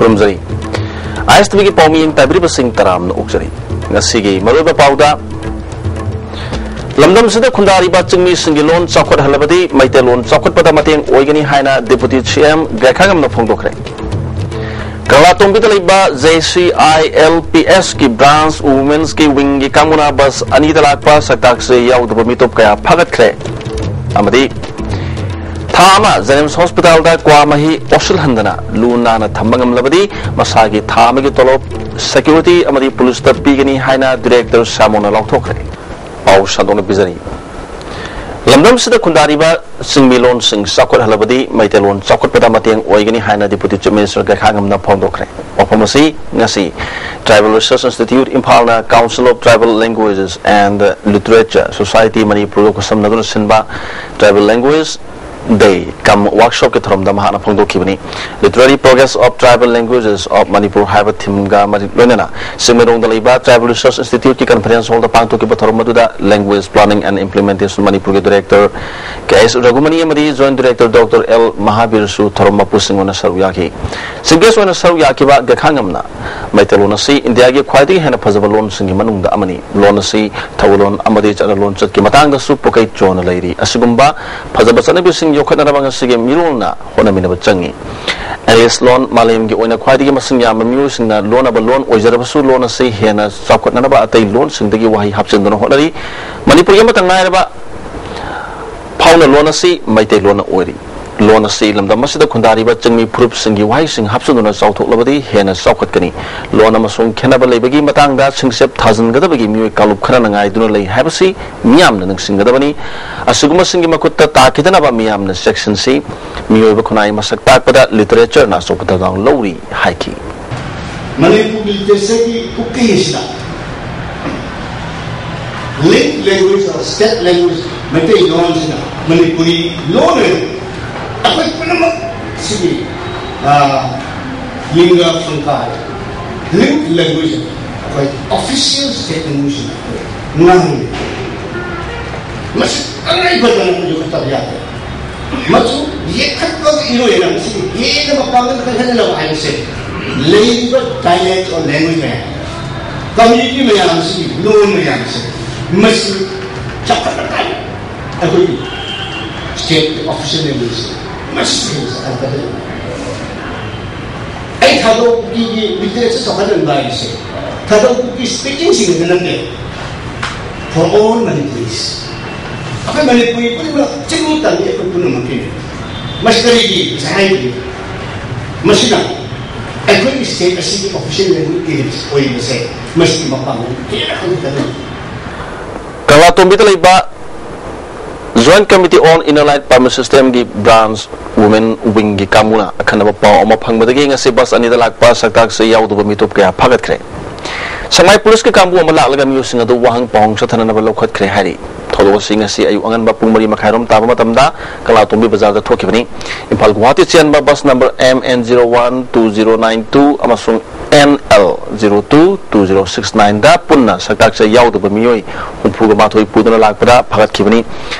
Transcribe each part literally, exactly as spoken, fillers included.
ꯈꯨꯔꯨꯝꯖꯔꯤ꯫ ꯑꯥꯏ ꯑꯦꯁ T ꯚꯤꯒꯤ ꯄꯥꯎꯃꯤꯌꯦꯡ ꯇꯥꯕꯤꯔꯤꯕꯁꯤꯡ ꯇꯔꯥꯝꯅ ꯑꯣꯛꯆꯔꯤ꯫ ꯉꯁꯤꯒꯤ ꯃꯔꯨꯑꯣꯏꯕ ꯄꯥꯎꯗ, ꯂꯝꯗꯝꯁꯤꯗ ꯈꯨꯟꯗꯥꯔꯤꯕ ꯆꯤꯡꯃꯤꯁꯤꯡꯒꯤ ꯂꯣꯟ ꯆꯥꯎꯈꯠꯍꯜꯂꯕꯗꯤ ꯃꯩꯇꯩꯂꯣꯟ ꯆꯥꯎꯈꯠꯄꯗ ꯃꯇꯦꯡ ꯑꯣꯏꯒꯅꯤ ꯍꯥꯏꯅ ꯗꯤꯄꯨꯇꯤ ꯁꯤ ꯑꯦꯝ ꯒꯥꯏꯈꯥꯉꯝꯅ ꯐꯣꯡꯗꯣꯛꯈ꯭ꯔꯦ꯫ ꯀꯪꯂꯥꯇꯣꯡꯕꯤꯗ ꯂꯩꯕ J C I L P ꯑꯦꯁꯀꯤ branch ꯋꯨꯃꯦꯟꯁꯀꯤ ꯋꯤꯡꯒꯤ ꯀꯥꯡꯕꯨꯅ ꯕꯁ ꯑꯅꯤꯗ ꯂꯥꯛꯄ ꯁꯛꯇꯥꯛꯁꯦ ꯌꯥꯎꯗꯕ ꯃꯤꯇꯣꯞ ꯀꯌꯥ ꯐꯥꯒꯠꯈ꯭ꯔꯦ꯫ ꯑꯃꯗꯤ ꯊꯥ ꯑꯃ ꯖꯦꯅꯤꯝꯁ ꯍꯣꯁꯄꯤꯇꯥꯜꯗ ꯀ꯭ꯋꯥ ꯃꯍꯤ ꯑꯣꯠꯁꯤꯜꯍꯟꯗꯅ ꯂꯨ ꯅꯥꯟꯅ ꯊꯝꯕ ꯉꯝꯂꯕꯗꯤ ꯃꯁꯥꯒꯤ ꯊꯥ ꯑꯃꯒꯤ ꯇꯣꯂꯣꯞ ꯁꯦꯀ꯭ꯌꯨꯔꯤꯇꯤ ꯑꯃꯗꯤ ꯄꯨꯂꯤꯁꯇ ꯄꯤꯒꯅꯤ ꯍꯥꯏꯅ ꯗꯤꯔꯦꯛꯇꯔ ꯁꯥꯃꯣꯅ ꯂꯥꯎꯊꯣꯛꯈ꯭ꯔꯦ꯫ ꯄꯥꯎ ꯁꯟꯗꯣꯛꯅ ꯄꯤꯖꯔꯤ꯫ ꯂꯝꯗꯝꯁꯤꯗ ꯈꯨꯟꯗꯥꯔꯤꯕ ꯆꯤꯡꯃꯤꯂꯣꯟꯁꯤꯡ ꯆꯥꯎꯈꯠꯍꯜꯂꯕꯗꯤ ꯃꯩꯇꯩꯂꯣꯟ ꯆꯥꯎꯈꯠꯄꯗ ꯃꯇꯦꯡ ꯑꯣꯏꯒꯅꯤ ꯍꯥꯏꯅ ꯗꯤꯄꯨꯇꯤ ꯆꯤꯐ ꯃꯤꯅꯤꯁꯇꯔ ꯒꯥꯏꯈꯥꯉꯝꯅ ꯐꯣꯡꯗꯣꯛꯈ꯭ꯔꯦ꯫ ꯋꯥꯐꯝ ꯑꯁꯤ ꯉꯁꯤ ꯇ꯭ꯔꯥꯏꯕꯦꯜ ꯔꯤꯁꯔꯁ ꯏꯟꯁꯇꯤꯇ꯭ꯌꯨꯠ ꯏꯝꯐꯥꯜꯅ Council of Tribal Languages and Literature Society ꯃꯅꯤꯄꯨꯔꯒ ꯈꯨꯠꯁꯝꯅꯗꯨꯅ ꯁꯤꯟꯕ Tribal Language Day cum Workshopꯀꯤ ꯊꯧꯔꯝꯗ ꯃꯍꯥꯛꯅ ꯐꯣꯡꯗꯣꯛꯈꯤꯕꯅꯤ꯫ Literary Progress of Tribal Languages of Manipur ꯍꯥꯏꯕ ꯊꯤꯝꯒ ꯃꯔꯤ ꯂꯣꯏꯅꯅ ꯆꯤꯡꯃꯩꯔꯣꯡꯗ ꯂꯩꯕ Tribal Research Instituteꯀꯤ conference hallꯗ ꯄꯥꯡꯊꯣꯛꯈꯤꯕ ꯊꯧꯔꯝ ꯑꯗꯨꯗ Language Planning and Implementation ꯃꯅꯤꯄꯨꯔꯒꯤ ꯗꯤꯔꯦꯛꯇꯔ ꯀꯦ ꯑꯦꯁ ꯔꯘꯨꯃꯅꯤ ꯑꯃꯗꯤ ꯖꯣꯏꯟꯠ ꯗꯤꯔꯦꯛꯇꯔ ꯗꯣꯛꯇꯔ ꯑꯦꯜ ꯃꯍꯥꯕꯤꯔꯁꯨ ꯊꯧꯔꯝ ꯃꯄꯨꯁꯤꯡ ꯑꯣꯏꯅ ꯁꯔꯨꯛ ꯌꯥꯈꯤ꯫ ꯆꯤꯐ ꯒꯦꯁ ꯑꯣꯏꯅ ꯁꯔꯨꯛ ꯌꯥꯈꯤꯕ ꯒꯦꯈꯥꯉꯝꯅ ꯃꯩꯇꯩꯂꯣꯟ ꯑꯁꯤ ꯏꯟꯗꯤꯌꯥꯒꯤ ꯈ꯭ꯋꯥꯏꯗꯒꯤ ꯍꯦꯟꯅ ꯐꯖꯕ ꯂꯣꯟꯁꯤꯡꯒꯤ ꯃꯅꯨꯡꯗ ꯑꯃꯅꯤ꯫ ꯂꯣꯟ ꯑꯁꯤ ꯊꯧꯒꯜꯂꯣꯟ ꯑꯃꯗꯤ ꯆꯠꯅ ꯂꯣꯟꯆꯠꯀꯤ ꯃꯇꯥꯡꯗꯁꯨ ꯄꯨꯀꯩ ꯆꯣꯟꯅ ꯂꯩꯔꯤ꯫ ꯑꯁꯤꯒꯨꯝꯕ ꯐꯖꯕ ꯆꯠꯅꯕꯤꯁꯤꯡ ꯌꯣꯛꯈꯠꯅꯅꯕ ꯉꯁꯤꯒꯤ ꯃꯤꯔꯣꯜꯅ ꯍꯣꯠꯅꯃꯤꯟꯅꯕ ꯆꯪꯏ꯫ ꯏꯪꯂꯤꯁ ꯂꯣꯟ ꯃꯥꯂꯦꯝꯒꯤ ꯑꯣꯏꯅ ꯈ꯭ꯋꯥꯏꯗꯒꯤ ꯃꯁꯤꯡ ꯌꯥꯝꯕ ꯃꯤꯑꯣꯏꯁꯤꯡꯅ ꯂꯣꯟꯅꯕ ꯂꯣꯟ ꯑꯣꯏꯖꯔꯕꯁꯨ, ꯂꯣꯟ ꯑꯁꯤ ꯍꯦꯟꯅ ꯆꯥꯎꯈꯠꯅꯅꯕ ꯑꯇꯩ ꯂꯣꯟꯁꯤꯡꯗꯒꯤ ꯋꯥꯍꯩ ꯍꯥꯞꯆꯤꯟꯗꯨꯅ ꯍꯣꯠꯅꯔꯤ꯫ ꯃꯅꯤꯄꯨꯔꯒꯤ ꯑꯃꯠꯇ ꯉꯥꯏꯔꯕ ꯐꯥꯎꯅ ꯂꯣꯟ ꯑꯁꯤ ꯃꯩꯇꯩꯂꯣꯟꯅ ꯑꯣꯏꯔꯤ꯫ ꯂꯣꯟ ꯑꯁꯤ ꯂꯝꯗꯝ ꯑꯁꯤꯗ ꯈꯨꯟꯗꯥꯔꯤꯕ ꯆꯤꯡꯃꯤ ꯐꯨꯔꯨꯞꯁꯤꯡꯒꯤ ꯋꯥꯍꯩꯁꯤꯡ ꯍꯥꯞꯆꯤꯟꯗꯨꯅ ꯆꯥꯎꯊꯣꯛꯂꯕꯗꯤ ꯍꯦꯟꯅ ꯆꯥꯎꯈꯠꯀꯅꯤ꯫ ꯂꯣꯟ ꯑꯃꯁꯨꯡ ꯈꯦꯠꯅꯕ ꯂꯩꯕꯒꯤ ꯃꯇꯥꯡꯗ ꯁꯤꯡꯆꯞ ꯊꯥꯖꯤꯟꯒꯗꯕꯒꯤ ꯃꯤꯑꯣꯏ ꯀꯥꯡꯂꯨꯞ ꯈꯔꯅ ꯉꯥꯏꯗꯨꯅ ꯂꯩ ꯍꯥꯏꯕꯁꯤ ꯃꯤꯌꯥꯝꯅ ꯅꯤꯡꯁꯤꯡꯒꯗꯕꯅꯤ꯫ ꯑꯁꯤꯒꯨꯝꯕꯁꯤꯡꯒꯤ ꯃꯈꯨꯠꯇ ꯇꯥꯈꯤꯗꯅꯕ ꯃꯤꯌꯥꯝꯅ ꯆꯦꯛꯁꯤꯟꯁꯤ꯫ ꯃꯤꯑꯣꯏꯕ ꯈꯨꯟꯅꯥꯏ ꯃꯁꯛ ꯇꯥꯛꯄꯗ ꯂꯤꯇꯔꯦꯆꯔꯅ ꯑꯆꯧꯕ ꯊꯧꯗꯥꯡ ꯂꯧꯔꯤ ꯍꯥꯏꯈꯤ꯫ ꯃꯅꯤꯄꯨꯔꯒꯤ ꯂꯤꯇꯔꯦꯆꯔꯒꯤ ꯄꯨꯈ꯭ꯔꯤ ꯑꯁꯤꯗ link language or state language ꯃꯩꯇꯩꯂꯣꯟꯁꯤꯅ ꯃꯅꯤꯄꯨꯔꯤ ꯂꯣꯟ ꯑꯣꯏꯅ ꯑꯩꯈꯣꯏ ꯄꯨꯝꯅꯃꯛ ꯁꯤꯒꯤ, ꯑ, ꯂꯤꯡꯒ ꯐꯪꯀꯥ ꯂꯤꯡ ꯂꯦꯡꯒ꯭ꯋꯦꯖ ꯑꯩꯈꯣꯏ ꯑꯣꯐꯤꯁꯤꯌꯦꯜ ꯁ꯭ꯇꯦꯠ ꯂꯦꯡꯒ꯭ꯋꯦꯖꯁꯤꯅ ꯑꯩꯈꯣꯏ ꯉꯥꯡꯂꯤ꯫ ꯃꯁꯤ ꯇꯉꯥꯏ ꯐꯗꯅ ꯑꯩꯈꯣꯏ ꯌꯣꯛꯈꯠꯇꯕ ꯌꯥꯗꯦ꯫ ꯃꯆꯨ ꯌꯦꯛꯈꯠꯄꯒ ꯏꯔꯣꯏꯅ ꯃꯁꯤꯒꯤ ꯍꯦꯟꯅ ꯃꯄꯥꯡꯒꯜ ꯀꯟꯈꯠꯅꯅꯕ ꯍꯥꯏꯕꯁꯦ ꯂꯩꯔꯤꯕ dialect or language ꯃꯌꯥꯝ, community ꯃꯌꯥꯝꯁꯤ, ꯂꯣꯟ ꯃꯌꯥꯝꯁꯦ, ꯃꯁꯤ ꯆꯥꯎꯈꯠꯂꯀꯥꯟꯗ ꯑꯩꯈꯣꯏꯒꯤ state official language ꯁꯦ ꯃꯁꯤ ꯍꯦꯟꯅ ꯆꯥꯎꯈꯠꯀꯗꯣꯏꯅꯤ꯫ ꯑꯩ ꯊꯥꯗꯣꯛꯀꯤꯒꯤ literature ꯆꯥꯎꯈꯠꯍꯟꯕ ꯍꯥꯏꯕꯁꯦ ꯊꯥꯗꯣꯛꯀꯤ speaking ꯁꯤꯡꯗ ꯅꯠꯇꯦ, for all Manipuris꯫ ꯑꯩꯈꯣꯏ ꯃꯅꯤꯄꯨꯔꯤ ꯄꯨꯝꯅꯃꯛ ꯆꯤꯡꯃꯤ ꯇꯝꯃꯤ ꯑꯩꯈꯣꯏ ꯄꯨꯝꯅꯃꯛꯀꯤꯅꯤ꯫ ꯃꯁꯤ ꯀꯔꯤꯒꯤ ꯉꯁꯥꯏ ꯍꯥꯏꯕꯗꯤ ꯃꯁꯤꯅ ꯑꯩꯈꯣꯏꯒꯤ state ꯑꯁꯤꯒꯤ official language ꯑꯣꯏꯔꯤꯕꯁꯦ ꯃꯁꯤꯒꯤ ꯃꯄꯥꯡꯒꯜ ꯍꯦꯟꯅ ꯀꯟꯈꯠꯀꯗꯣꯏꯅꯤ꯫ ꯀꯪꯂꯥꯇꯣꯝꯕꯤꯗ ꯂꯩꯕ Joint Committee on Inner Line Permit Systemꯒꯤ branch women wingꯒꯤ ꯀꯥꯡꯕꯨꯅ ꯑꯈꯟꯅꯕ ꯄꯥꯎ ꯑꯃ ꯐꯪꯕꯗꯒꯤ ꯉꯁꯤ bus ꯑꯅꯤꯗ ꯂꯥꯛꯄ ꯁꯛꯇꯥꯛꯁꯦ ꯌꯥꯎꯗꯕ ꯃꯤꯇꯣꯞ ꯀꯌꯥ ꯐꯥꯒꯠꯈ꯭ꯔꯦ꯫ ꯁꯉꯥꯏ policeꯀꯤ ꯀꯥꯡꯕꯨ ꯑꯃ ꯂꯥꯛꯂꯒ ꯃꯤꯑꯣꯏꯁꯤꯡ ꯑꯗꯨ ꯋꯥꯍꯪ ꯄꯥꯎꯍꯪ ꯆꯠꯊꯅꯅꯕ ꯂꯧꯈꯠꯈ꯭ꯔꯦ ꯍꯥꯏꯔꯤ꯫ ꯊꯧꯗꯣꯛ ꯑꯁꯤ ꯉꯁꯤ ꯑꯌꯨꯛ ꯑꯉꯟꯕ ꯄꯨꯡ ꯃꯔꯤ ꯃꯈꯥꯏꯔꯣꯝ ꯇꯥꯕ ꯃꯇꯝꯗ ꯀꯪꯂꯥꯇꯣꯝꯕꯤ ꯕꯖꯥꯔꯗ ꯊꯣꯛꯈꯤꯕꯅꯤ꯫ ꯏꯝꯐꯥꯜ ꯒꯨꯋꯥꯍꯥꯇꯤ ꯆꯦꯟꯕ bus number M N zero one two zero nine two ꯑꯃꯁꯨꯡ N L zero two two zero six nine ꯗ ꯄꯨꯟꯅ ꯁꯛꯇꯥꯛꯁꯦ ꯌꯥꯎꯗꯕ ꯃꯤꯑꯣꯏ ꯍꯨꯝꯐꯨꯒ ꯃꯥꯊꯣꯏ ꯄꯨꯗꯨꯅ ꯂꯥꯛꯄꯗ ꯐꯥꯒꯠꯈꯤꯕꯅꯤ꯫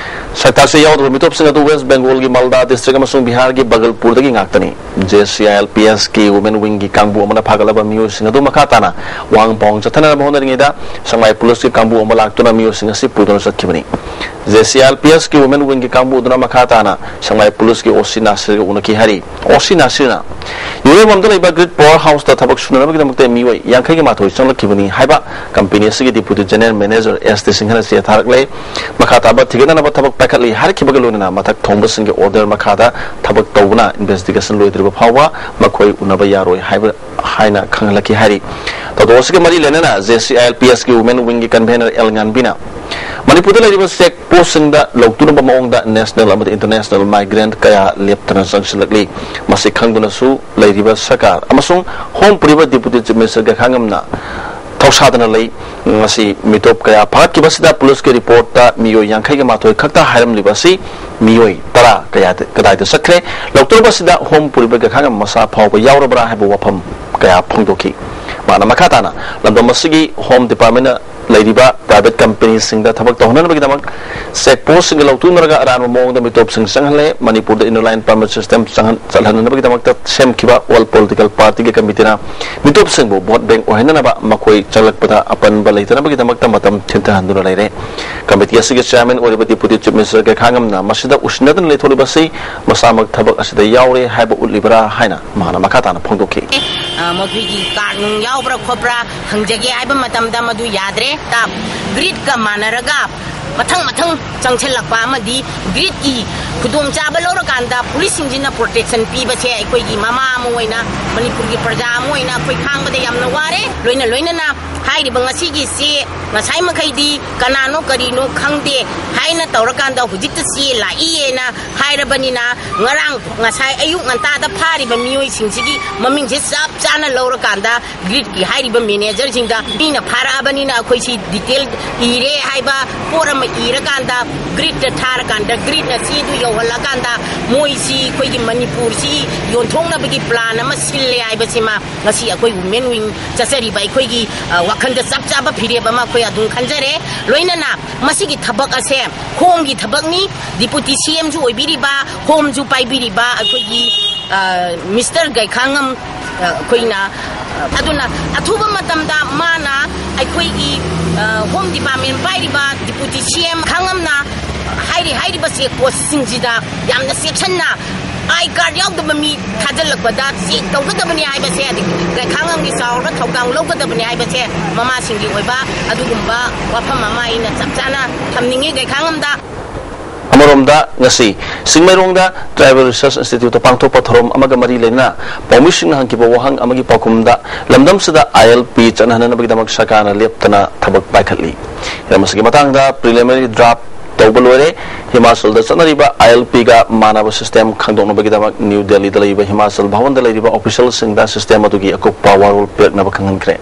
ꯁꯛꯇꯥꯛꯁꯦ ꯌꯥꯎꯗꯕ ꯃꯤꯇꯣꯞꯁꯤꯡ ꯑꯗꯨ West Bengalꯒꯤ ꯃꯥꯜꯗꯥ district ꯑꯃꯁꯨꯡ ꯕꯤꯍꯥꯔꯒꯤ ꯕꯒꯜꯄꯨꯔꯗꯒꯤ ꯉꯥꯛꯇꯅꯤ꯫ J C I L P Sꯀꯤ women wingꯒꯤ ꯀꯥꯡꯕꯨ ꯑꯃꯅ ꯐꯥꯒꯠꯂꯕ ꯃꯤꯑꯣꯏꯁꯤꯡ ꯑꯗꯨ ꯃꯈꯥ ꯇꯥꯅ ꯋꯥꯍꯪ ꯄꯥꯎꯍꯪ ꯆꯠꯊꯅꯅꯕ ꯍꯣꯠꯅꯔꯤꯉꯩꯗ ꯁꯉꯥꯏ policeꯀꯤ ꯀꯥꯡꯕꯨ ꯑꯃ ꯂꯥꯛꯇꯨꯅ ꯃꯤꯑꯣꯏꯁꯤꯡ ꯑꯁꯤ ꯄꯨꯗꯨꯅ ꯆꯠꯈꯤꯕꯅꯤ꯫ J C I L P Sꯀꯤ women wingꯒꯤ ꯀꯥꯡꯕꯨ ꯑꯗꯨꯅ ꯃꯈꯥ ꯇꯥꯅ ꯁꯉꯥꯏ policeꯀꯤ O C ꯅꯥꯁꯤꯔꯒ ꯎꯅꯈꯤ ꯍꯥꯏꯔꯤ꯫ O C ꯅꯥꯁꯤꯔꯅ ꯌꯨꯔꯦꯝꯕꯝꯗ ꯂꯩꯕ Great Power Houseꯇ ꯊꯕꯛ ꯁꯨꯅꯅꯕꯒꯤꯗꯃꯛꯇ ꯃꯤꯑꯣꯏ ꯌꯥꯡꯈꯩꯒ ꯃꯥꯊꯣꯏ ꯆꯪꯂꯛꯈꯤꯕꯅꯤ ꯍꯥꯏꯕ company ꯑꯁꯤꯒꯤ deputy general manager S T ꯁꯤꯡꯍꯅ ꯆꯦ ꯊꯥꯔꯛꯂꯦ꯫ ꯃꯈꯥ ꯇꯥꯕ ꯊꯤꯒꯠꯅꯅꯕ ꯊꯕꯛ ꯄꯥꯏꯈꯠꯂꯤ ꯍꯥꯏꯔꯛꯈꯤꯕꯒ ꯂꯣꯏꯅꯅ ꯃꯊꯛ ꯊꯣꯡꯕꯁꯤꯡꯒꯤ order ꯃꯈꯥꯗ ꯊꯕꯛ ꯇꯧꯕꯅ investigation ꯂꯣꯏꯗ꯭ꯔꯤꯕ ꯐꯥꯎꯕ ꯃꯈꯣꯏ ꯎꯅꯕ ꯌꯥꯔꯣꯏ ꯍꯥꯏꯕ ꯍꯥꯏꯅ ꯈꯪꯍꯜꯂꯛꯈꯤ ꯍꯥꯏꯔꯤ꯫ ꯊꯧꯗꯣꯛ ꯑꯁꯤꯒ ꯃꯔꯤ ꯂꯩꯅꯅ J C I L P Sꯀꯤ women wingꯒꯤ convener L ꯉꯥꯟꯕꯤꯅ ꯃꯅꯤꯄꯨꯔꯗ ꯂꯩꯔꯤꯕ check postꯁꯤꯡꯗ ꯂꯧꯇꯨꯅꯕ ꯃꯑꯣꯡꯗ national ꯑꯃꯗꯤ international migrant ꯀꯌꯥ ꯂꯦꯞꯇꯅ ꯆꯪꯁꯤꯜꯂꯛꯂꯤ꯫ ꯃꯁꯤ ꯈꯪꯗꯨꯅꯁꯨ ꯂꯩꯔꯤꯕ ꯁꯔꯀꯥꯔ ꯑꯃꯁꯨꯡ ꯍꯣꯝ ꯄꯨꯔꯤꯕ deputy chief minister ꯒꯈꯥꯉꯝꯅ ꯊꯧꯁꯥꯗꯅ ꯂꯩ꯫ ꯉꯁꯤ ꯃꯤꯇꯣꯞ ꯀꯌꯥ ꯐꯥꯒꯠꯈꯤꯕꯁꯤꯗ policeꯀꯤ reportꯇ ꯃꯤꯑꯣꯏ ꯌꯥꯡꯈꯩꯒ ꯃꯥꯊꯣꯏ ꯈꯛꯇ ꯍꯥꯏꯔꯝꯂꯤꯕ ꯑꯁꯤ ꯃꯤꯑꯣꯏ ꯇꯔꯥ ꯀꯌꯥꯗ, ꯀꯗꯥꯏꯗ ꯆꯠꯈ꯭ꯔꯦ? ꯂꯧꯇꯨꯅꯕ ꯑꯁꯤꯗ ꯍꯣꯝ ꯄꯨꯔꯤꯕ ꯒꯈꯥꯉꯝ ꯃꯁꯥ ꯐꯥꯎꯕ ꯌꯥꯎꯔꯕ꯭ꯔꯥ ꯍꯥꯏꯕ ꯋꯥꯐꯝ ꯀꯌꯥ ꯐꯣꯡꯗꯣꯛꯈꯤ꯫ ꯃꯥꯅ ꯃꯈꯥ ꯇꯥꯅ ꯂꯝꯗꯝ ꯑꯁꯤꯒꯤ ꯍꯣꯝ departmentꯅ ꯂꯩꯔꯤꯕ ꯄ꯭ꯔꯥꯏꯚꯦꯠ ꯀꯝꯄꯅꯤꯁꯤꯡꯗ ꯊꯕꯛ ꯇꯧꯍꯟꯅꯕꯒꯤꯗꯃꯛ ꯆꯦꯛ ꯄꯣꯁꯁꯤꯡꯒ ꯂꯧꯊꯣꯛꯅꯔꯒ ꯑꯔꯥꯟꯕ ꯃꯑꯣꯡꯗ ꯃꯤꯇꯣꯞꯁꯤꯡ ꯆꯪꯍꯜꯂꯦ꯫ ꯃꯅꯤꯄꯨꯔꯗ ꯏꯟꯅꯔ ꯂꯥꯏꯟ ꯄꯔꯃꯤꯠ ꯁꯤꯁꯇꯦꯝ ꯆꯪꯍꯟ- ꯆꯠꯍꯟꯅꯕꯒꯤꯗꯃꯛꯇ ꯁꯦꯝꯈꯤꯕ ꯑꯣꯜ ꯄꯣꯂꯤꯇꯤꯀꯦꯜ ꯄꯥꯔꯇꯤꯒꯤ ꯀꯃꯤꯇꯤꯅ ꯃꯤꯇꯣꯞꯁꯤꯡꯕꯨ ꯚꯣꯠ ꯕꯦꯡ ꯑꯣꯏꯍꯟꯅꯅꯕ ꯃꯈꯣꯏ ꯆꯪꯂꯛꯄꯗ ꯑꯄꯟꯕ ꯂꯩꯇꯅꯕꯒꯤꯗꯃꯛꯇ ꯃꯇꯝ ꯊꯤꯟꯊꯍꯟꯗꯨꯅ ꯂꯩꯔꯦ꯫ ꯀꯃꯤꯇꯤ ꯑꯁꯤꯒꯤ ꯆꯤꯌꯥꯔꯃꯦꯟ ꯑꯣꯏꯔꯤꯕ ꯗꯤꯄꯨꯇꯤ ꯆꯤꯐ ꯃꯤꯅꯤꯁꯇꯔ ꯒꯩꯈꯥꯉꯝꯅ ꯃꯁꯤꯗ ꯎꯁꯤꯟꯅꯗꯨꯅ ꯂꯩꯊꯣꯛꯂꯤꯕꯁꯤ ꯃꯁꯥꯃꯛ ꯊꯕꯛ ꯑꯁꯤꯗ ꯌꯥꯎꯔꯦ ꯍꯥꯏꯕ ꯎꯠꯂꯤꯕꯔꯥ ꯍꯥꯏꯅ ꯃꯍꯥꯛꯅ ꯃꯈꯥ ꯇꯥꯅ ꯐꯣꯡꯗꯣꯛꯈꯤ꯫ ꯑ, ꯃꯈꯣꯏꯒꯤ ꯀꯥꯔꯗ ꯅꯨꯡ ꯌꯥꯎꯕ꯭ꯔꯥ ꯈꯣꯠꯄ꯭ꯔꯥ ꯍꯪꯖꯒꯦ ꯍꯥꯏꯕ ꯃꯇꯝꯗ ꯃꯗꯨ ꯌꯥꯗ꯭ꯔꯦ꯫ ꯇꯥꯞ ꯒ꯭ꯔꯤꯗꯀ ꯃꯥꯟꯅꯔꯒ ꯃꯊꯪ ꯃꯊꯪ ꯆꯪꯁꯤꯜꯂꯛꯄ ꯑꯃꯗꯤ ꯒ꯭ꯔꯤꯗꯀꯤ ꯈꯨꯗꯣꯡꯆꯥꯕ ꯂꯧꯔꯀꯥꯟꯗ ꯄꯨꯂꯤꯁꯁꯤꯡꯁꯤꯅ ꯄ꯭ꯔꯣꯇꯦꯛꯁꯟ ꯄꯤꯕꯁꯦ ꯑꯩꯈꯣꯏꯒꯤ ꯃꯃꯥ ꯑꯃ ꯑꯣꯏꯅ, ꯃꯅꯤꯄꯨꯔꯒꯤ ꯄ꯭ꯔꯖꯥ ꯑꯃ ꯑꯣꯏꯅ ꯑꯩꯈꯣꯏ ꯈꯥꯡꯕꯗ ꯌꯥꯝꯅ ꯋꯥꯔꯦ꯫ ꯂꯣꯏꯅ ꯂꯣꯏꯅꯅ ꯍꯥꯏꯔꯤꯕ ꯉꯁꯤꯒꯤ ꯆꯦ ꯉꯁꯥꯏ ꯃꯈꯩꯗꯤ ꯀꯅꯥꯅꯣ ꯀꯔꯤꯅꯣ ꯈꯪꯗꯦ ꯍꯥꯏꯅ ꯇꯧꯔꯀꯥꯟꯗ ꯍꯧꯖꯤꯛꯇ ꯆꯦ ꯂꯥꯛꯏꯌꯦꯅ ꯍꯥꯏꯔꯕꯅꯤꯅ, ꯉꯔꯥꯡ ꯉꯁꯥꯏ ꯑꯌꯨꯛ ꯉꯟꯇꯥꯗ ꯐꯥꯔꯤꯕ ꯃꯤꯑꯣꯏꯁꯤꯡꯁꯤꯒꯤ ꯃꯃꯤꯡꯁꯦ ꯆꯞ ꯆꯥꯅ ꯂꯧꯔꯀꯥꯟꯗ ꯒ꯭ꯔꯤꯗꯀꯤ ꯍꯥꯏꯔꯤꯕ ꯃꯦꯅꯦꯖꯔꯁꯤꯡꯗ ꯃꯤꯅ ꯐꯥꯔꯛꯑꯕꯅꯤꯅ ꯑꯩꯈꯣꯏꯁꯤ ꯗꯤꯇꯦꯜ ꯏꯔꯦ ꯍꯥꯏꯕ ꯄꯣꯠ ꯑꯃ ꯏꯔꯀꯥꯟꯗ ꯒ꯭ꯔꯤꯗꯇ ꯊꯥꯔꯀꯥꯟꯗ ꯒ꯭ꯔꯤꯗꯅ ꯆꯦꯗꯨ ꯌꯧꯍꯜꯂꯀꯥꯟꯗ ꯃꯣꯏꯁꯤ ꯑꯩꯈꯣꯏꯒꯤ ꯃꯅꯤꯄꯨꯔꯁꯤ ꯌꯣꯟꯊꯣꯛꯅꯕꯒꯤ ꯄ꯭ꯂꯥꯟ ꯑꯃ ꯁꯤꯜꯂꯦ ꯍꯥꯏꯕꯁꯤꯃ ꯉꯁꯤ ꯑꯩꯈꯣꯏ ꯋꯨꯃꯦꯟ ꯋꯤꯡ ꯆꯠꯆꯔꯤꯕ ꯑꯩꯈꯣꯏꯒꯤ, ꯑ, ꯋꯥꯈꯜꯗ ꯆꯞ ꯆꯥꯕ ꯐꯤꯔꯦꯞ ꯑꯃ ꯑꯩꯈꯣꯏ ꯑꯗꯨꯝ ꯈꯟꯖꯔꯦ꯫ ꯂꯣꯏꯅꯅ ꯃꯁꯤꯒꯤ ꯊꯕꯛ ꯑꯁꯦ ꯍꯣꯝꯒꯤ ꯊꯕꯛꯅꯤ, ꯗꯤꯄꯨꯇꯤ ꯁꯤ ꯑꯦꯝꯁꯨ ꯑꯣꯏꯕꯤꯔꯤꯕ, ꯍꯣꯝꯁꯨ ꯄꯥꯏꯕꯤꯔꯤꯕ ꯑꯩꯈꯣꯏꯒꯤ, ꯑ, ꯃꯤꯁꯇꯔ ꯒꯩꯈꯥꯉꯝ, ꯑ, ꯑꯩꯈꯣꯏꯅ, ꯑ, ꯑꯗꯨꯅ ꯑꯊꯨꯕ ꯃꯇꯝꯗ ꯃꯥꯅ ꯑꯩꯈꯣꯏꯒꯤ, ꯑ, ꯍꯣꯝ ꯗꯤꯄꯥꯔꯠꯃꯦꯟ ꯄꯥꯏꯔꯤꯕ ꯗꯤꯄꯨꯇꯤ ꯁꯤ ꯑꯦꯝ ꯈꯥꯉꯝꯅ ꯍꯥꯏꯔꯤ, ꯍꯥꯏꯔꯤꯕ ꯆꯦꯛ ꯄꯣꯁꯁꯤꯡꯁꯤꯗ ꯌꯥꯝꯅ ꯆꯦꯛꯁꯤꯟꯅ ꯑꯥꯏ ꯀꯥꯔꯗ ꯌꯥꯎꯗꯕ ꯃꯤ ꯊꯥꯖꯤꯜꯂꯛꯄꯗ ꯆꯦꯛ ꯇꯧꯒꯗꯕꯅꯤ ꯍꯥꯏꯕꯁꯦ, ꯑꯗꯒꯤ ꯒꯩꯈꯥꯉꯝꯒꯤ ꯆꯥꯎꯔꯕ ꯊꯧꯗꯥꯡ ꯂꯧꯒꯗꯕꯅꯤ ꯍꯥꯏꯕꯁꯦ ꯃꯃꯥꯁꯤꯡꯒꯤ ꯑꯣꯏꯕ ꯑꯗꯨꯒꯨꯝꯕ ꯋꯥꯐꯝ ꯑꯃ ꯑꯩꯅ ꯆꯞ ꯆꯥꯅ ꯊꯝꯅꯤꯡꯉꯤ ꯒꯩꯈꯥꯉꯝꯗ꯫ ꯑꯃꯔꯣꯝꯗ ꯉꯁꯤ ꯆꯤꯡꯃꯩꯔꯣꯡꯗ ꯇ꯭ꯔꯥꯏꯕꯦꯜ ꯔꯤꯁꯔꯁ ꯏꯟꯁꯇꯤꯇ꯭ꯌꯨꯠꯇ ꯄꯥꯡꯊꯣꯛꯄ ꯊꯧꯔꯝ ꯑꯃꯒ ꯃꯔꯤ ꯂꯩꯅꯅ ꯄꯥꯎꯃꯤꯁꯤꯡꯅ ꯍꯪꯈꯤꯕ ꯋꯥꯍꯪ ꯑꯃꯒꯤ ꯄꯥꯎꯈꯨꯝꯗ ꯂꯝꯗꯝꯁꯤꯗ ꯑꯥꯏ ꯑꯦꯜ ꯄꯤ ꯆꯠꯅꯍꯟꯅꯕꯒꯤꯗꯃꯛ ꯁꯔꯀꯥꯔꯅ ꯂꯦꯞꯇꯅ ꯊꯕꯛ ꯄꯥꯏꯈꯠꯂꯤ꯫ ꯍꯤꯔꯝ ꯑꯁꯤꯒꯤ ꯃꯇꯥꯡꯗ ꯄ꯭ꯔꯤꯂꯤꯃꯤꯅꯔꯤ ꯗ꯭ꯔꯥꯐ ꯇꯧꯕ ꯂꯣꯏꯔꯦ꯫ ꯍꯤꯃꯥꯆꯜꯗ ꯆꯠꯅꯔꯤꯕ ꯑꯥꯏ ꯑꯦꯜ ꯄꯤꯒ ꯃꯥꯟꯅꯕ ꯁꯤꯁꯇꯦꯝ ꯈꯪꯗꯣꯛꯅꯕꯒꯤꯗꯃꯛ ꯅ꯭ꯌꯨ ꯗꯦꯜꯂꯤꯗ ꯂꯩꯕ ꯍꯤꯃꯥꯆꯜ ꯚꯋꯟꯗ ꯂꯩꯔꯤꯕ ꯑꯣꯐꯤꯁꯤꯌꯦꯜꯁꯤꯡꯗ ꯁꯤꯁꯇꯦꯝ ꯑꯗꯨꯒꯤ ꯑꯀꯨꯞꯄ ꯋꯥꯔꯣꯜ ꯄꯤꯔꯛꯅꯕ ꯈꯪꯍꯟꯈ꯭ꯔꯦ꯫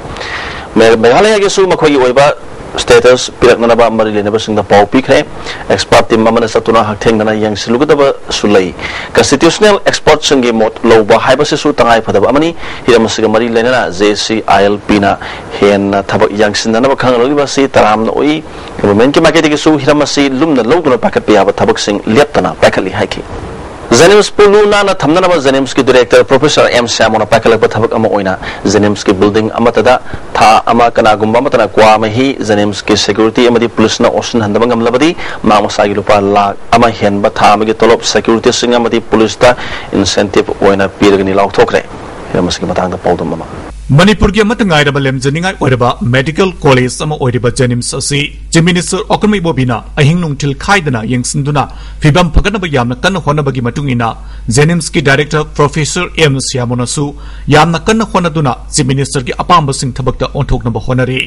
ꯃꯦ-, ꯃꯦꯘꯥꯂꯌꯒꯤꯁꯨ ꯃꯈꯣꯏꯒꯤ ꯑꯣꯏꯕ status ꯄꯤꯔꯛꯅꯅꯕ ꯃꯔꯤ ꯂꯩꯅꯕꯁꯤꯡꯗ ꯄꯥꯎ ꯄꯤꯈ꯭ꯔꯦ꯫ Expert team ꯑꯃꯅ ꯆꯠꯇꯨꯅ ꯍꯛꯊꯦꯡꯅꯅ ꯌꯦꯡꯁꯤꯜꯂꯨꯒꯗꯕꯁꯨ ꯂꯩ꯫ Constitutional expertꯁꯤꯡꯒꯤ ꯃꯣꯠ ꯂꯧꯕ ꯍꯥꯏꯕꯁꯤꯁꯨ ꯇꯉꯥꯏ ꯐꯗꯕ ꯑꯃꯅꯤ꯫ ꯍꯤꯔꯝ ꯑꯁꯤꯒ ꯃꯔꯤ ꯂꯩꯅꯅ JCILPꯅ ꯍꯦꯟꯅ ꯊꯕꯛ ꯌꯥꯡꯁꯤꯟꯅꯅꯕ ꯈꯪꯍꯜꯂꯛꯂꯤꯕ ꯑꯁꯤ ꯇꯔꯥꯝꯅ ꯑꯣꯏ꯫ Governmentꯀꯤ ꯃꯥꯏꯀꯩꯗꯒꯤꯁꯨ ꯍꯤꯔꯝ ꯑꯁꯤ ꯂꯨꯝꯅ ꯂꯧꯗꯨꯅ ꯄꯥꯏꯈꯠꯄ ꯌꯥꯕ ꯊꯕꯛꯁꯤꯡ ꯂꯦꯞꯇꯅ ꯄꯥꯏꯈꯠꯂꯤ ꯍꯥꯏꯈꯤ꯫ JNIMSꯄꯨ ꯂꯨ ꯅꯥꯟꯅ ꯊꯝꯅꯅꯕ JNIMSꯀꯤ director Professor M ꯁ꯭ꯌꯥꯃꯣꯅ ꯄꯥꯏꯈꯠꯂꯛꯄ ꯊꯕꯛ ꯑꯃ ꯑꯣꯏꯅ JNIMSꯀꯤ building ꯑꯃꯠꯇꯗ ꯊꯥ ꯑꯃ ꯀꯅꯥꯒꯨꯝꯕ ꯑꯃꯠꯇꯅ ꯀ꯭ꯋꯥ ꯃꯍꯤ JNIMSꯀꯤ security ꯑꯃꯗꯤ policeꯅ ꯑꯣꯠꯁꯤꯟꯍꯟꯗꯕ ꯉꯝꯂꯕꯗꯤ ꯃꯍꯥꯛ ꯃꯁꯥꯒꯤ ꯂꯨꯄꯥ ꯂꯥꯈ ꯑꯃ ꯍꯦꯟꯕ ꯊꯥ ꯑꯃꯒꯤ ꯇꯣꯂꯣꯞ securityꯁꯤꯡ ꯑꯃꯗꯤ policeꯇ incentive ꯑꯣꯏꯅ ꯄꯤꯔꯒꯅꯤ ꯂꯥꯎꯊꯣꯛꯈ꯭ꯔꯦ꯫ ꯍꯤꯔꯝ ꯑꯁꯤꯒꯤ ꯃꯇꯥꯡꯗ ꯄꯥꯎꯗꯝ ꯑꯃ꯫ ꯃꯅꯤꯄꯨꯔꯒꯤ ꯑꯃꯠꯇ ꯉꯥꯏꯔꯕ ꯂꯦꯝꯖꯅꯤꯡꯉꯥꯏ ꯑꯣꯏꯔꯕ medical college ꯑꯃ ꯑꯣꯏꯔꯤꯕ JNIMS ꯑꯁꯤ Chief Minister ꯑꯣꯀ꯭ꯔꯝ ꯏꯕꯣꯕꯤꯅ ꯑꯍꯤꯡ ꯅꯨꯡꯊꯤꯜ ꯈꯥꯏꯗꯅ ꯌꯦꯡꯁꯤꯟꯗꯨꯅ ꯐꯤꯕꯝ ꯐꯒꯠꯅꯕ ꯌꯥꯝꯅ ꯀꯟꯅ ꯍꯣꯠꯅꯕꯒꯤ ꯃꯇꯨꯡ ꯏꯟꯅ JNIMSꯀꯤ director Professor M ꯁ꯭ꯌꯥꯃꯣꯅꯁꯨ ꯌꯥꯝꯅ ꯀꯟꯅ ꯍꯣꯠꯅꯗꯨꯅ Chief Ministerꯒꯤ ꯑꯄꯥꯝꯕꯁꯤꯡ ꯊꯕꯛꯇ ꯑꯣꯟꯊꯣꯛꯅꯕ ꯍꯣꯠꯅꯔꯤ꯫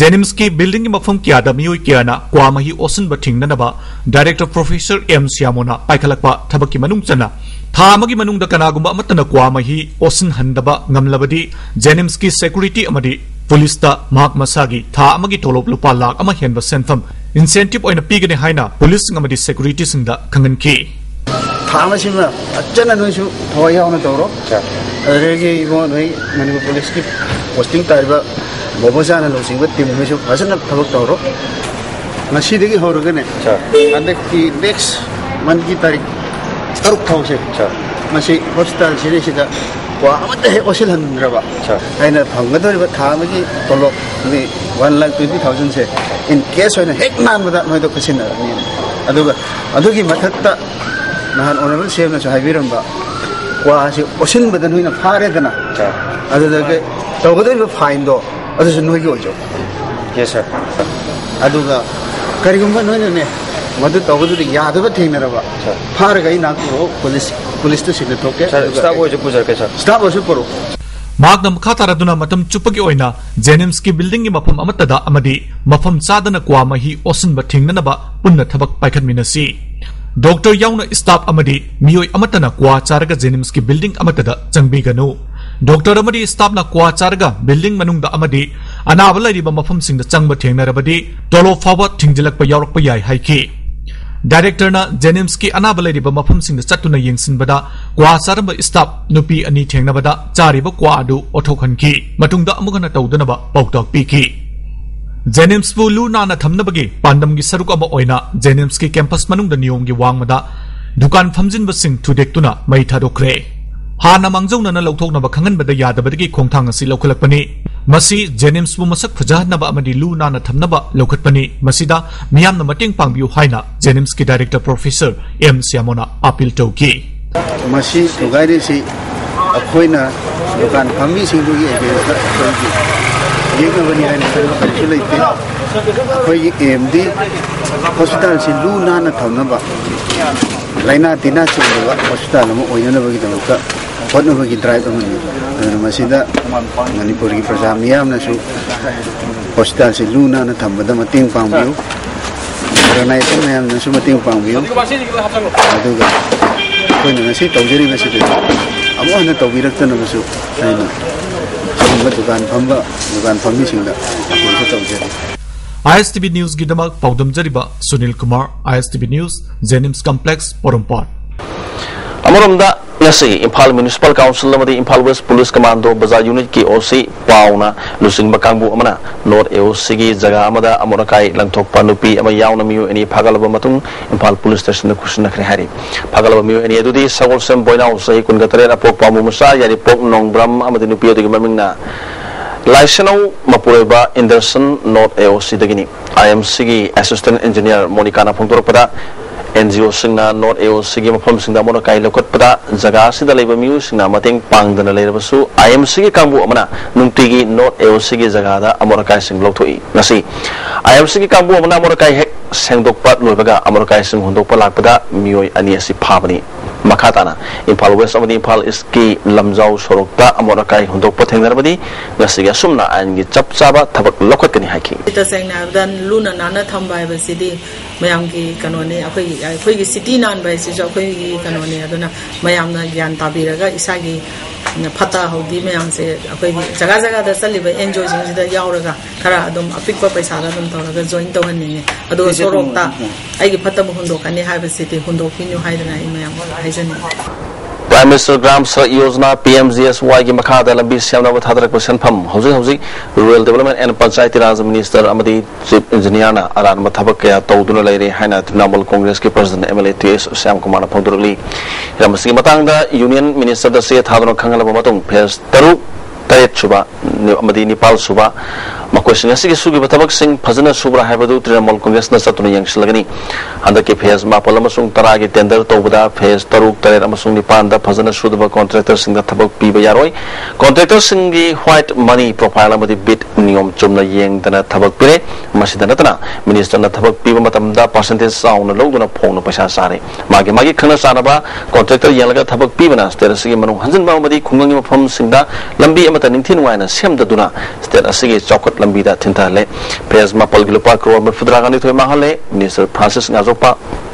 JNIMSꯀꯤ buildingꯒꯤ ꯃꯐꯝ ꯀꯌꯥꯗ ꯃꯤꯑꯣꯏ ꯀꯌꯥꯅ ꯀ꯭ꯋꯥ ꯃꯍꯤ ꯑꯣꯠꯁꯤꯟꯕ ꯊꯤꯡꯅꯅꯕ director Professor M ꯁ꯭ꯌꯥꯃꯣꯅ ꯄꯥꯏꯈꯠꯂꯛꯄ ꯊꯕꯛꯀꯤ ꯃꯅꯨꯡ ꯆꯟꯅ ꯊꯥ ꯑꯃꯒꯤ ꯃꯅꯨꯡꯗ ꯀꯅꯥꯒꯨꯝꯕ ꯑꯃꯠꯇꯅ ꯀ꯭ꯋꯥ ꯃꯍꯤ ꯑꯣꯠꯁꯤꯟꯍꯟꯗꯕ ꯉꯝꯂꯕꯗꯤ JNIMSꯀꯤ security ꯑꯃꯗꯤ policeꯇ ꯃꯍꯥꯛ ꯃꯁꯥꯒꯤ ꯊꯥ ꯑꯃꯒꯤ ꯇꯣꯂꯣꯞ ꯂꯨꯄꯥ ꯂꯥꯈ ꯑꯃ ꯍꯦꯟꯕ ꯁꯦꯟꯐꯝ incentive ꯑꯣꯏꯅ ꯄꯤꯒꯅꯤ ꯍꯥꯏꯅ policeꯁꯤꯡ ꯑꯃꯗꯤ securityꯁꯤꯡꯗ ꯈꯪꯍꯟꯈꯤ꯫ ꯊꯥ ꯑꯃꯁꯤꯃ ꯐꯖꯅ ꯅꯣꯏꯁꯨ ꯊꯋꯥꯏ ꯌꯥꯎꯅ ꯇꯧꯔꯣ꯫ ꯑꯗꯨꯗꯒꯤ ꯏꯕꯣ ꯅꯣꯏ ꯃꯅꯤꯄꯨꯔ policeꯀꯤ posting ꯇꯥꯔꯤꯕ ꯕꯣꯕꯣꯆꯥꯅ ꯂꯨꯆꯤꯡꯕ team ꯅꯣꯏꯁꯨ ꯐꯖꯅ ꯊꯕꯛ ꯇꯧꯔꯣ꯫ ꯉꯁꯤꯗꯒꯤ ꯍꯧꯔꯒꯅꯦ, ꯍꯟꯗꯛꯀꯤ next monthꯀꯤ ꯇꯥꯔꯤꯛ ꯇꯔꯨꯛ ꯐꯥꯎꯁꯦ, ꯃꯁꯤ hospital ꯁꯤꯗꯩꯁꯤꯗ ꯀ꯭ꯋꯥ ꯑꯃꯠꯇ ꯍꯦꯛ ꯑꯣꯠꯁꯤꯜꯍꯟꯗ꯭ꯔꯕ, ꯑꯩꯅ ꯐꯪꯒꯗꯧꯔꯤꯕ ꯊꯥ ꯑꯃꯒꯤ ꯇꯣꯂꯣꯞ ꯃꯤ one lakh twenty thousandꯁꯦ in cash ꯑꯣꯏꯅ ꯍꯦꯛ ꯅꯥꯟꯕꯗ ꯅꯣꯏꯗ ꯈꯨꯠꯁꯤꯟꯅꯔꯅꯤ꯫ ꯑꯗꯨꯒ ꯑꯗꯨꯒꯤ ꯃꯊꯛꯇ ꯅꯍꯥꯟ honourable CMꯅꯁꯨ ꯍꯥꯏꯕꯤꯔꯝꯕ, ꯀ꯭ꯋꯥꯁꯤ ꯑꯣꯠꯁꯤꯟꯕꯗ ꯅꯣꯏꯅ ꯐꯥꯔꯦꯗꯅ, ꯑꯗꯨꯗꯒꯤ ꯇꯧꯒꯗꯧꯔꯤꯕ fineꯗꯣ ꯑꯗꯨꯁꯨ ꯅꯣꯏꯒꯤ ꯑꯣꯏꯖꯧ꯫ Yes, sir. ꯑꯗꯨꯒ ꯀꯔꯤꯒꯨꯝꯕ ꯅꯣꯏꯅꯅꯦ ꯃꯗꯨ ꯇꯧꯕꯗꯨꯗ ꯌꯥꯗꯕ ꯊꯦꯡꯅꯔꯕ, ꯐꯥꯔꯒ ꯑꯩ ꯅꯥꯛ ꯄꯨꯔꯛꯑꯣ, police, policeꯇ sign ꯊꯣꯛꯀꯦ꯫ Sir, ꯑꯗꯨꯒ staff ꯑꯣꯏꯔꯁꯨ ꯄꯨꯖꯔꯛꯀꯦ, sir. Staff ꯑꯣꯏꯔꯁꯨ ꯄꯨꯔꯛꯑꯣ꯫ ꯃꯍꯥꯛꯅ ꯃꯈꯥ ꯇꯥꯔꯗꯨꯅ ꯃꯇꯝ ꯆꯨꯞꯄꯒꯤ ꯑꯣꯏꯅ JNIMSꯀꯤ buildingꯒꯤ ꯃꯐꯝ ꯑꯃꯠꯇꯗ ꯑꯃꯗꯤ ꯃꯐꯝ ꯆꯥꯗꯅ ꯀ꯭ꯋꯥ ꯃꯍꯤ ꯑꯣꯠꯁꯤꯟꯕ ꯊꯤꯡꯅꯅꯕ ꯄꯨꯟꯅ ꯊꯕꯛ ꯄꯥꯏꯈꯠꯃꯤꯟꯅꯁꯤ꯫ Doctor ꯌꯥꯎꯅ staff ꯑꯃꯗꯤ ꯃꯤꯑꯣꯏ ꯑꯃꯠꯇꯅ ꯀ꯭ꯋꯥ ꯆꯥꯔꯒ JNIMSꯀꯤ building ꯑꯃꯠꯇꯗ ꯆꯪꯕꯤꯒꯅꯨ꯫ Doctor ꯑꯃꯗꯤ staffꯅ ꯀ꯭ꯋꯥ ꯆꯥꯔꯒ building ꯃꯅꯨꯡꯗ ꯑꯃꯗꯤ ꯑꯅꯥꯕ ꯂꯩꯔꯤꯕ ꯃꯐꯝꯁꯤꯡꯗ ꯆꯪꯕ ꯊꯦꯡꯅꯔꯕꯗꯤ ꯇꯣꯂꯣꯞ ꯐꯥꯎꯕ ꯊꯤꯡꯖꯤꯜꯂꯛꯄ ꯌꯥꯎꯔꯛꯄ ꯌꯥꯏ ꯍꯥꯏꯈꯤ꯫ ꯗꯥꯏꯔꯦꯛꯇꯔꯅ JNIMSꯀꯤ ꯑꯅꯥꯕ ꯂꯩꯔꯤꯕ ꯃꯐꯝꯁꯤꯡꯗ ꯆꯠꯇꯨꯅ ꯌꯦꯡꯁꯤꯟꯕꯗ ꯀ꯭ꯋꯥ ꯆꯥꯔꯝꯕ staff ꯅꯨꯄꯤ ꯑꯅꯤ ꯊꯦꯡꯅꯕꯗ ꯆꯥꯔꯤꯕ ꯀ꯭ꯋꯥ ꯑꯗꯨ ꯑꯣꯊꯣꯛꯍꯟꯈꯤ꯫ ꯃꯇꯨꯡꯗ ꯑꯃꯨꯛ ꯍꯟꯅ ꯇꯧꯗꯅꯕ ꯄꯥꯎꯇꯥꯛ ꯄꯤꯈꯤ꯫ JNIMSꯄꯨ ꯂꯨ ꯅꯥꯟꯅ ꯊꯝꯅꯕꯒꯤ ꯄꯥꯟꯗꯝꯒꯤ ꯁꯔꯨꯛ ꯑꯃ ꯑꯣꯏꯅ JNIMSꯀꯤ campus ꯃꯅꯨꯡꯗ ꯅꯤꯌꯣꯝꯒꯤ ꯋꯥꯡꯃꯗ ꯗꯨꯀꯥꯟ ꯐꯝꯖꯤꯟꯕꯁꯤꯡ ꯊꯨꯗꯦꯛꯇꯨꯅ ꯃꯩ ꯊꯥꯗꯣꯛꯈ꯭ꯔꯦ꯫ ꯍꯥꯟꯅ ꯃꯥꯡꯖꯧꯅꯅ ꯂꯧꯊꯣꯛꯅꯕ ꯈꯪꯍꯟꯕꯗ ꯌꯥꯗꯕꯗꯒꯤ ꯈꯣꯡꯊꯥꯡ ꯑꯁꯤ ꯂꯧꯈꯠꯂꯛꯄꯅꯤ꯫ ꯃꯁꯤ JNIMSꯄꯨ ꯃꯁꯛ ꯐꯖꯍꯟꯅꯕ ꯑꯃꯗꯤ ꯂꯨ ꯅꯥꯟꯅ ꯊꯝꯅꯕ ꯂꯧꯈꯠꯄꯅꯤ꯫ ꯃꯁꯤꯗ ꯃꯤꯌꯥꯝꯅ ꯃꯇꯦꯡ ꯄꯥꯡꯕꯤꯌꯨ ꯍꯥꯏꯅ JNIMSꯀꯤ director professor M ꯁ꯭ꯌꯥꯃꯣꯅ appeal ꯇꯧꯈꯤ꯫ ꯃꯁꯤ ꯊꯨꯒꯥꯏꯔꯤꯁꯤ ꯑꯩꯈꯣꯏꯅ ꯗꯨꯀꯥꯟ ꯐꯝꯃꯤꯁꯤꯡꯗꯨꯒꯤ againstꯇ ꯑꯩꯈꯣꯏꯒꯤ ꯌꯦꯛꯅꯕꯅꯤ ꯍꯥꯏꯅ ꯈꯟꯕ ꯀꯔꯤꯁꯨ ꯂꯩꯇꯦ꯫ ꯑꯩꯈꯣꯏꯒꯤ aimꯗꯤ hospitalꯁꯤ ꯂꯨ ꯅꯥꯟꯅ ꯊꯝꯅꯕ, ꯂꯥꯏꯅꯥ ꯇꯤꯟꯅꯥ ꯆꯦꯟꯗꯕ hospital ꯑꯃ ꯑꯣꯏꯅꯅꯕꯒꯤꯗꯃꯛꯇ ꯍꯣꯠꯅꯕꯒꯤ drive ꯑꯃꯅꯤ꯫ ꯑꯗꯨꯅ ꯃꯁꯤꯗ ꯃꯅꯤꯄꯨꯔꯒꯤ ꯄ꯭ꯔꯖꯥ ꯃꯤꯌꯥꯝꯅꯁꯨ hospitalꯁꯤ ꯂꯨ ꯅꯥꯟꯅ ꯊꯝꯕꯗ ꯃꯇꯦꯡ ꯄꯥꯡꯕꯤꯌꯨ꯫ Organization ꯃꯌꯥꯝꯅꯁꯨ ꯃꯇꯦꯡ ꯄꯥꯡꯕꯤꯌꯨ꯫ ꯑꯗꯨꯒ ꯑꯩꯈꯣꯏꯅ ꯉꯁꯤ ꯇꯧꯖꯔꯤꯕꯁꯤꯗꯤ ꯑꯃꯨꯛ ꯍꯟꯅ ꯇꯧꯕꯤꯔꯛꯇꯅꯕꯁꯨ ꯑꯩꯅ ꯑꯁꯤꯒꯨꯝꯕ ꯗꯨꯀꯥꯟ ꯐꯝꯕ, ꯗꯨꯀꯥꯟ ꯐꯝꯃꯤꯁꯤꯡꯗ appealꯁꯨ ꯇꯧꯖꯔꯤ꯫ ISTV Newsꯒꯤꯗꯃꯛ ꯄꯥꯎꯗꯝꯖꯔꯤꯕ Sunil Kumar, ISTV News, JNIMS Complex, ꯄꯣꯔꯣꯝꯄꯥꯠ꯫ ꯑꯃꯔꯣꯝꯗ, ꯉꯁꯤ ꯏꯝꯐꯥꯜ Municipal Council ꯑꯃꯗꯤ Imphal West Police Commando Bazar Unitꯀꯤ OC ꯄꯥꯎꯅ ꯂꯨꯆꯤꯡꯕ ꯀꯥꯡꯕꯨ ꯑꯃꯅ North AOCꯒꯤ ꯖꯒꯥ ꯑꯃꯗ ꯑꯃꯣꯠ ꯑꯀꯥꯏ ꯂꯪꯊꯣꯛꯄ ꯅꯨꯄꯤ ꯑꯃ ꯌꯥꯎꯅ ꯃꯤꯑꯣꯏ ꯑꯅꯤ ꯐꯥꯒꯠꯂꯕ ꯃꯇꯨꯡ ꯏꯝꯐꯥꯜ Police Stationꯗ ꯈꯨꯠꯁꯤꯟꯅꯈ꯭ꯔꯦ ꯍꯥꯏꯔꯤ꯫ ꯐꯥꯒꯠꯂꯕ ꯃꯤꯑꯣꯏ ꯑꯅꯤ ꯑꯗꯨꯗꯤ ꯁꯒꯣꯜꯁꯦꯝ ꯕꯣꯏꯅꯥꯎ, ꯆꯍꯤ ꯀꯨꯟꯒ ꯇꯔꯦꯠ, ꯑꯄꯣꯛꯄ ꯑꯃꯨ ꯃꯆꯥ ꯌꯥꯏꯔꯤꯄꯣꯛ ꯅꯣꯡꯕ꯭ꯔꯝ ꯑꯃꯗꯤ ꯅꯨꯄꯤ ꯑꯗꯨꯒꯤ ꯃꯃꯤꯡꯅ ꯂꯥꯏꯁꯅꯧ ꯃꯄꯨꯔꯣꯏꯕ ꯏꯟꯗꯔꯁꯟ, North AOCꯗꯒꯤꯅꯤ꯫ IMCꯒꯤ Assistant Engineer ꯃꯣꯅꯤꯀꯥꯅ ꯐꯣꯡꯗꯣꯔꯛꯄꯗ, NGOꯁꯤꯡꯅ North AOCꯒꯤ ꯃꯐꯝꯁꯤꯡꯗ ꯑꯃꯣꯠ ꯑꯀꯥꯏ ꯂꯧꯈꯠꯄꯗ ꯖꯒꯥ ꯑꯁꯤꯗ ꯂꯩꯕ ꯃꯤꯑꯣꯏꯁꯤꯡꯅ ꯃꯇꯦꯡ ꯄꯥꯡꯗꯅ ꯂꯩꯔꯕꯁꯨ, IMCꯒꯤ ꯀꯥꯡꯕꯨ ꯑꯃꯅ ꯅꯨꯡꯇꯤꯒꯤ North AOCꯒꯤ ꯖꯒꯥꯗ ꯑꯃꯣꯠ ꯑꯀꯥꯏꯁꯤꯡ ꯂꯧꯊꯣꯛꯏ꯫ ꯉꯁꯤ IMCꯒꯤ ꯀꯥꯡꯕꯨ ꯑꯃꯅ ꯑꯃꯣꯠ ꯑꯀꯥꯏ ꯍꯦꯛ ꯁꯦꯡꯗꯣꯛꯄ ꯂꯣꯏꯕꯒ ꯑꯃꯣꯠ ꯑꯀꯥꯏꯁꯤꯡ ꯍꯨꯟꯗꯣꯛꯄ ꯂꯥꯛꯄꯗ ꯃꯤꯑꯣꯏ ꯑꯅꯤ ꯑꯁꯤ ꯐꯥꯕꯅꯤ꯫ ꯃꯈꯥ ꯇꯥꯅ ꯏꯝꯐꯥꯜ West ꯑꯃꯗꯤ ꯏꯝꯐꯥꯜ Eastꯀꯤ ꯂꯝꯖꯥꯎ ꯁꯣꯔꯣꯛꯇ ꯑꯃꯣꯠ ꯑꯀꯥꯏ ꯍꯨꯟꯗꯣꯛꯄ ꯊꯦꯡꯅꯔꯕꯗꯤ ꯉꯁꯤꯒꯤ ꯑꯁꯨꯝꯅ ꯑꯥꯏꯟꯒꯤ ꯆꯞ ꯆꯥꯕ ꯊꯕꯛ ꯂꯧꯈꯠꯀꯅꯤ ꯍꯥꯏꯈꯤ꯫ ꯇꯁꯦꯡꯅ ꯍꯥꯏꯔꯕꯗ, ꯂꯨꯅ ꯅꯥꯟꯅ ꯊꯝꯕ ꯍꯥꯏꯕꯁꯤꯗꯤ ꯃꯌꯥꯝꯒꯤ ꯀꯩꯅꯣꯅꯤ꯫ ꯑꯩꯈꯣꯏꯒꯤ, ꯑꯩꯈꯣꯏꯒꯤ city ꯅꯥꯟꯕ ꯍꯥꯏꯁꯤꯁꯨ ꯑꯩꯈꯣꯏꯒꯤ ꯀꯩꯅꯣꯅꯤ꯫ ꯑꯗꯨꯅ ꯃꯌꯥꯝꯅ ꯒ꯭ꯌꯥꯟ ꯇꯥꯕꯤꯔꯒ ꯏꯁꯥꯒꯤ ꯐꯠꯇ ꯍꯥꯎꯗꯤ ꯃꯌꯥꯝꯁꯦ ꯑꯩꯈꯣꯏꯒꯤ ꯖꯒꯥ ꯖꯒꯥꯗ ꯆꯠꯂꯤꯕ ꯑꯦꯟ ꯖꯤ ꯑꯣꯁꯤꯡꯁꯤꯗ ꯌꯥꯎꯔꯒ ꯈꯔ ꯑꯗꯨꯝ ꯑꯄꯤꯛꯄ ꯄꯩꯁꯥꯗ ꯑꯗꯨꯝ ꯇꯧꯔꯒ ꯖꯣꯏꯟ ꯇꯧꯍꯟꯅꯤꯡꯉꯦ꯫ ꯑꯗꯨꯒ ꯁꯣꯔꯣꯛꯇ ꯑꯩꯒꯤ ꯐꯠꯇꯕ ꯍꯨꯟꯗꯣꯛꯀꯅꯤ ꯍꯥꯏꯕꯁꯤꯗꯤ ꯍꯨꯟꯗꯣꯛꯄꯤꯅꯨ ꯍꯥꯏꯗꯅ ꯑꯩ ꯃꯌꯥꯝ ꯍꯥꯏꯖꯅꯤꯡꯉꯤ꯫ Prime Minister Gram Sadak Yojana, P M G S Y ꯒꯤ ꯃꯈꯥꯗ ꯂꯝꯕꯤ ꯁꯦꯝꯅꯕ ꯊꯥꯗꯔꯛꯄ ꯁꯦꯟꯐꯝ ꯍꯧꯖꯤꯛ ꯍꯧꯖꯤꯛ Rural Development and Panchayati Raj Minister ꯑꯃꯗꯤ Chief Engineerꯅ ꯑꯔꯥꯟꯕ ꯊꯕꯛ ꯀꯌꯥ ꯇꯧꯗꯨꯅ ꯂꯩꯔꯦ ꯍꯥꯏꯅ Trinamool ꯀꯣꯡꯒ꯭ꯔꯦꯁꯀꯤ President M L A T S ꯁ꯭ꯌꯥꯝꯀꯨꯃꯥꯔꯅ ꯐꯣꯡꯗꯣꯔꯛꯂꯤ꯫ ꯍꯤꯔꯝ ꯑꯁꯤꯒꯤ ꯃꯇꯥꯡꯗ Union Ministerꯗ ꯆꯦ ꯊꯥꯗꯨꯅ ꯈꯪꯍꯜꯂꯕ ꯃꯇꯨꯡ phase ꯇꯔꯨꯛ, ꯇꯔꯦꯠ ꯁꯨꯕ ꯑꯃꯗꯤ ꯅꯤꯄꯥꯜ ꯁꯨꯕ ꯃꯈꯣꯏꯁꯤꯡ ꯑꯁꯤꯒꯤ ꯁꯨꯈꯤꯕ ꯊꯕꯛꯁꯤꯡ ꯐꯖꯅ ꯁꯨꯕ꯭ꯔꯥ ꯍꯥꯏꯕꯗꯨ ꯇ꯭ꯔꯤꯅꯥꯃꯨꯜ ꯀꯣꯡꯒ꯭ꯔꯦꯁꯅ ꯆꯠꯇꯨꯅ ꯌꯦꯡꯁꯤꯜꯂꯒꯅꯤ꯫ ꯍꯟꯗꯛꯀꯤ phase ꯃꯥꯄꯜ ꯑꯃꯁꯨꯡ ꯇꯔꯥꯒꯤ tender ꯇꯧꯕꯗ phase ꯇꯔꯨꯛ, ꯇꯔꯦꯠ ꯑꯃꯁꯨꯡ ꯅꯤꯄꯥꯟꯗ ꯐꯖꯅ ꯁꯨꯗꯕ contractorꯁꯤꯡꯗ ꯊꯕꯛ ꯄꯤꯕ ꯌꯥꯔꯣꯏ꯫ Contractorꯁꯤꯡꯒꯤ white money profile ꯑꯃꯗꯤ bid ꯅꯤꯌꯣꯝ ꯆꯨꯝꯅ ꯌꯦꯡꯗꯅ ꯊꯕꯛ ꯄꯤꯔꯦ꯫ ꯃꯁꯤꯗ ꯅꯠꯇꯅ, Ministerꯅ ꯊꯕꯛ ꯄꯤꯕ ꯃꯇꯝꯗ percentage ꯆꯥꯎꯅ ꯂꯧꯗꯨꯅ ꯐꯣꯡꯅ ꯄꯩꯁꯥ ꯆꯥꯔꯦ꯫ ꯃꯥꯒꯤ ꯃꯥꯒꯤ ꯈꯪꯅ ꯆꯥꯅꯕ contractor ꯌꯦꯡꯂꯒ ꯊꯕꯛ ꯄꯤꯕꯅ state ꯑꯁꯤꯒꯤ ꯃꯅꯨꯡ ꯍꯟꯖꯤꯟꯕ ꯑꯃꯗꯤ ꯈꯨꯡꯒꯪꯒꯤ ꯃꯐꯝꯁꯤꯡꯗ ꯂꯝꯕꯤ ꯑꯃꯠꯇ ꯅꯤꯡꯊꯤ ꯅꯨꯡꯉꯥꯏꯅ ꯁꯦꯝꯗꯗꯨꯅ state ꯑꯁꯤꯒꯤ ꯆꯥꯎꯈꯠ ꯂꯝꯕꯤꯗ ꯊꯤꯟꯊꯍꯜꯂꯦ꯫ Phase ꯃꯥꯄꯜꯒꯤ ꯂꯨꯄꯥ ꯀ꯭ꯔꯣꯔ ꯃꯔꯤꯐꯨꯇꯔꯥꯒ ꯅꯤꯊꯣꯏ ꯃꯥꯡꯍꯜꯂꯦ꯫ Minister Francis ꯉꯥꯖꯣꯛꯄ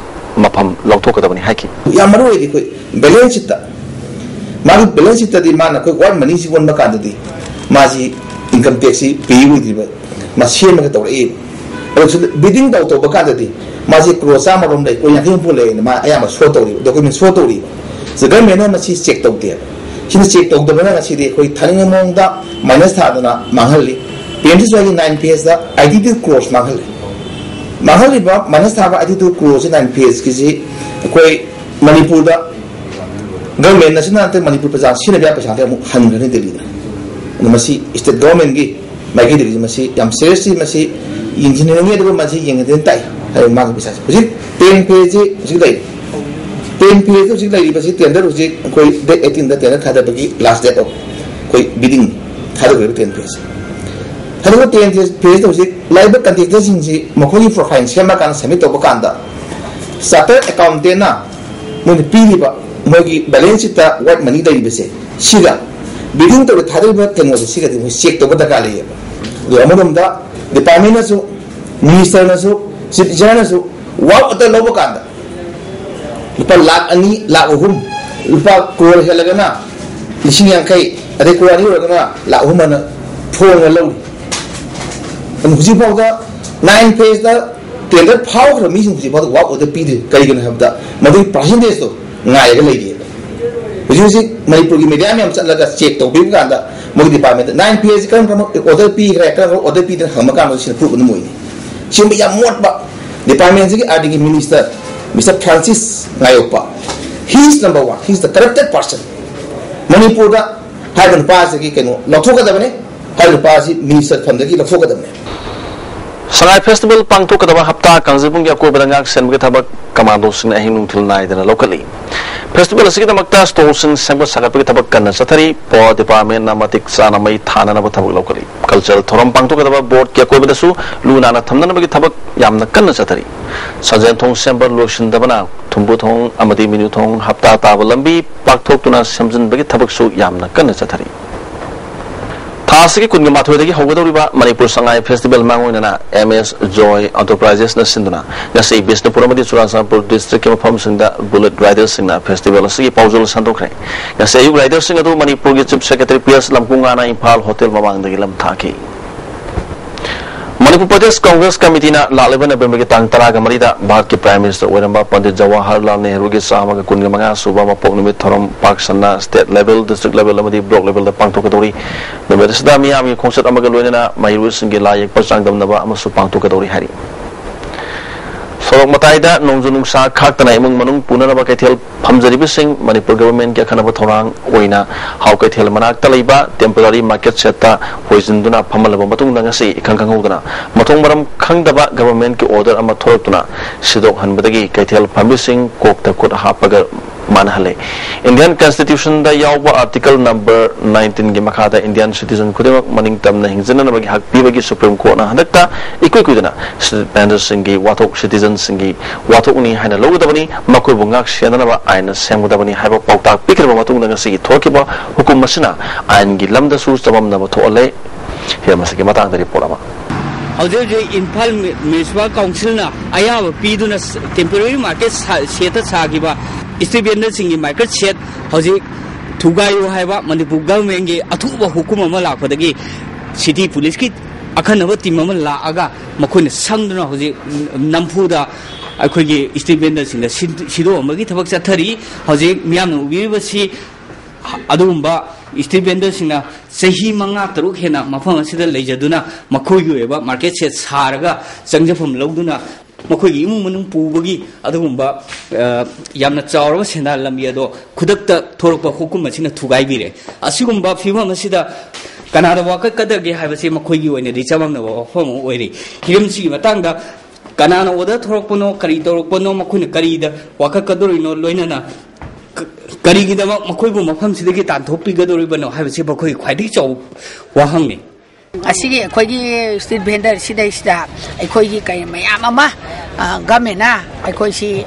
ꯃꯐꯝ ꯂꯧꯊꯣꯛꯀꯗꯕꯅꯤ ꯍꯥꯏꯈꯤ꯫ ꯌꯥꯝ ꯃꯔꯨ ꯑꯣꯏꯔꯤꯗꯤ ꯑꯩꯈꯣꯏ balance sheetꯇ, ꯃꯥꯒꯤ balance sheetꯇꯗꯤ ꯃꯥꯅ ꯑꯩꯈꯣꯏ white moneyꯁꯤ ꯑꯣꯟꯕ ꯀꯥꯟꯗꯗꯤ ꯃꯥꯁꯤ income taxꯁꯤ pay ꯑꯣꯏꯗ꯭ꯔꯤꯕ, ꯃꯥ ꯁꯦꯝꯃꯒ ꯇꯧꯔꯛꯏꯕ꯫ ꯑꯗꯨ ꯁꯤꯗ bidding ꯇꯧ ꯇꯧꯕ ꯀꯥꯟꯗꯗꯤ ꯃꯥꯁꯤ ꯀ꯭ꯔꯣꯔ ꯆꯥꯝꯃꯔꯣꯝ ꯂꯩ, ꯀ꯭ꯔꯣꯔ ꯌꯥꯡꯈꯩ ꯍꯨꯝꯐꯨ ꯂꯩꯅ ꯃꯥ ꯑꯌꯥꯝꯕ show ꯇꯧꯔꯤꯕ, document show ꯇꯧꯔꯤꯕ꯫ ꯁꯤꯗ governmentꯅ ꯃꯁꯤ check ꯇꯧꯗꯦꯕ꯫ ꯁꯤꯅ check ꯇꯧꯗꯕꯅ ꯉꯁꯤꯗꯤ ꯑꯩꯈꯣꯏ ꯊꯥꯅꯤꯡꯕ ꯃꯑꯣꯡꯗ minus ꯊꯥꯗꯅ ꯃꯥꯡꯍꯜꯂꯤ꯫ P M G S Yꯒꯤ nine phaseꯇ eighty two crores ꯃꯥꯡꯍꯜꯂꯤ꯫ ꯃꯥꯡꯍꯜꯂꯤꯕ minus ꯊꯥꯕ eighty two croresꯁꯤ nine phaseꯀꯤꯁꯤ ꯑꯩꯈꯣꯏ ꯃꯅꯤꯄꯨꯔꯗ governmentꯅꯁꯨ ꯅꯠꯇꯦ, ꯃꯅꯤꯄꯨꯔ ꯄ꯭ꯔꯖꯥ ꯁꯤꯖꯤꯟꯅꯕ ꯌꯥꯕ ꯄꯩꯁꯥꯗꯤ ꯑꯃꯨꯛ ꯍꯟꯈ꯭ꯔꯅꯤ ꯗꯦꯜꯂꯤꯗ꯫ ꯑꯗꯨ ꯃꯁꯤ state governmentꯀꯤ ꯃꯥꯏꯀꯩꯗꯒꯤ ꯃꯁꯤ ꯌꯥꯝ seriously ꯃꯁꯤ ꯌꯦꯡꯁꯤꯟꯅꯤꯡꯉꯤ, ꯑꯗꯨꯒ ꯃꯁꯤ ꯌꯦꯡꯍꯟꯗꯅ ꯇꯥꯏ ꯍꯥꯏꯕ ꯃꯥꯒꯤ ꯄꯩꯁꯥꯁꯦ꯫ ꯍꯧꯖꯤꯛ ten phaseꯁꯤ ꯍꯧꯖꯤꯛ ꯂꯩꯔꯤ꯫ Ten phaseꯇ ꯍꯧꯖꯤꯛ ꯂꯩꯔꯤꯕꯁꯤ tender ꯍꯧꯖꯤꯛ ꯑꯩꯈꯣꯏ date eighteenꯗ tender ꯊꯥꯗꯕꯒꯤ last date of ꯑꯩꯈꯣꯏ bidding ꯊꯥꯗꯣꯛꯈ꯭ꯔꯤꯕ ten phase꯫ ꯑꯗꯨꯒ ten phaseꯇ ꯍꯧꯖꯤꯛ ꯂꯥꯛꯏꯕ contractorꯁꯤꯡꯁꯤ ꯃꯈꯣꯏꯒꯤ profile ꯁꯦꯝꯃꯀꯥꯟꯗ submit ꯇꯧꯕ ꯀꯥꯟꯗ chartered accountantꯅ ꯃꯣꯏꯅ ꯄꯤꯔꯤꯕ ꯃꯣꯏꯒꯤ balance sheetꯇ white money ꯂꯩꯔꯤꯕꯁꯦ ꯁꯤꯒ bidding ꯇꯧꯕ ꯊꯥꯗꯔꯤꯕ ꯀꯩꯅꯣꯁꯦ ꯁꯤꯒꯗꯤ ꯃꯣꯏ check ꯇꯧꯕ ꯗꯔꯀꯥꯔ ꯂꯩꯌꯦꯕ꯫ ꯑꯗꯣ ꯑꯃꯔꯣꯝꯗ departmentꯅꯁꯨ, ministerꯅꯁꯨ, chief engineerꯅꯁꯨ work order ꯂꯧꯕ ꯀꯥꯟꯗ ꯂꯨꯄꯥ ꯂꯥꯈ ꯑꯅꯤ, ꯂꯥꯈ ꯑꯍꯨꯝ, ꯂꯨꯄꯥ ꯀ꯭ꯔꯣꯔ ꯍꯦꯜꯂꯒꯅ ꯂꯤꯁꯤꯡ ꯌꯥꯡꯈꯩ, ꯑꯗꯩ ꯀꯣꯔꯥꯅꯤ ꯑꯣꯏꯔꯒꯅ ꯂꯥꯛ ꯑꯍꯨꯝ ꯍꯥꯏꯅ ꯐꯣꯡꯉ ꯂꯧꯔꯤ꯫ ꯑꯗꯨ ꯍꯧꯖꯤꯛ ꯐꯥꯎꯗ ꯅꯥꯏꯟ ꯐꯦꯁꯇ ꯇꯦꯟꯗꯔ ꯐꯥꯎꯈ꯭ꯔꯕ ꯃꯤꯁꯤꯡ ꯍꯧꯖꯤꯛ ꯐꯥꯎꯗ ꯋꯥꯛ ꯑꯣꯔꯗꯔ ꯄꯤꯗ꯭ꯔꯤ꯫ ꯀꯔꯤꯒꯤꯅꯣ ꯍꯥꯏꯕꯗ ꯃꯗꯨꯒꯤ ꯄꯥꯔꯁꯦꯟꯇꯦꯖꯇꯣ ꯉꯥꯏꯔꯒ ꯂꯩꯔꯤꯑꯕ꯫ ꯍꯧꯖꯤꯛ ꯍꯧꯖꯤꯛ ꯃꯅꯤꯄꯨꯔꯒꯤ ꯃꯦꯗꯤꯌꯥ ꯃꯌꯥꯝ ꯆꯠꯂꯒ ꯆꯦꯛ ꯇꯧꯕꯤꯕ ꯀꯥꯟꯗ ꯃꯣꯏꯒꯤ ꯗꯤꯄꯥꯔꯠꯃꯦꯟꯇ ꯅꯥꯏꯟ ꯐꯦꯁꯁꯤ ꯀꯔꯝ ꯀꯔꯝꯕ ꯑꯣꯔꯗꯔ ꯄꯤꯈ꯭ꯔꯦ, ꯀꯔꯝ ꯀꯔꯝꯕ ꯑꯣꯔꯗꯔ ꯄꯤꯗꯅ ꯍꯪꯕ ꯀꯥꯟꯗ ꯁꯤꯅ ꯄ꯭ꯔꯨꯐ ꯑꯗꯨꯝ ꯑꯣꯏꯅꯤ꯫ ꯁꯤꯒꯨꯝꯕ ꯌꯥꯝ ꯃꯣꯠꯄ ꯗꯤꯄꯥꯔꯠꯃꯦꯟꯁꯤꯒꯤ R D minister mister Francis ꯉꯥꯌꯣꯛꯄ, he is number one, he is the corrupted person꯫ ꯃꯅꯤꯄꯨꯔꯗ ꯍꯥꯏꯔꯤꯕ ꯅꯨꯄꯥꯁꯤꯒꯤ ꯀꯩꯅꯣ ꯂꯧꯊꯣꯛꯀꯗꯕꯅꯤ꯫ ꯍꯥꯏꯔꯤꯕ ꯅꯨꯄꯥꯁꯤ ꯃꯤꯅꯤꯁꯇꯔ ꯐꯝꯗꯒꯤ ꯂꯧꯊꯣꯛꯀꯗꯕꯅꯤ꯫ ꯁꯉꯥꯏ ꯐꯦꯁꯇꯤꯚꯦꯜ ꯄꯥꯡꯊꯣꯛꯀꯗꯕ ꯍꯞꯇꯥ ꯀꯥꯡꯖꯩꯕꯨꯡꯒꯤ ꯑꯀꯣꯏꯕꯗ ꯉꯥꯛ ꯁꯦꯟꯕꯒꯤ ꯊꯕꯛ ꯀꯃꯥꯟꯗꯣꯁꯤꯡꯅ ꯑꯍꯤꯡ ꯅꯨꯡꯊꯤꯜ ꯅꯥꯏꯗꯅ ꯂꯧꯈꯠꯂꯤ꯫ ꯐꯦꯁꯇꯤꯚꯦꯜ ꯑꯁꯤꯒꯤꯗꯃꯛꯇ ꯁ꯭ꯇꯣꯜꯁꯤꯡ ꯁꯦꯝꯒꯠ ꯁꯥꯒꯠꯄꯒꯤ ꯊꯕꯛ ꯀꯟꯅ ꯆꯠꯊꯔꯤ꯫ ꯄꯥꯋꯔ ꯗꯤꯄꯥꯔꯠꯃꯦꯟꯅ ꯃꯇꯤꯛ ꯆꯥꯅ ꯃꯩ ꯊꯥꯅꯅꯕ ꯊꯕꯛ ꯂꯧꯈꯠꯂꯤ꯫ ꯀꯜꯆꯔꯦꯜ ꯊꯧꯔꯝ ꯄꯥꯡꯊꯣꯛꯀꯗꯕ ꯕꯣꯔꯗꯀꯤ ꯑꯀꯣꯏꯕꯗꯁꯨ ꯂꯨ ꯅꯥꯟꯅ ꯊꯝꯅꯅꯕꯒꯤ ꯊꯕꯛ ꯌꯥꯝꯅ ꯀꯟꯅ ꯆꯠꯊꯔꯤ꯫ ꯁꯟꯖꯦꯟ ꯊꯣꯡ ꯁꯦꯝꯕ ꯂꯣꯏꯁꯤꯟꯗꯕꯅ ꯊꯨꯝꯕꯨ ꯊꯣꯡ ꯑꯃꯗꯤ ꯃꯤꯅꯨ ꯊꯣꯡ ꯍꯞꯇꯥ ꯇꯥꯕ ꯂꯝꯕꯤ ꯄꯥꯛꯊꯣꯛꯇꯨꯅ ꯁꯦꯝꯖꯤꯟꯕꯒꯤ ꯊꯕꯛꯁꯨ ꯌꯥꯝꯅ ꯀꯟꯅ ꯆꯠꯊꯔꯤ꯫ ꯊꯥ ꯑꯁꯤꯒꯤ ꯀꯨꯟꯒ ꯃꯥꯊꯣꯏꯗꯒꯤ ꯍꯧꯒꯗꯧꯔꯤꯕ ꯃꯅꯤꯄꯨꯔ ꯁꯉꯥꯏ ꯐꯦꯁꯇꯤꯚꯦꯜ ꯃꯥꯡꯑꯣꯏꯅꯅ ꯑꯦꯝ ꯑꯦꯁ ꯖꯣꯏ ꯑꯦꯟꯇꯔꯄ꯭ꯔꯥꯏꯖꯦꯁꯅ ꯁꯤꯟꯗꯨꯅ ꯉꯁꯤ ꯕꯤꯁꯅꯨꯄꯨꯔ ꯑꯃꯗꯤ ꯆꯨꯔꯥꯆꯥꯟꯄꯨꯔ ꯗꯤꯁꯇ꯭ꯔꯤꯛꯀꯤ ꯃꯐꯝꯁꯤꯡꯗ ꯕꯨꯂꯦꯠ ꯔꯥꯏꯗꯔꯁꯤꯡꯅ ꯐꯦꯁꯇꯤꯚꯦꯜ ꯑꯁꯤꯒꯤ ꯄꯥꯎꯖꯦꯜ ꯁꯟꯗꯣꯛꯈ꯭ꯔꯦ꯫ ꯉꯁꯤ ꯑꯌꯨꯛ ꯔꯥꯏꯗꯔꯁꯤꯡ ꯑꯗꯨ ꯃꯅꯤꯄꯨꯔꯒꯤ ꯆꯤꯐ ꯁꯦꯀ꯭ꯔꯦꯇꯔꯤ ꯄꯤ ꯑꯦꯁ ꯂꯝꯀꯨꯉꯥꯅ ꯏꯝꯐꯥꯜ ꯍꯣꯇꯦꯜ ꯃꯃꯥꯡꯗꯒꯤ ꯂꯝ ꯊꯥꯈꯤ꯫ ꯃꯅꯤꯄꯨꯔ ꯄ꯭ꯔꯗꯦꯁ ꯀꯪꯒ꯭ꯔꯦꯁ ꯀꯃꯤꯇꯤꯅ ꯂꯥꯛꯂꯤꯕ ꯅꯕꯦꯝꯕꯔꯒꯤ ꯇꯥꯡ ꯇꯔꯥꯒ ꯃꯔꯤꯗ ꯚꯥꯔꯠꯀꯤ ꯄ꯭ꯔꯥꯏꯝ ꯃꯤꯅꯤꯁꯇꯔ ꯑꯣꯏꯔꯝꯕ ꯄꯟꯗꯤꯠ ꯖꯋꯥꯍꯔꯂꯥꯜ ꯅꯦꯍꯔꯨꯒꯤ ꯆꯥꯝꯃꯒ ꯀꯨꯟꯒ ꯃꯉꯥ ꯁꯨꯕ ꯃꯄꯣꯛ ꯅꯨꯃꯤꯠ ꯊꯧꯔꯝ ꯄꯥꯛ ꯁꯟꯅ ꯁ꯭ꯇꯦꯠ ꯂꯦꯚꯦꯜ, ꯗꯤꯁꯇ꯭ꯔꯤꯛ ꯂꯦꯚꯦꯜ ꯑꯃꯗꯤ ꯕ꯭ꯂꯣꯛ ꯂꯦꯚꯦꯜꯗ ꯄꯥꯡꯊꯣꯛꯀꯗꯧꯔꯤ꯫ ꯅꯨꯃꯤꯠ ꯑꯁꯤꯗ ꯃꯤꯌꯥꯝꯒꯤ ꯈꯣꯡꯆꯠ ꯑꯃꯒ ꯂꯣꯏꯅꯅ ꯃꯍꯩꯔꯣꯏꯁꯤꯡꯒꯤ ꯂꯥꯏ ꯌꯦꯛꯄ ꯆꯥꯡꯗꯝꯅꯕ ꯑꯃꯁꯨ ꯄꯥꯡꯊꯣꯛꯀꯗꯧꯔꯤ ꯍꯥꯏꯔꯤ꯫ ꯁꯣꯔꯣꯛ ꯃꯇꯥꯏꯗ ꯅꯣꯡꯖꯨ ꯅꯨꯡꯁꯥ ꯈꯥꯛꯇꯅ ꯏꯃꯨꯡ ꯃꯅꯨꯡ ꯄꯨꯅꯅꯕ ꯀꯩꯊꯦꯜ ꯐꯝꯖꯔꯤꯕꯁꯤꯡ ꯃꯅꯤꯄꯨꯔ ꯒꯚꯔꯟꯃꯦꯟꯠꯀꯤ ꯑꯈꯟꯅꯕ ꯊꯧꯔꯥꯡ ꯑꯣꯏꯅ ꯍꯥꯎ ꯀꯩꯊꯦꯜ ꯃꯅꯥꯛꯇ ꯂꯩꯕ ꯇꯦꯝꯄꯣꯔꯔꯤ ꯃꯥꯔꯀꯦꯠ ꯁꯦꯠꯇ ꯍꯣꯏꯖꯤꯟꯗꯨꯅ ꯐꯝꯍꯜꯂꯕ ꯃꯇꯨꯡꯗ ꯉꯁꯤ ꯏꯈꯪ ꯈꯪꯍꯧꯗꯅ ꯃꯊꯣꯡ ꯃꯔꯝ ꯈꯪꯗꯕ ꯒꯚꯔꯟꯃꯦꯟꯠꯀꯤ ꯑꯣꯔꯗꯔ ꯑꯃ ꯊꯣꯔꯛꯇꯨꯅ ꯁꯤꯗꯣꯛꯍꯟꯕꯗꯒꯤ ꯀꯩꯊꯦꯜ ꯐꯝꯕꯤꯁꯤꯡ ꯀꯣꯛꯇ ꯈꯨꯠ ꯍꯥꯞꯄꯒ ꯃꯥꯟꯅꯍꯜꯂꯦ꯫ ꯏꯟꯗꯤꯌꯟ ꯀꯟꯁꯇꯤꯇ꯭ꯌꯨꯁꯟꯗ ꯌꯥꯎꯕ ꯑꯥꯔꯇꯤꯀꯜ ꯅꯝꯕꯔ ꯅꯥꯏꯟꯇꯤꯟꯒꯤ ꯃꯈꯥꯗ ꯏꯟꯗꯤꯌꯟ ꯁꯤꯇꯤꯖꯟ ꯈꯨꯗꯤꯡꯃꯛ ꯃꯅꯤꯡ ꯇꯝꯅ ꯍꯤꯡꯖꯅꯅꯕꯒꯤ ꯍꯛ ꯄꯤꯕꯒꯤ ꯁꯨꯄ꯭ꯔꯤꯝ ꯀꯣꯔꯠꯅ ꯍꯟꯗꯛꯇ ꯏꯀꯨꯏ ꯀꯨꯏꯗꯅ ꯁꯤꯇꯤꯖꯟꯁꯤꯡꯒꯤ ꯋꯥꯊꯣꯛ, ꯁꯤꯇꯤꯖꯟꯁꯤꯡꯒꯤ ꯋꯥꯊꯣꯛꯅꯤ ꯍꯥꯏꯅ ꯂꯧꯒꯗꯕꯅꯤ, ꯃꯈꯣꯏꯕꯨ ꯉꯥꯛ ꯁꯦꯟꯅꯅꯕ ꯑꯥꯏꯟꯅ ꯁꯦꯝꯒꯗꯕꯅꯤ ꯍꯥꯏꯕ ꯄꯥꯎꯇꯥꯛ ꯄꯤꯈ꯭ꯔꯕ ꯃꯇꯨꯡꯗ ꯉꯁꯤꯒꯤ ꯊꯣꯛꯈꯤꯕ ꯍꯨꯀꯨꯝ ꯑꯁꯤꯅ ꯑꯥꯏꯟꯒꯤ ꯂꯝꯗꯁꯨ ꯆꯃꯝꯅꯕ ꯊꯣꯛꯍꯜꯂꯦ꯫ ꯍꯤꯔꯝ ꯑꯁꯤꯒꯤ ꯃꯇꯥꯡꯗ ꯔꯤꯄꯣꯔꯠ ꯑꯃ꯫ ꯍꯧꯖꯤꯛ ꯍꯧꯖꯤꯛ ꯏꯝꯐꯥꯜ ꯃ꯭ꯌꯨꯅꯤꯁꯤꯄꯥꯜ ꯀꯥꯎꯟꯁꯤꯜꯅ ꯑꯌꯥꯕ ꯄꯤꯗꯨꯅ ꯇꯦꯝꯄꯣꯔꯔꯤ ꯃꯥꯔꯀꯦꯠ ꯁꯦꯠꯇ ꯁꯥꯈꯤꯕ ꯁ꯭ꯇ꯭ꯔꯤꯠ ꯚꯦꯟꯗꯔꯁꯤꯡꯒꯤ ꯃꯥꯔꯀꯦꯠ ꯁꯦꯠ ꯍꯧꯖꯤꯛ ꯊꯨꯒꯥꯏꯌꯨ ꯍꯥꯏꯕ ꯃꯅꯤꯄꯨꯔ ꯒꯚꯔꯟꯃꯦꯟꯒꯤ ꯑꯊꯨꯕ ꯍꯨꯀꯨꯝ ꯑꯃ ꯂꯥꯛꯄꯗꯒꯤ ꯁꯤꯇꯤ ꯄꯨꯂꯤꯁꯀꯤ ꯑꯈꯟꯅꯕ ꯇꯤꯝ ꯑꯃ ꯂꯥꯛꯑꯒ ꯃꯈꯣꯏꯅ ꯁꯪꯗꯨꯅ ꯍꯧꯖꯤꯛ ꯅꯝꯐꯨꯗ ꯑꯩꯈꯣꯏꯒꯤ ꯁ꯭ꯇ꯭ꯔꯤꯠ ꯚꯦꯟꯗꯔꯁꯤꯡꯗ ꯁꯤꯟ-, ꯁꯤꯗꯣꯛꯑꯝꯕꯒꯤ ꯊꯕꯛ ꯆꯠꯊꯔꯤ꯫ ꯍꯧꯖꯤꯛ ꯃꯤꯌꯥꯝꯅ ꯎꯕꯤꯔꯤꯕꯁꯤ ꯑꯗꯨꯒꯨꯝꯕ ꯁ꯭ꯇ꯭ꯔꯤꯠ ꯚꯦꯟꯗꯔꯁꯤꯡꯅ ꯆꯍꯤ ꯃꯉꯥ ꯇꯔꯨꯛ ꯍꯦꯟꯅ ꯃꯐꯝ ꯑꯁꯤꯗ ꯂꯩꯖꯗꯨꯅ ꯃꯈꯣꯏꯒꯤ ꯑꯣꯏꯕ ꯃꯥꯔꯀꯦꯠ ꯁꯦꯠ ꯁꯥꯔꯒ ꯆꯪꯖꯐꯝ ꯂꯧꯗꯨꯅ ꯃꯈꯣꯏꯒꯤ ꯏꯃꯨꯡ ꯃꯅꯨꯡ ꯄꯨꯕꯒꯤ ꯑꯗꯨꯒꯨꯝꯕ, ꯑ, ꯌꯥꯝꯅ ꯆꯥꯎꯔꯕ ꯁꯦꯟꯗꯥꯟ ꯂꯝꯕꯤ ꯑꯗꯣ ꯈꯨꯗꯛꯇ ꯊꯣꯔꯛꯄ ꯍꯨꯀꯨꯝ ꯑꯁꯤꯅ ꯊꯨꯒꯥꯏꯕꯤꯔꯦ꯫ ꯑꯁꯤꯒꯨꯝꯕ ꯐꯤꯕꯝ ꯑꯁꯤꯗ ꯀꯅꯥꯗ ꯋꯥꯀꯠꯀꯗꯒꯦ ꯍꯥꯏꯕꯁꯤ ꯃꯈꯣꯏꯒꯤ ꯑꯣꯏꯅꯗꯤ ꯆꯃꯝꯅꯕ ꯋꯥꯐꯝ ꯑꯃ ꯑꯣꯏꯔꯤ꯫ ꯍꯤꯔꯝꯁꯤꯒꯤ ꯃꯇꯥꯡꯗ ꯀꯅꯥꯅ ꯑꯣꯔꯗꯔ ꯊꯣꯔꯛꯄꯅꯣ, ꯀꯔꯤ ꯇꯧꯔꯛꯄꯅꯣ, ꯃꯈꯣꯏꯅ ꯀꯔꯤꯗ ꯋꯥꯀꯠꯀꯗꯧꯔꯤꯅꯣ, ꯂꯣꯏꯅꯅ ꯀ-, ꯀꯔꯤꯒꯤꯗꯃꯛ ꯃꯈꯣꯏꯕꯨ ꯃꯐꯝꯁꯤꯗꯒꯤ ꯇꯥꯟꯊꯣꯛꯄꯤꯒꯗꯧꯔꯤꯕꯅꯣ ꯍꯥꯏꯕꯁꯤ ꯃꯈꯣꯏꯒꯤ ꯈ꯭ꯋꯥꯏꯗꯒꯤ ꯆꯥꯎꯕ ꯋꯥꯍꯪꯅꯤ꯫ ꯑꯁꯤꯒꯤ ꯑꯩꯈꯣꯏꯒꯤ ꯁ꯭ꯇ꯭ꯔꯤꯠ ꯚꯦꯟꯗꯔ ꯁꯤꯗꯩꯁꯤꯗ ꯑꯩꯈꯣꯏꯒꯤ ꯀꯩ ꯃꯌꯥꯝ ꯑꯃ, ꯑ, ꯒꯃꯦꯟꯅ ꯑꯩꯈꯣꯏꯁꯤ,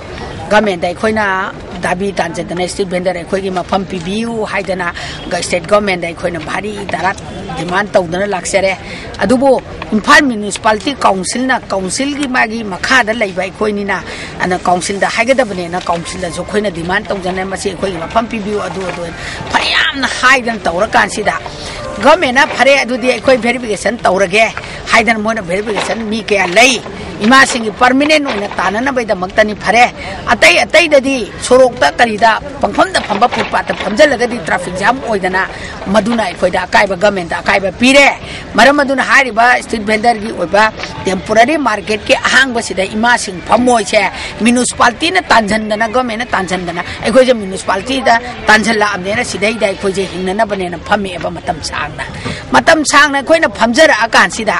ꯒꯃꯦꯟꯗ ꯑꯩꯈꯣꯏꯅ ꯗꯥꯕꯤ ꯇꯥꯟꯖꯗꯅ ꯁ꯭ꯇ꯭ꯔꯤꯠ ꯚꯦꯟꯗꯔ ꯑꯩꯈꯣꯏꯒꯤ ꯃꯐꯝ ꯄꯤꯕꯤꯌꯨ ꯍꯥꯏꯗꯅ ꯒ-, ꯁ꯭ꯇꯦꯠ ꯒꯣꯔꯃꯦꯟꯗ ꯑꯩꯈꯣꯏꯅ ꯚꯥꯔꯤ ꯙꯔꯥ ꯗꯤꯃꯥꯟ ꯇꯧꯗꯅ ꯂꯥꯛꯆꯔꯦ꯫ ꯑꯗꯨꯕꯨ ꯏꯝꯐꯥꯜ ꯃ꯭ꯌꯨꯅꯤꯁꯤꯄꯥꯂꯤꯇꯤ ꯀꯥꯎꯟꯁꯤꯜꯅ, ꯀꯥꯎꯟꯁꯤꯜꯒꯤ ꯃꯥꯒꯤ ꯃꯈꯥꯗ ꯂꯩꯕ ꯑꯩꯈꯣꯏꯅꯤꯅ, ꯑꯗꯨꯅ ꯀꯥꯎꯟꯁꯤꯜꯗ ꯍꯥꯏꯒꯗꯕꯅꯦꯅ ꯀꯥꯎꯟꯁꯤꯜꯗꯁꯨ ꯑꯩꯈꯣꯏꯅ ꯗꯤꯃꯥꯟ ꯇꯧꯖꯅ ꯃꯁꯤ ꯑꯩꯈꯣꯏꯒꯤ ꯃꯐꯝ ꯄꯤꯕꯤꯌꯨ, ꯑꯗꯨ ꯑꯗꯨ ꯐꯅꯌꯥꯝꯅ ꯍꯥꯏꯗꯅ ꯇꯧꯔꯀꯥꯟꯁꯤꯗ ꯒꯣꯔꯃꯦꯟꯅ "ꯐꯔꯦ, ꯑꯗꯨꯗꯤ ꯑꯩꯈꯣꯏ ꯚꯦꯔꯤꯐꯤꯀꯦꯁꯟ ꯇꯧꯔꯒꯦ" ꯍꯥꯏꯗꯅ ꯃꯣꯏꯅ ꯚꯦꯔꯤꯐꯤꯀꯦꯁꯟ ꯃꯤ ꯀꯌꯥ ꯂꯩ, ꯏꯃꯥꯁꯤꯡꯒꯤ ꯄꯔꯃꯤꯅꯦꯟ ꯑꯣꯏꯅ ꯇꯥꯅꯅꯕꯒꯤꯗꯃꯛꯇꯅꯤ꯫ ꯐꯔꯦ, ꯑꯇꯩ ꯑꯇꯩꯗꯗꯤ ꯁꯣꯔꯣꯛꯇ ꯀꯔꯤꯗ ꯄꯪꯐꯝꯗ ꯐꯝꯕ ꯐꯨꯠꯄꯥꯠꯇ ꯐꯝꯖꯜꯂꯒꯗꯤ ꯇ꯭ꯔꯥꯐꯤꯛ ꯖꯥꯝ ꯑꯣꯏꯗꯅ ꯃꯗꯨꯅ ꯑꯩꯈꯣꯏꯗ ꯑꯀꯥꯏꯕ, ꯒꯃꯦꯟꯗ ꯑꯀꯥꯏꯕ ꯄꯤꯔꯦ꯫ ꯃꯔꯝ ꯑꯗꯨꯅ ꯍꯥꯏꯔꯤꯕ ꯁ꯭ꯇ꯭ꯔꯤꯠ ꯚꯦꯟꯗꯔꯒꯤ ꯑꯣꯏꯕ ꯇꯦꯝꯄꯣꯔꯔꯤ ꯃꯥꯔꯀꯦꯠꯀꯤ ꯑꯍꯥꯡꯕꯁꯤꯗ ꯏꯃꯥꯁꯤꯡ ꯐꯝꯃꯣꯏꯁꯦ ꯃ꯭ꯌꯨꯅꯤꯁꯤꯄꯥꯂꯤꯇꯤꯅ ꯇꯥꯟꯁꯤꯟꯗꯅ, ꯒꯣꯔꯃꯦꯟꯅ ꯇꯥꯟꯁꯤꯟꯗꯅ ꯑꯩꯈꯣꯏꯁꯦ ꯃ꯭ꯌꯨꯅꯤꯁꯤꯄꯥꯂꯤꯇꯤꯗ ꯇꯥꯟꯁꯤꯜꯂꯛꯑꯕꯅꯤꯅ ꯁꯤꯗꯩꯗ ꯑꯩꯈꯣꯏꯁꯦ ꯍꯤꯡꯅꯅꯕꯅꯦꯅ ꯐꯝꯃꯛꯑꯦꯕ ꯃꯇꯝ ꯁꯥꯡꯅ꯫ ꯃꯇꯝ ꯁꯥꯡꯅ ꯑꯩꯈꯣꯏꯅ ꯐꯝꯖꯔꯛꯑꯀꯥꯟꯁꯤꯗ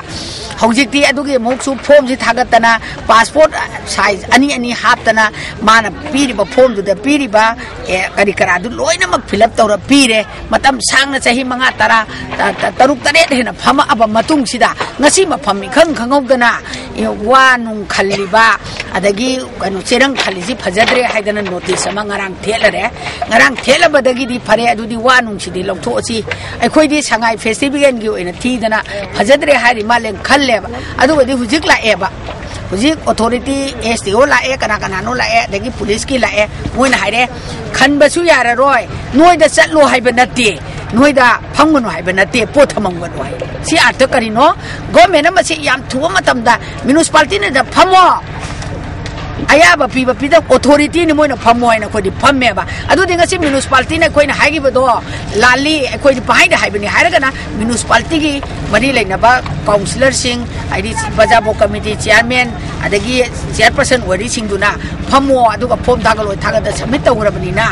ꯍꯧꯖꯤꯛꯇꯤ ꯑꯗꯨꯒꯤ ꯑꯃꯨꯛꯁꯨ ꯐꯣꯝꯁꯤ ꯊꯥꯒꯠꯇꯅ ꯄꯥꯁꯄꯣꯔꯠ ꯁꯥꯏꯖ ꯑꯅꯤ ꯑꯅꯤ ꯍꯥꯞꯇꯅ ꯃꯥꯅ ꯄꯤꯔꯤꯕ ꯐꯣꯝꯗꯨꯗ ꯄꯤꯔꯤꯕ, ꯑꯦ, ꯀꯔꯤ ꯀꯔꯥꯗꯨ ꯂꯣꯏꯅꯃꯛ ꯐꯤꯜ ꯑꯞ ꯇꯧꯔ ꯄꯤꯔꯦ꯫ ꯃꯇꯝ ꯁꯥꯡꯅ ꯆꯍꯤ ꯃꯉꯥ, ꯇꯔꯥ, ꯇ-, ꯇ-, ꯇꯔꯨꯛ, ꯇꯔꯦꯠ ꯍꯦꯟꯅ ꯐꯝꯃꯛꯑꯕ ꯃꯇꯨꯡꯁꯤꯗ ꯉꯁꯤ ꯃꯐꯝ ꯏꯈꯪ ꯈꯪꯍꯧꯗꯅ, ꯑꯦ, ꯋꯥ ꯅꯨꯡ ꯈꯜꯂꯤꯕ, ꯑꯗꯒꯤ ꯀꯩꯅꯣ ꯆꯦꯔꯪ ꯈꯜꯂꯤꯁꯤ ꯐꯖꯗ꯭ꯔꯦ ꯍꯥꯏꯗꯅ ꯅꯣꯇꯤꯁ ꯑꯃ ꯉꯔꯥꯡ ꯊꯦꯠꯂꯔꯦ꯫ ꯉꯔꯥꯡ ꯊꯦꯠꯂꯕꯗꯒꯤꯗꯤ ꯐꯔꯦ, ꯑꯗꯨꯗꯤ ꯋꯥ ꯅꯨꯡꯁꯤꯗꯤ ꯂꯧꯊꯣꯛꯑꯁꯤ, ꯑꯩꯈꯣꯏꯗꯤ ꯁꯉꯥꯏ ꯐꯦꯁꯇꯤꯚꯦꯜꯒꯤ ꯑꯣꯏꯅ ꯊꯤꯗꯅ ꯐꯖꯗ꯭ꯔꯦ ꯍꯥꯏꯔꯤ ꯃꯥꯜꯂꯦ, ꯈꯜꯂꯦꯕ꯫ ꯑꯗꯨꯒꯗꯤ ꯍꯧꯖꯤꯛ ꯂꯥꯛꯑꯦꯕ꯫ ꯍꯧꯖꯤꯛ ꯑꯣꯊꯣꯔꯤꯇꯤ, ꯑꯦꯁ ꯗꯤ ꯑꯣ ꯂꯥꯛꯑꯦ, ꯀꯅꯥ ꯀꯅꯥꯅꯣ ꯂꯥꯛꯑꯦ, ꯑꯗꯒꯤ ꯄꯨꯂꯤꯁꯀꯤ ꯂꯥꯛꯑꯦ꯫ ꯃꯣꯏꯅ ꯍꯥꯏꯔꯦ, "ꯈꯟꯕꯁꯨ ꯌꯥꯔꯔꯣꯏ, ꯅꯣꯏꯗ ꯆꯠꯂꯣ ꯍꯥꯏꯕ ꯅꯠꯇꯦ, ꯅꯣꯏꯗ ꯐꯝꯒꯅꯨ ꯍꯥꯏꯕ ꯅꯠꯇꯦ, ꯄꯣꯠ ꯊꯝꯃꯝꯒꯅꯨ" ꯍꯥꯏ꯫ ꯁꯤ ꯑꯥꯔꯊ ꯀꯔꯤꯅꯣ? ꯒꯣꯔꯃꯦꯟꯅ ꯃꯁꯤ ꯌꯥꯝ ꯊꯨꯕ ꯃꯇꯝꯗ ꯃ꯭ꯌꯨꯅꯤꯁꯤꯄꯥꯂꯤꯇꯤꯅꯗ ꯐꯝꯃꯣ, ꯑꯌꯥꯕ ꯄꯤꯕ ꯄꯤꯗ ꯑꯣꯊꯣꯔꯤꯇꯤꯅꯤ, ꯃꯣꯏꯅ ꯐꯝꯃꯣ ꯍꯥꯏꯅ ꯑꯩꯈꯣꯏꯗꯤ ꯐꯝꯃꯦꯕ꯫ ꯑꯗꯨꯗꯤ ꯉꯁꯤ ꯃ꯭ꯌꯨꯅꯤꯁꯤꯄꯥꯂꯤꯇꯤꯅ ꯑꯩꯈꯣꯏꯅ ꯍꯥꯏꯈꯤꯕꯗꯣ ꯂꯥꯜꯂꯤ, ꯑꯩꯈꯣꯏꯗꯤ ꯄꯪꯍꯥꯏꯗ ꯍꯥꯏꯕꯅꯤ ꯍꯥꯏꯔꯒꯅ ꯃ꯭ꯌꯨꯅꯤꯁꯤꯄꯥꯂꯤꯇꯤꯒꯤ ꯃꯔꯤ ꯂꯩꯅꯕ ꯀꯥꯎꯟꯁꯤꯂꯔꯁꯤꯡ, ꯍꯥꯏꯗꯤ ꯕꯖꯥꯔ ꯕꯣꯔꯗ ꯀꯃꯤꯇꯤ ꯆꯤꯌꯥꯔꯃꯦꯟ, ꯑꯗꯒꯤ ꯆꯤꯌꯥꯔꯄꯔꯁꯟ ꯑꯣꯏꯔꯤꯁꯤꯡꯗꯨꯅ ꯐꯝꯃꯣ, ꯑꯗꯨꯒ ꯐꯣꯝ ꯊꯥꯒꯠꯂꯣ, ꯊꯥꯒꯠꯇ ꯁꯕꯃꯤꯠ ꯇꯧꯈ꯭ꯔꯕꯅꯤꯅ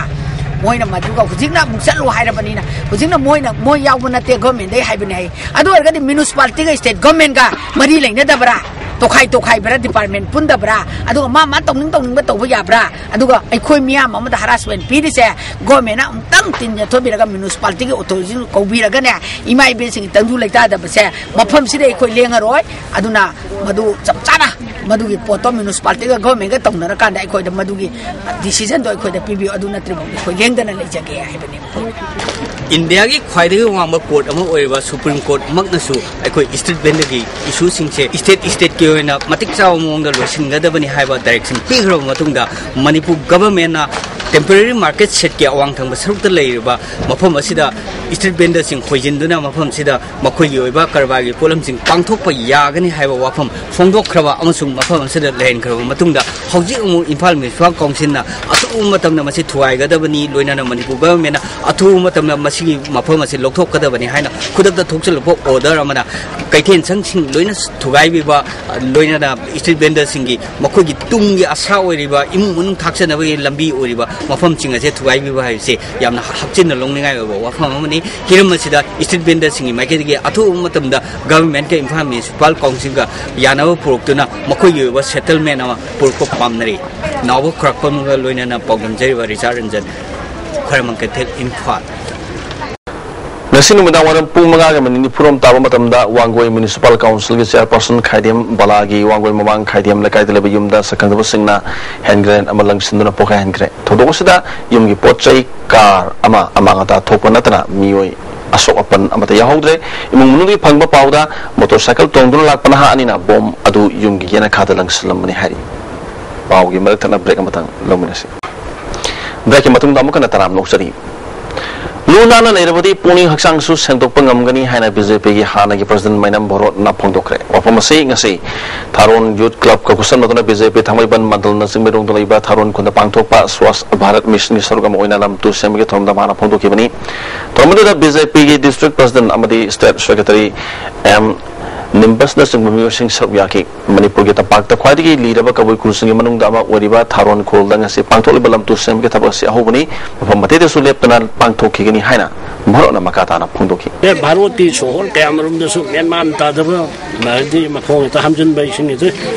ꯃꯣꯏꯅ ꯃꯗꯨꯒ ꯍꯧꯖꯤꯛꯅ ꯑꯃꯨꯛ ꯆꯠꯂꯣ ꯍꯥꯏꯔꯕꯅꯤꯅ ꯍꯧꯖꯤꯛꯅ ꯃꯣꯏꯅ, ꯃꯣꯏ ꯌꯥꯎꯕ ꯅꯠꯇꯦ, ꯒꯣꯔꯃꯦꯟꯗꯩ ꯍꯥꯏꯕꯅꯤ ꯍꯥꯏ꯫ ꯑꯗꯨ ꯑꯣꯏꯔꯒꯗꯤ ꯃ꯭ꯌꯨꯅꯤꯁꯤꯄꯥꯂꯤꯇꯤꯒ ꯁ꯭ꯇꯦꯠ ꯒꯣꯔꯃꯦꯟꯒ ꯃꯔꯤ ꯂꯩꯅꯗꯕ꯭ꯔꯥ? ꯇꯣꯈꯥꯏ ꯇꯣꯈꯥꯏꯕ꯭ꯔꯥ? ꯗꯤꯄꯥꯔꯠꯃꯦꯟ ꯄꯨꯟꯗꯕ꯭ꯔꯥ? ꯑꯗꯨꯒ ꯃꯥ ꯃꯥ ꯇꯧꯅꯤꯡ ꯇꯧꯅꯤꯡꯕ ꯇꯧꯕ ꯌꯥꯕ꯭ꯔꯥ? ꯑꯗꯨꯒ ꯑꯩꯈꯣꯏ ꯃꯤꯌꯥꯝ ꯑꯃꯗ ꯍꯔꯥꯁꯃꯦꯟ ꯄꯤꯔꯤꯁꯦ ꯒꯣꯔꯃꯦꯟꯅ ꯑꯃꯨꯛꯇꯪ ꯇꯤꯟ ꯌꯥꯊꯣꯛꯄꯤꯔꯒ ꯃ꯭ꯌꯨꯅꯤꯁꯤꯄꯥꯂꯤꯇꯤꯒꯤ ꯑꯣꯊꯣꯔꯤꯇꯤꯁꯤꯡ ꯀꯧꯕꯤꯔꯒꯅꯦ, ꯏꯃꯥ ꯏꯕꯦꯟꯁꯤꯡꯒꯤ ꯇꯪꯗꯨ ꯂꯩꯇꯥꯗꯕꯁꯦ ꯃꯐꯝꯁꯤꯗ ꯑꯩꯈꯣꯏ ꯂꯦꯡꯉꯔꯣꯏ꯫ ꯑꯗꯨꯅ ꯃꯗꯨ ꯆꯞ ꯆꯥꯅ ꯃꯗꯨꯒꯤ ꯄꯣꯠꯇꯣ ꯃ꯭ꯌꯨꯅꯤꯁꯤꯄꯥꯂꯤꯇꯤꯒ ꯒꯣꯔꯃꯦꯟꯒ ꯇꯧꯅꯔꯀꯥꯟꯗ ꯑꯩꯈꯣꯏꯗ ꯃꯗꯨꯒꯤ ꯗꯤꯁꯤꯖꯟꯗꯣ ꯑꯩꯈꯣꯏꯗ ꯄꯤꯕꯤꯌꯨ, ꯑꯗꯨ ꯅꯠꯇ꯭ꯔꯤꯐꯥꯎꯗꯤ ꯑꯩꯈꯣꯏ ꯂꯦꯡꯗꯅ ꯂꯩꯖꯒꯦ ꯍꯥꯏꯕꯅꯦꯕ꯫ ꯏꯟꯗꯤꯌꯥꯒꯤ ꯈ꯭ꯋꯥꯏꯗꯒꯤ ꯋꯥꯡꯕ ꯀꯣꯔꯠ ꯑꯃ ꯑꯣꯏꯔꯤꯕ ꯁꯨꯄ꯭ꯔꯤꯝ ꯀꯣꯔꯠꯃꯛꯅꯁꯨ ꯑꯩꯈꯣꯏ ꯁ꯭ꯇ꯭ꯔꯤꯠ ꯚꯦꯟꯗꯔꯒꯤ ꯏꯁꯨꯁꯤꯡꯁꯦ ꯁ꯭ꯇꯦꯠ ꯁ꯭ꯇꯦꯠꯀꯤ ꯑꯣꯏꯅ ꯃꯇꯤꯛ ꯆꯥꯕ ꯃꯑꯣꯡꯗ ꯂꯣꯏꯁꯤꯟꯒꯗꯕꯅꯤ ꯍꯥꯏꯕ ꯗꯥꯏꯔꯦꯛꯁꯟ ꯄꯤꯈ꯭ꯔꯕ ꯃꯇꯨꯡꯗ, ꯃꯅꯤꯄꯨꯔ ꯒꯚꯔꯟꯃꯦꯟꯅ ꯇꯦꯝꯄꯔꯦꯔꯤ ꯃꯥꯔꯀꯦꯠ ꯁꯦꯠꯀꯤ ꯑꯋꯥꯡ ꯊꯪꯕ ꯁꯔꯨꯛꯇ ꯂꯩꯔꯤꯕ ꯃꯐꯝ ꯑꯁꯤꯗ ꯁ꯭ꯇ꯭ꯔꯤꯠ ꯚꯦꯟꯗꯔꯁꯤꯡ ꯍꯣꯏꯖꯤꯟꯗꯨꯅ ꯃꯐꯝꯁꯤꯗ ꯃꯈꯣꯏꯒꯤ ꯑꯣꯏꯕ ꯀꯔꯕꯥꯔꯒꯤ ꯄꯣꯠꯂꯝꯁꯤꯡ ꯄꯥꯡꯊꯣꯛꯄ ꯌꯥꯒꯅꯤ ꯍꯥꯏꯕ ꯋꯥꯐꯝ ꯐꯣꯡꯗꯣꯛꯈ꯭ꯔꯕ ꯑꯃꯁꯨꯡ ꯃꯐꯝ ꯑꯁꯤꯗ ꯂꯩꯍꯟꯈ꯭ꯔꯕ ꯃꯇꯨꯡꯗ, ꯍꯧꯖꯤꯛ ꯑꯃꯨꯛ ꯏꯝꯐꯥꯜ ꯃ꯭ꯌꯨꯅꯤꯁꯤꯄꯥꯜ ꯀꯥꯎꯟꯁꯤꯜꯅ ꯑꯊꯨꯕ ꯃꯇꯝꯗ ꯃꯁꯤ ꯊꯨꯒꯥꯏꯒꯗꯕꯅꯤ, ꯂꯣꯏꯅꯅ ꯃꯅꯤꯄꯨꯔ ꯒꯚꯔꯟꯃꯦꯟꯅ ꯑꯊꯨꯕ ꯃꯇꯝꯗ ꯃꯁꯤꯒꯤ ꯃꯐꯝ ꯑꯁꯤ ꯂꯧꯊꯣꯛꯀꯗꯕꯅꯤ ꯍꯥꯏꯅ ꯈꯨꯗꯛꯇ ꯊꯣꯛꯆꯜꯂꯛꯄ ꯑꯣꯔꯗꯔ ꯑꯃꯅ ꯀꯩꯊꯦꯜ ꯁꯪꯁꯤꯡ ꯂꯣꯏꯅ ꯊꯨꯒꯥꯏꯕꯤꯕ, ꯂꯣꯏꯅꯅ ꯁ꯭ꯇ꯭ꯔꯤꯠ ꯚꯦꯟꯗꯔꯁꯤꯡꯒꯤ ꯃꯈꯣꯏꯒꯤ ꯇꯨꯡꯒꯤ ꯑꯁꯥ ꯑꯣꯏꯔꯤꯕ, ꯏꯃꯨꯡ ꯃꯅꯨꯡ ꯊꯥꯛꯆꯅꯕꯒꯤ ꯂꯝꯕꯤ ꯑꯣꯏꯔꯤꯕ ꯃꯐꯝꯁꯤꯡ ꯑꯁꯦ ꯊꯨꯒꯥꯏꯕꯤꯕ ꯍꯥꯏꯕꯁꯤ ꯌꯥꯝꯅ ꯍꯛꯆꯤꯟꯅ ꯂꯧꯅꯤꯡꯉꯥꯏ ꯑꯣꯏꯕ ꯋꯥꯐꯝ ꯑꯃꯅꯤ꯫ ꯍꯤꯔꯝ ꯑꯁꯤꯗ ꯁ꯭ꯇ꯭ꯔꯤꯠ ꯚꯦꯟꯗꯔꯁꯤꯡꯒꯤ ꯃꯥꯏꯀꯩꯗꯒꯤ ꯑꯊꯨꯕ ꯃꯇꯝꯗ ꯒꯚꯔꯟꯃꯦꯟꯠꯀ ꯏꯝꯐꯥꯜ ꯃ꯭ꯌꯨꯅꯤꯁꯤꯄꯥꯜ ꯀꯥꯎꯟꯁꯤꯜꯒ ꯌꯥꯅꯕ ꯄꯨꯔꯛꯇꯨꯅ ꯃꯈꯣꯏꯒꯤ ꯑꯣꯏꯕ ꯁꯦꯇꯜꯃꯦꯟ ꯑꯃ ꯄꯨꯔꯛꯄ ꯄꯥꯝꯅꯔꯤ꯫ ꯅꯥꯎꯕ ꯈꯨꯔꯥꯛꯄꯝꯒ ꯂꯣꯏꯅꯅ ꯄꯥꯎꯗꯝꯖꯔꯤꯕ ꯔꯤꯆꯥꯔꯗ ꯔꯟꯖꯟ, ꯈ꯭ꯋꯥꯏꯔꯝꯕꯟ ꯀꯩꯊꯦꯜ, ꯏꯝꯐꯥꯜ꯫ ꯉꯁꯤ ꯅꯨꯃꯤꯗꯥꯡ ꯋꯥꯏꯔꯝ ꯄꯨꯡ ꯃꯉꯥꯒ ꯃꯤꯅꯤꯠ ꯅꯤꯐꯨꯔꯣꯝ ꯇꯥꯕ ꯃꯇꯝꯗ ꯋꯥꯡꯒꯣꯏ ꯃ꯭ꯌꯨꯅꯤꯁꯤꯄꯥꯜ ꯀꯥꯎꯟꯁꯤꯜꯒꯤ ꯆꯤꯌꯥꯔꯄꯔꯁꯟ ꯈꯥꯏꯗꯦꯝ ꯕꯂꯥꯒꯤ ꯋꯥꯡꯒꯣꯏ ꯃꯃꯥꯡ ꯈꯥꯏꯗꯦꯝ ꯂꯩꯀꯥꯏꯗ ꯂꯩꯕ ꯌꯨꯝꯗ ꯁꯛꯈꯪꯗꯕꯁꯤꯡꯅ ꯍꯦꯟ ꯒ꯭ꯔꯦꯅꯦꯗ ꯑꯃ ꯂꯪꯁꯤꯟꯗꯨꯅ ꯄꯣꯈꯥꯏꯍꯟꯈ꯭ꯔꯦ꯫ ꯊꯧꯗꯣꯛ ꯑꯁꯤꯗ ꯌꯨꯝꯒꯤ ꯄꯣꯠ ꯆꯩ, ꯀꯥꯔ ꯑꯃ ꯑꯃꯥꯡ ꯑꯇꯥ ꯊꯣꯛꯄ ꯅꯠꯇꯅ ꯃꯤꯑꯣꯏ ꯑꯁꯣꯛ ꯑꯄꯟ ꯑꯃꯠꯇ ꯌꯥꯎꯍꯧꯗ꯭ꯔꯦ꯫ ꯏꯃꯨꯡ ꯃꯅꯨꯡꯗꯒꯤ ꯐꯪꯕ ꯄꯥꯎꯗ, ꯃꯣꯇꯣꯔ ꯁꯥꯏꯀꯜ ꯇꯣꯡꯗꯨꯅ ꯂꯥꯛꯄ ꯅꯍꯥ ꯑꯅꯤꯅ ꯕꯣꯝ ꯑꯗꯨ ꯌꯨꯝꯒꯤ ꯌꯦꯅꯈꯥꯗ ꯂꯪꯁꯤꯜꯂꯝꯕꯅꯤ ꯍꯥꯏꯔꯤ꯫ ꯄꯥꯎꯒꯤ ꯃꯔꯛ ꯊꯠꯅ ꯕ꯭ꯔꯦꯛ ꯑꯃꯇꯪ ꯂꯧꯃꯤꯟꯅꯁꯤ꯫ ꯕ꯭ꯔꯦꯛꯀꯤ ꯃꯇꯨꯡꯗ ꯑꯃꯨꯛ ꯍꯟꯅ ꯇꯔꯥꯝꯅ ꯑꯣꯛꯆꯔꯤ꯫ ꯂꯨ ꯅꯥꯟꯅ ꯂꯩꯔꯕꯗꯤ ꯄꯨꯛꯅꯤꯡ ꯍꯛꯆꯥꯡꯁꯨ ꯁꯦꯡꯗꯣꯛꯄ ꯉꯝꯒꯅꯤ ꯍꯥꯏꯅ ꯕꯤ ꯖꯦ ꯄꯤꯒꯤ ꯍꯥꯟꯅꯒꯤ ꯄ꯭ꯔꯁꯤꯗꯦꯟ ꯃꯥꯏꯅꯝ ꯚꯣꯔꯣꯠꯅ ꯐꯣꯡꯗꯣꯛꯈ꯭ꯔꯦ꯫ ꯋꯥꯐꯝ ꯑꯁꯤ ꯉꯁꯤ ꯊꯥꯔꯣꯟ ꯌꯨꯠ ꯀ꯭ꯂꯕꯀ ꯈꯨꯠꯁꯝꯅꯗꯨꯅ ꯕꯤ ꯖꯦ ꯄꯤ ꯊꯥꯡꯃꯩꯕꯟ ꯃꯟꯗꯜꯅ ꯆꯤꯡꯃꯩꯔꯣꯡꯗ ꯂꯩꯕ ꯊꯥꯔꯣꯟ ꯈꯨꯟꯗ ꯄꯥꯡꯊꯣꯛꯄ ꯁ꯭ꯋꯥꯁ ꯚꯥꯔꯠ ꯃꯤꯁꯟꯒꯤ ꯁꯔꯨꯛ ꯑꯃ ꯑꯣꯏꯅ ꯂꯝ ꯇꯨ ꯁꯦꯝꯕꯒꯤ ꯊꯧꯔꯝꯗ ꯃꯥꯅ ꯐꯣꯡꯗꯣꯛꯈꯤꯕꯅꯤ꯫ ꯊꯧꯔꯝ ꯑꯗꯨꯗ ꯕꯤ ꯖꯦ ꯄꯤꯒꯤ ꯗꯤꯁꯇ꯭ꯔꯤꯛ ꯄ꯭ꯔꯁꯤꯗꯦꯟ ꯑꯃꯗꯤ ꯁ꯭ꯇꯦꯠ ꯁꯦꯀ꯭ꯔꯦꯇꯔꯤ ꯑꯦꯝ ꯅꯤꯝꯕꯁꯅꯆꯤꯡꯕ ꯃꯤꯑꯣꯏꯁꯤꯡ ꯁꯔꯨꯛ ꯌꯥꯈꯤ꯫ ꯃꯅꯤꯄꯨꯔꯒꯤ ꯇꯝꯄꯥꯛꯇ ꯈ꯭ꯋꯥꯏꯗꯒꯤ ꯂꯤꯔꯕ ꯀꯕꯨꯏ ꯈꯨꯜꯁꯤꯡꯒꯤ ꯃꯅꯨꯡꯗ ꯑꯃ ꯑꯣꯏꯔꯤꯕ ꯊꯥꯔꯣꯟ ꯈꯨꯜꯗ ꯉꯁꯤ ꯄꯥꯡꯊꯣꯛꯂꯤꯕ ꯂꯝ ꯇꯨ ꯁꯦꯝꯕꯒꯤ ꯊꯕꯛ ꯑꯁꯤ ꯑꯍꯧꯕꯅꯤ꯫ ꯃꯐꯝ ꯑꯇꯩꯗꯁꯨ ꯂꯦꯞꯇꯅ ꯄꯥꯡꯊꯣꯛꯈꯤꯒꯅꯤ ꯍꯥꯏꯅ ꯚꯥꯔꯠꯅ ꯃꯈꯥ ꯇꯥꯅ ꯐꯣꯡꯗꯣꯛꯈꯤ꯫ ꯑꯦ, ꯚꯥꯔꯠꯀꯤ ꯁꯣꯍꯣꯔ ꯀꯌꯥꯃꯔꯨꯝꯗꯁꯨ ꯃꯦꯟ ꯃꯥꯟ ꯇꯥꯗꯕ, ꯍꯥꯏꯗꯤ ꯃꯈꯣꯡ ꯍꯦꯛꯇ ꯍꯥꯝꯖꯤꯟꯕ, ꯏꯁꯤꯡ ꯍꯦꯛꯇ,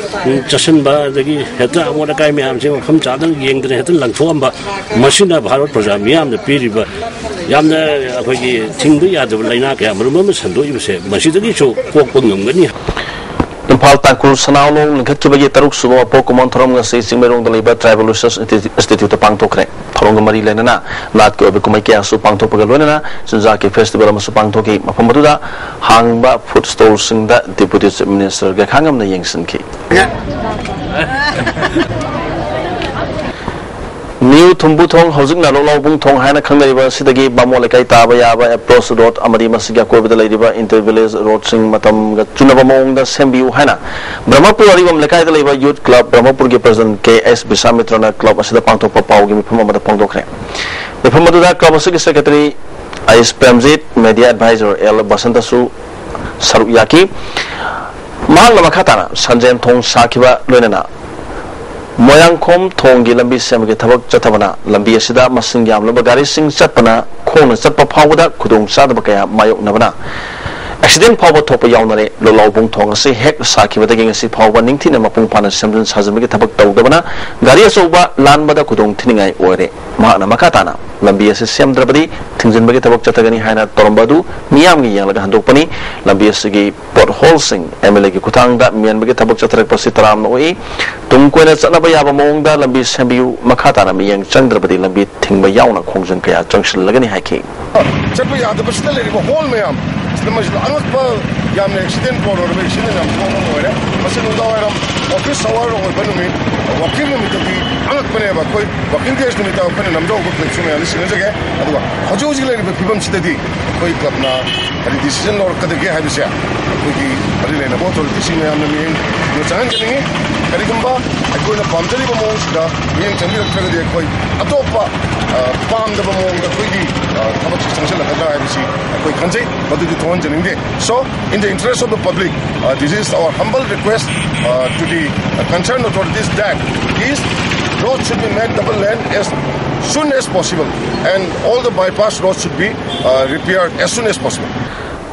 ꯎꯝ, ꯆꯠꯁꯤꯟꯕ, ꯑꯗꯒꯤ ꯍꯦꯛꯇ ꯑꯃꯣꯠ ꯑꯀꯥꯏ ꯃꯌꯥꯝꯁꯦ ꯃꯐꯝ ꯆꯥꯗꯅ ꯌꯦꯡꯗꯅ ꯍꯦꯛꯇ ꯂꯪꯊꯣꯛꯑꯝꯕ, ꯃꯁꯤꯅ ꯚꯥꯔꯠ ꯄ꯭ꯔꯖꯥ ꯃꯤꯌꯥꯝꯗ ꯄꯤꯔꯤꯕ ꯌꯥꯝꯅ ꯑꯩꯈꯣꯏꯒꯤ ꯊꯤꯡꯕ ꯌꯥꯗꯕ ꯂꯥꯏꯅꯥ ꯀꯌꯥ ꯃꯔꯨꯝ ꯑꯃ ꯁꯟꯗꯣꯛꯏꯕꯁꯦ ꯃꯁꯤꯗꯒꯤꯁꯨ ꯀꯣꯛꯄ ꯉꯝꯒꯅꯤ꯫ ꯏꯝꯐꯥꯜ ꯇꯥꯡꯈꯨꯜ ꯁꯅꯥꯂꯣꯡ ꯂꯤꯡꯈꯠꯈꯤꯕꯒꯤ ꯇꯔꯨꯛ ꯁꯨꯕ ꯃꯄꯣꯛ ꯀꯨꯝꯑꯣꯟ ꯊꯧꯔꯝ ꯉꯁꯤ ꯆꯤꯡꯃꯩꯔꯣꯡꯗ ꯂꯩꯕ Tribal Research Institute ꯇ ꯄꯥꯡꯊꯣꯛꯈ꯭ꯔꯦ꯫ ꯊꯧꯔꯝꯒ ꯃꯔꯤ ꯂꯩꯅꯅ ꯅꯥꯠꯀꯤ ꯑꯣꯏꯕ ꯀꯨꯝꯍꯩ ꯀꯌꯥꯁꯨ ꯄꯥꯡꯊꯣꯛꯄꯒ ꯂꯣꯏꯅꯅ ꯆꯤꯟꯖꯥꯛꯀꯤ festival ꯑꯃꯁꯨ ꯄꯥꯡꯊꯣꯛꯈꯤ꯫ ꯃꯐꯝ ꯑꯗꯨꯗ ꯍꯥꯡꯕ food stall ꯁꯤꯡꯗ Deputy Chief Minister ꯒꯦꯈꯥꯉꯝꯅ ꯌꯦꯡꯁꯤꯟꯈꯤ꯫ ꯅ꯭ꯌꯨ ꯊꯨꯝꯕꯨꯊꯣꯡ, ꯍꯧꯖꯤꯛꯅ ꯂꯣꯛꯂꯥꯎꯕꯨꯡ ꯊꯣꯡ ꯍꯥꯏꯅ ꯈꯪꯅꯔꯤꯕ ꯑꯁꯤꯗꯒꯤ ꯕꯥꯃꯣꯟ ꯂꯩꯀꯥꯏ ꯇꯥꯕ ꯌꯥꯕ approach road ꯑꯃꯗꯤ ꯃꯁꯤꯒꯤ ꯑꯀꯣꯏꯕꯗ ꯂꯩꯔꯤꯕ inter village road ꯁꯤꯡ ꯃꯇꯝꯒ ꯆꯨꯅꯕ ꯃꯑꯣꯡꯗ ꯁꯦꯝꯕꯤꯌꯨ ꯍꯥꯏꯅ ꯕ꯭ꯔꯍꯃꯄꯨꯔ ꯑꯔꯤꯕꯝ ꯂꯩꯀꯥꯏꯗ ꯂꯩꯕ Youth Club ꯕ꯭ꯔꯍꯃꯄꯨꯔꯒꯤ President ꯀꯦ ꯑꯦꯁ ꯕꯤꯁ꯭ꯋꯥꯃꯤꯇ꯭ꯔꯅ club ꯑꯁꯤꯗ ꯄꯥꯡꯊꯣꯛꯄ ꯄꯥꯎꯒꯤ ꯃꯤꯐꯝ ꯑꯃꯗ ꯐꯣꯡꯗꯣꯛꯈ꯭ꯔꯦ꯫ ꯃꯤꯐꯝ ꯑꯗꯨꯗ club ꯑꯁꯤꯒꯤ secretary ꯑꯥꯏꯁ ꯄ꯭ꯔꯦꯝꯖꯤꯠ, media advisor ꯑꯦꯜ ꯕꯁꯟꯇꯁꯨ ꯁꯔꯨꯛ ꯌꯥꯈꯤ꯫ ꯃꯍꯥꯛꯅ ꯃꯈꯥ ꯇꯥꯅ ꯁꯟꯖꯦꯟ ꯊꯣꯡ ꯁꯥꯈꯤꯕ ꯂꯣꯏꯅꯅ ꯃꯣꯏꯔꯥꯡꯈꯣꯝ ꯊꯣꯡꯒꯤ ꯂꯝꯕꯤ ꯁꯦꯝꯕꯒꯤ ꯊꯕꯛ ꯆꯠꯊꯕꯅ ꯂꯝꯕꯤ ꯑꯁꯤꯗ ꯃꯁꯤꯡ ꯌꯥꯝꯂꯕ ꯒꯥꯔꯤꯁꯤꯡ ꯆꯠꯄꯅ ꯈꯣꯡꯅ ꯆꯠꯄ ꯐꯥꯎꯕꯗ ꯈꯨꯗꯣꯡꯆꯥꯗꯕ ꯀꯌꯥ ꯃꯥꯌꯣꯛꯅꯕꯅ ꯑꯦꯛꯁꯤꯗꯦꯟ ꯐꯥꯎꯕ ꯊꯣꯛꯄ ꯌꯥꯎꯅꯔꯦ꯫ ꯂꯣꯂꯥꯎꯕꯨꯡ ꯊꯣꯡ ꯑꯁꯤ ꯍꯦꯛ ꯁꯥꯈꯤꯕꯗꯒꯤ ꯉꯁꯤ ꯐꯥꯎꯕ ꯅꯤꯡꯊꯤꯅ ꯃꯄꯨꯡ ꯐꯥꯅ ꯁꯦꯝꯖꯤꯟ ꯁꯥꯖꯤꯟꯕꯒꯤ ꯊꯕꯛ ꯇꯧꯗꯕꯅ ꯒꯥꯔꯤ ꯑꯆꯧꯕ ꯂꯥꯟꯕꯗ ꯈꯨꯗꯣꯡ ꯊꯤꯅꯤꯡꯉꯥꯏ ꯑꯣꯏꯔꯦ꯫ ꯃꯍꯥꯛꯅ ꯃꯈꯥ ꯇꯥꯅ ꯂꯝꯕꯤ ꯑꯁꯤ ꯁꯦꯝꯗ꯭ꯔꯕꯗꯤ ꯊꯤꯡꯖꯤꯟꯕꯒꯤ ꯊꯕꯛ ꯆꯠꯊꯒꯅꯤ ꯍꯥꯏꯅ ꯇꯧꯔꯝꯕ ꯑꯗꯨ ꯃꯤꯌꯥꯝꯒꯤ ꯌꯦꯡꯂꯒ ꯍꯟꯗꯣꯛꯄꯅꯤ꯫ ꯂꯝꯕꯤ ꯑꯁꯤꯒꯤ ꯄꯣꯠ ꯍꯣꯜꯁꯤꯡ ꯑꯦꯝ ꯑꯦꯜ ꯑꯦꯒꯤ ꯈꯨꯠꯊꯥꯡꯗ ꯃꯦꯟꯕꯒꯤ ꯊꯕꯛ ꯆꯠꯊꯔꯛꯄꯁꯤ ꯇꯔꯥꯝꯅ ꯑꯣꯛꯏ꯫ ꯇꯨꯡ ꯀꯣꯏꯅ ꯆꯠꯅꯕ ꯌꯥꯕ ꯃꯑꯣꯡꯗ ꯂꯝꯕꯤ ꯁꯦꯝꯕꯤꯌꯨ꯫ ꯃꯈꯥ ꯇꯥꯅ ꯃꯤꯠꯌꯦꯡ ꯆꯪꯗ꯭ꯔꯕꯗꯤ ꯂꯝꯕꯤ ꯊꯤꯡꯕ ꯌꯥꯎꯅ ꯈꯣꯡꯖꯪ ꯀꯌꯥ ꯆꯪꯁꯤꯜꯂꯒꯅꯤ ꯍꯥꯏꯈꯤ꯫ ꯆꯠꯄ ꯌꯥꯗꯕꯁꯤꯗ ꯂꯩꯔꯤꯕ ꯍꯣꯜ ꯃꯌꯥꯝ ꯁꯤꯗ ꯃꯁꯤꯗ ꯑꯉꯛꯄ, ꯌꯥꯝꯅ ꯑꯦꯛꯁꯤꯗꯦꯟ ꯄ꯭ꯔꯣꯟ ꯑꯣꯏꯔꯕ ꯑꯦꯛꯁꯤꯗꯦꯟ ꯌꯥꯝ ꯊꯣꯛꯄ ꯑꯣꯏꯔꯦ꯫ ꯃꯁꯤ ꯅꯨꯡꯗꯥꯡ ꯋꯥꯏꯔꯝ ꯑꯣꯐꯤꯁ ꯑꯋꯥꯔ ꯑꯣꯏꯕ ꯅꯨꯃꯤꯠ, ꯋꯥꯀꯤꯡ ꯅꯨꯃꯤꯠꯇꯗꯤ ꯑꯉꯛꯄꯅꯦꯕ꯫ ꯑꯩꯈꯣꯏ ꯋꯥꯀꯤꯡ ꯗꯦꯁ ꯅꯨꯃꯤꯠꯇ ꯑꯩꯈꯣꯏꯅ ꯅꯝꯖꯍꯧꯕ ꯀ꯭ꯂꯤꯞꯁꯨ ꯃꯌꯥꯝꯗ ꯁꯤꯟꯅꯖꯒꯦ꯫ ꯑꯗꯨꯒ ꯍꯧꯖꯤꯛ ꯍꯧꯖꯤꯛ ꯂꯩꯔꯤꯕ ꯐꯤꯕꯝꯁꯤꯗꯗꯤ ꯑꯩꯈꯣꯏ ꯀ꯭ꯂꯕꯅ ꯀꯔꯤ ꯗꯤꯁꯤꯖꯟ ꯂꯧꯔꯛꯀꯗꯒꯦ ꯍꯥꯏꯕꯁꯦ ꯑꯩꯈꯣꯏꯒꯤ ꯃꯔꯤ ꯂꯩꯅꯕ ꯑꯣꯊꯣꯔꯤꯇꯤꯁꯤꯡ ꯃꯌꯥꯝꯅ ꯃꯤꯠꯌꯦꯡ ꯆꯪꯍꯟꯖꯅꯤꯡꯉꯤ꯫ ꯀꯔꯤꯒꯨꯝꯕ ꯑꯩꯈꯣꯏꯅ ꯄꯥꯝꯖꯔꯤꯕ ꯃꯑꯣꯡꯁꯤꯗ ꯃꯤꯠꯌꯦꯡ ꯆꯪꯕꯤꯔꯛꯇ꯭ꯔꯒꯗꯤ ꯑꯩꯈꯣꯏ ꯑꯇꯣꯞꯄ, ꯑ, ꯄꯥꯝꯗꯕ ꯃꯑꯣꯡꯗ ꯑꯩꯈꯣꯏꯒꯤ, ꯑ, ꯊꯕꯛꯁꯤ ꯆꯪꯁꯤꯜꯂꯛꯀꯗ꯭ꯔꯥ ꯍꯥꯏꯕꯁꯤ ꯑꯩꯈꯣꯏ ꯈꯟꯖꯩ꯫ ꯃꯗꯨꯗꯤ ꯊꯣꯛꯍꯟꯖꯅꯤꯡꯗꯦ꯫ So, in the interest of the public, uh, this is our humble request, uh, to the, uh, concerned authorities that these roads should be made double lane as soon as possible, and all the bypass roads should be, uh, repaired as soon as possible.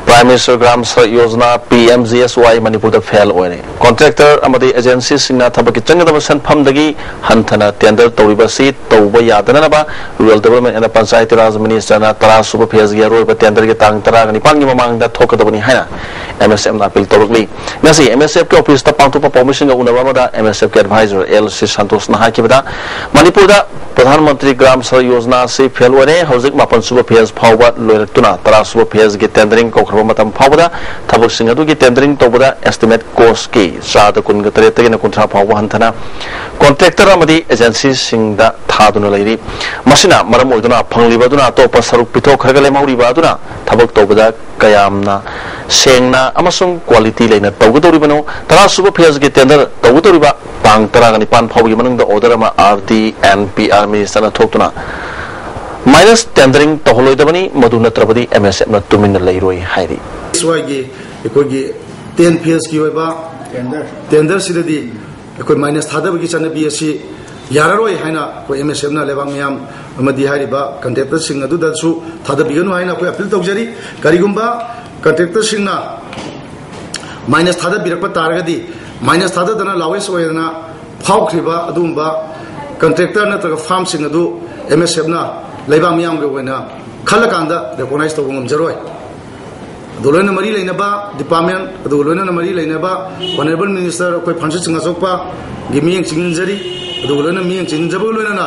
Prime Minister Gram Sadak Yojana, P M G S Y, ꯃꯅꯤꯄꯨꯔꯗ fail ꯑꯣꯏꯔꯦ꯫ Contractor ꯑꯃꯗꯤ ꯑꯦꯖꯦꯟꯁꯤꯁꯤꯡꯅ ꯊꯕꯛꯀꯤ ꯆꯪꯒꯗꯕ ꯁꯦꯟꯐꯝꯗꯒꯤ ꯍꯟꯊꯅ tender ꯇꯧꯔꯤꯕ ꯑꯁꯤ ꯇꯧꯕ ꯌꯥꯗꯅꯅꯕ Rural Development and Panchayati Raj Minister ꯅ ꯇꯔꯥ ꯁꯨꯕ phase ꯒꯤ ꯑꯔꯣꯏꯕ ꯇꯦꯟꯗꯔꯒꯤ ꯇꯥꯡ ꯇꯔꯥꯒ ꯅꯤꯄꯥꯟꯒꯤ ꯃꯃꯥꯡꯗ ꯊꯣꯛꯀꯗꯕꯅꯤ ꯍꯥꯏꯅ M S F ꯅ ꯑꯥꯄꯤꯜ ꯇꯧꯔꯛꯂꯤ꯫ ꯉꯁꯤ M S F ꯀꯤ ꯑꯣꯐꯤꯁꯇ ꯄꯥꯡꯊꯣꯛꯄ ꯄꯥꯎꯃꯤꯁꯤꯡꯒ ꯎꯅꯕ ꯑꯃꯗ M S F ꯀꯤ ꯑꯦꯗꯚꯥꯏꯖꯔ ꯑꯦꯜ ꯁꯤ ꯁꯟꯇꯣꯁꯅ ꯍꯥꯏꯈꯤꯕꯗ, ꯃꯅꯤꯄꯨꯔꯗ ꯄ꯭ꯔꯙꯥꯟ ꯃꯟꯇ꯭ꯔꯤ ꯒ꯭ꯔꯥꯝ ꯁꯗꯛ ꯌꯣꯖꯅꯥ ꯑꯁꯤ ꯐꯦꯜ ꯑꯣꯏꯔꯦ꯫ ꯍꯧꯖꯤꯛ ꯃꯥꯄꯟ ꯁꯨꯕ phase ꯐꯥꯎꯕ ꯂꯣꯏꯔꯛꯇꯨꯅ ꯇꯔꯥ ꯁꯨꯕ phase ꯒꯤ ꯇꯦꯟꯗꯔꯤꯡ ꯀꯧꯈ꯭ꯔꯕ ꯃꯇꯝ ꯐꯥꯎꯕꯗ ꯊꯕꯛꯁꯤꯡ ꯑꯗꯨꯒꯤ ꯇꯦꯟꯗꯔꯤꯡ ꯇꯧꯕꯗ estimate cost ꯀꯤ ꯆꯥꯗ ꯀꯨꯟꯒ ꯇꯔꯦꯠꯇꯒꯤꯅ ꯀꯨꯟꯊ꯭ꯔꯥ ꯐꯥꯎꯕ ꯍꯟꯊꯅ ꯀꯣꯟꯇ꯭ꯔꯦꯛꯇꯔ ꯑꯃꯗꯤ ꯑꯦꯖꯦꯟꯁꯤꯁꯤꯡꯗ ꯊꯥꯗꯨꯅ ꯂꯩꯔꯤ꯫ ꯃꯁꯤꯅ ꯃꯔꯝ ꯑꯣꯏꯗꯨꯅ ꯐꯪꯂꯤꯕ ꯑꯗꯨꯅ ꯑꯇꯣꯞꯄ ꯁꯔꯨꯛ ꯄꯤꯊꯣꯛꯈ꯭ꯔꯒ ꯂꯦꯝꯍꯧꯔꯤꯕ ꯑꯗꯨꯅ ꯊꯕꯛ ꯇꯧꯕꯗ ꯀꯌꯥꯝꯅ ꯁꯦꯡꯅ ꯑꯃꯁꯨꯡ quality ꯂꯩꯅ ꯇꯧꯒꯗꯧꯔꯤꯕꯅꯣ? ꯇꯔꯥ ꯁꯨꯕ phase ꯒꯤ ꯇꯦꯟꯗꯔ ꯇꯧꯒꯗꯧꯔꯤꯕ ꯇꯥꯡ ꯇꯔꯥꯒ ꯅꯤꯄꯥꯟ ꯐꯥꯎꯕꯒꯤ ꯃꯅꯨꯡꯗ order ꯑꯃ R D and P R Minister ꯅ ꯊꯣꯛꯇꯨꯅ minus tendering ꯇꯧꯍꯜꯂꯣꯏꯗꯕꯅꯤ, ꯃꯗꯨ ꯅꯠꯇ꯭ꯔꯕꯗꯤ M S F ꯅ ꯇꯨꯃꯤꯟꯅ ꯂꯩꯔꯣꯏ ꯍꯥꯏꯔꯤ꯫ ꯑꯦꯁ ꯋꯥꯏꯒꯤ ꯑꯩꯈꯣꯏꯒꯤ ten phase ꯀꯤ ꯑꯣꯏꯕ ꯇꯦꯟꯗꯔꯁꯤꯗꯗꯤ ꯑꯩꯈꯣꯏ minus ꯊꯥꯗꯕꯒꯤ ꯆꯠꯅꯕꯤ ꯑꯁꯤ ꯌꯥꯔꯔꯣꯏ ꯍꯥꯏꯅ ꯑꯩꯈꯣꯏ M S F ꯅ ꯂꯩꯕꯥꯛ ꯃꯤꯌꯥꯝ ꯑꯃꯗꯤ ꯍꯥꯏꯔꯤꯕ ꯀꯟꯇ꯭ꯔꯦꯛꯇꯔꯁꯤꯡ ꯑꯗꯨꯗꯁꯨ ꯊꯥꯗꯕꯤꯒꯅꯨ ꯍꯥꯏꯅ ꯑꯩꯈꯣꯏ ꯑꯥꯄꯤꯜ ꯇꯧꯖꯔꯤ꯫ ꯀꯔꯤꯒꯨꯝꯕ ꯀꯟꯇ꯭ꯔꯦꯛꯇꯔꯁꯤꯡꯅ ꯃꯥꯏꯅꯁ ꯊꯥꯗꯕꯤꯔꯛꯄ ꯇꯥꯔꯒꯗꯤ, ꯃꯥꯏꯅꯁ ꯊꯥꯗꯗꯅ ꯂꯥꯎꯋꯦꯁ ꯑꯣꯏꯗꯅ ꯐꯥꯎꯈ꯭ꯔꯤꯕ ꯑꯗꯨꯒꯨꯝꯕ ꯀꯟꯇ꯭ꯔꯦꯛꯇꯔ ꯅꯠꯇ꯭ꯔꯒ ꯐꯥꯔꯝꯁꯤꯡ ꯑꯗꯨ ꯑꯦꯝ ꯑꯦꯁ ꯑꯦꯐꯅ ꯂꯩꯕꯥꯛ ꯃꯤꯌꯥꯝꯒꯤ ꯑꯣꯏꯅ ꯈꯜꯂꯀꯥꯟꯗ ꯔꯦꯀꯣꯛꯅꯥꯏꯁ ꯇꯧꯕ ꯉꯝꯖꯔꯣꯏ꯫ ꯑꯗꯨ ꯂꯣꯏꯅ ꯃꯔꯤ ꯂꯩꯅꯕ ꯗꯤꯄꯥꯔꯠꯃꯦꯟ, ꯑꯗꯨꯒ ꯂꯣꯏꯅꯅ ꯃꯔꯤ ꯂꯩꯅꯕ ꯑꯣꯅꯔꯦꯕꯜ ꯃꯤꯅꯤꯁꯇꯔ ꯑꯩꯈꯣꯏ ꯐ꯭ꯔꯥꯟꯁꯤꯁ ꯆꯤꯡꯉꯥꯆꯣꯛꯄꯒꯤ ꯃꯤꯠꯌꯦꯡ ꯆꯤꯡꯁꯤꯟꯖꯔꯤ꯫ ꯑꯗꯨꯒ ꯂꯣꯏꯅ ꯃꯤꯠꯌꯦꯡ ꯆꯤꯡꯁꯤꯟꯖꯕꯒ ꯂꯣꯏꯅꯅ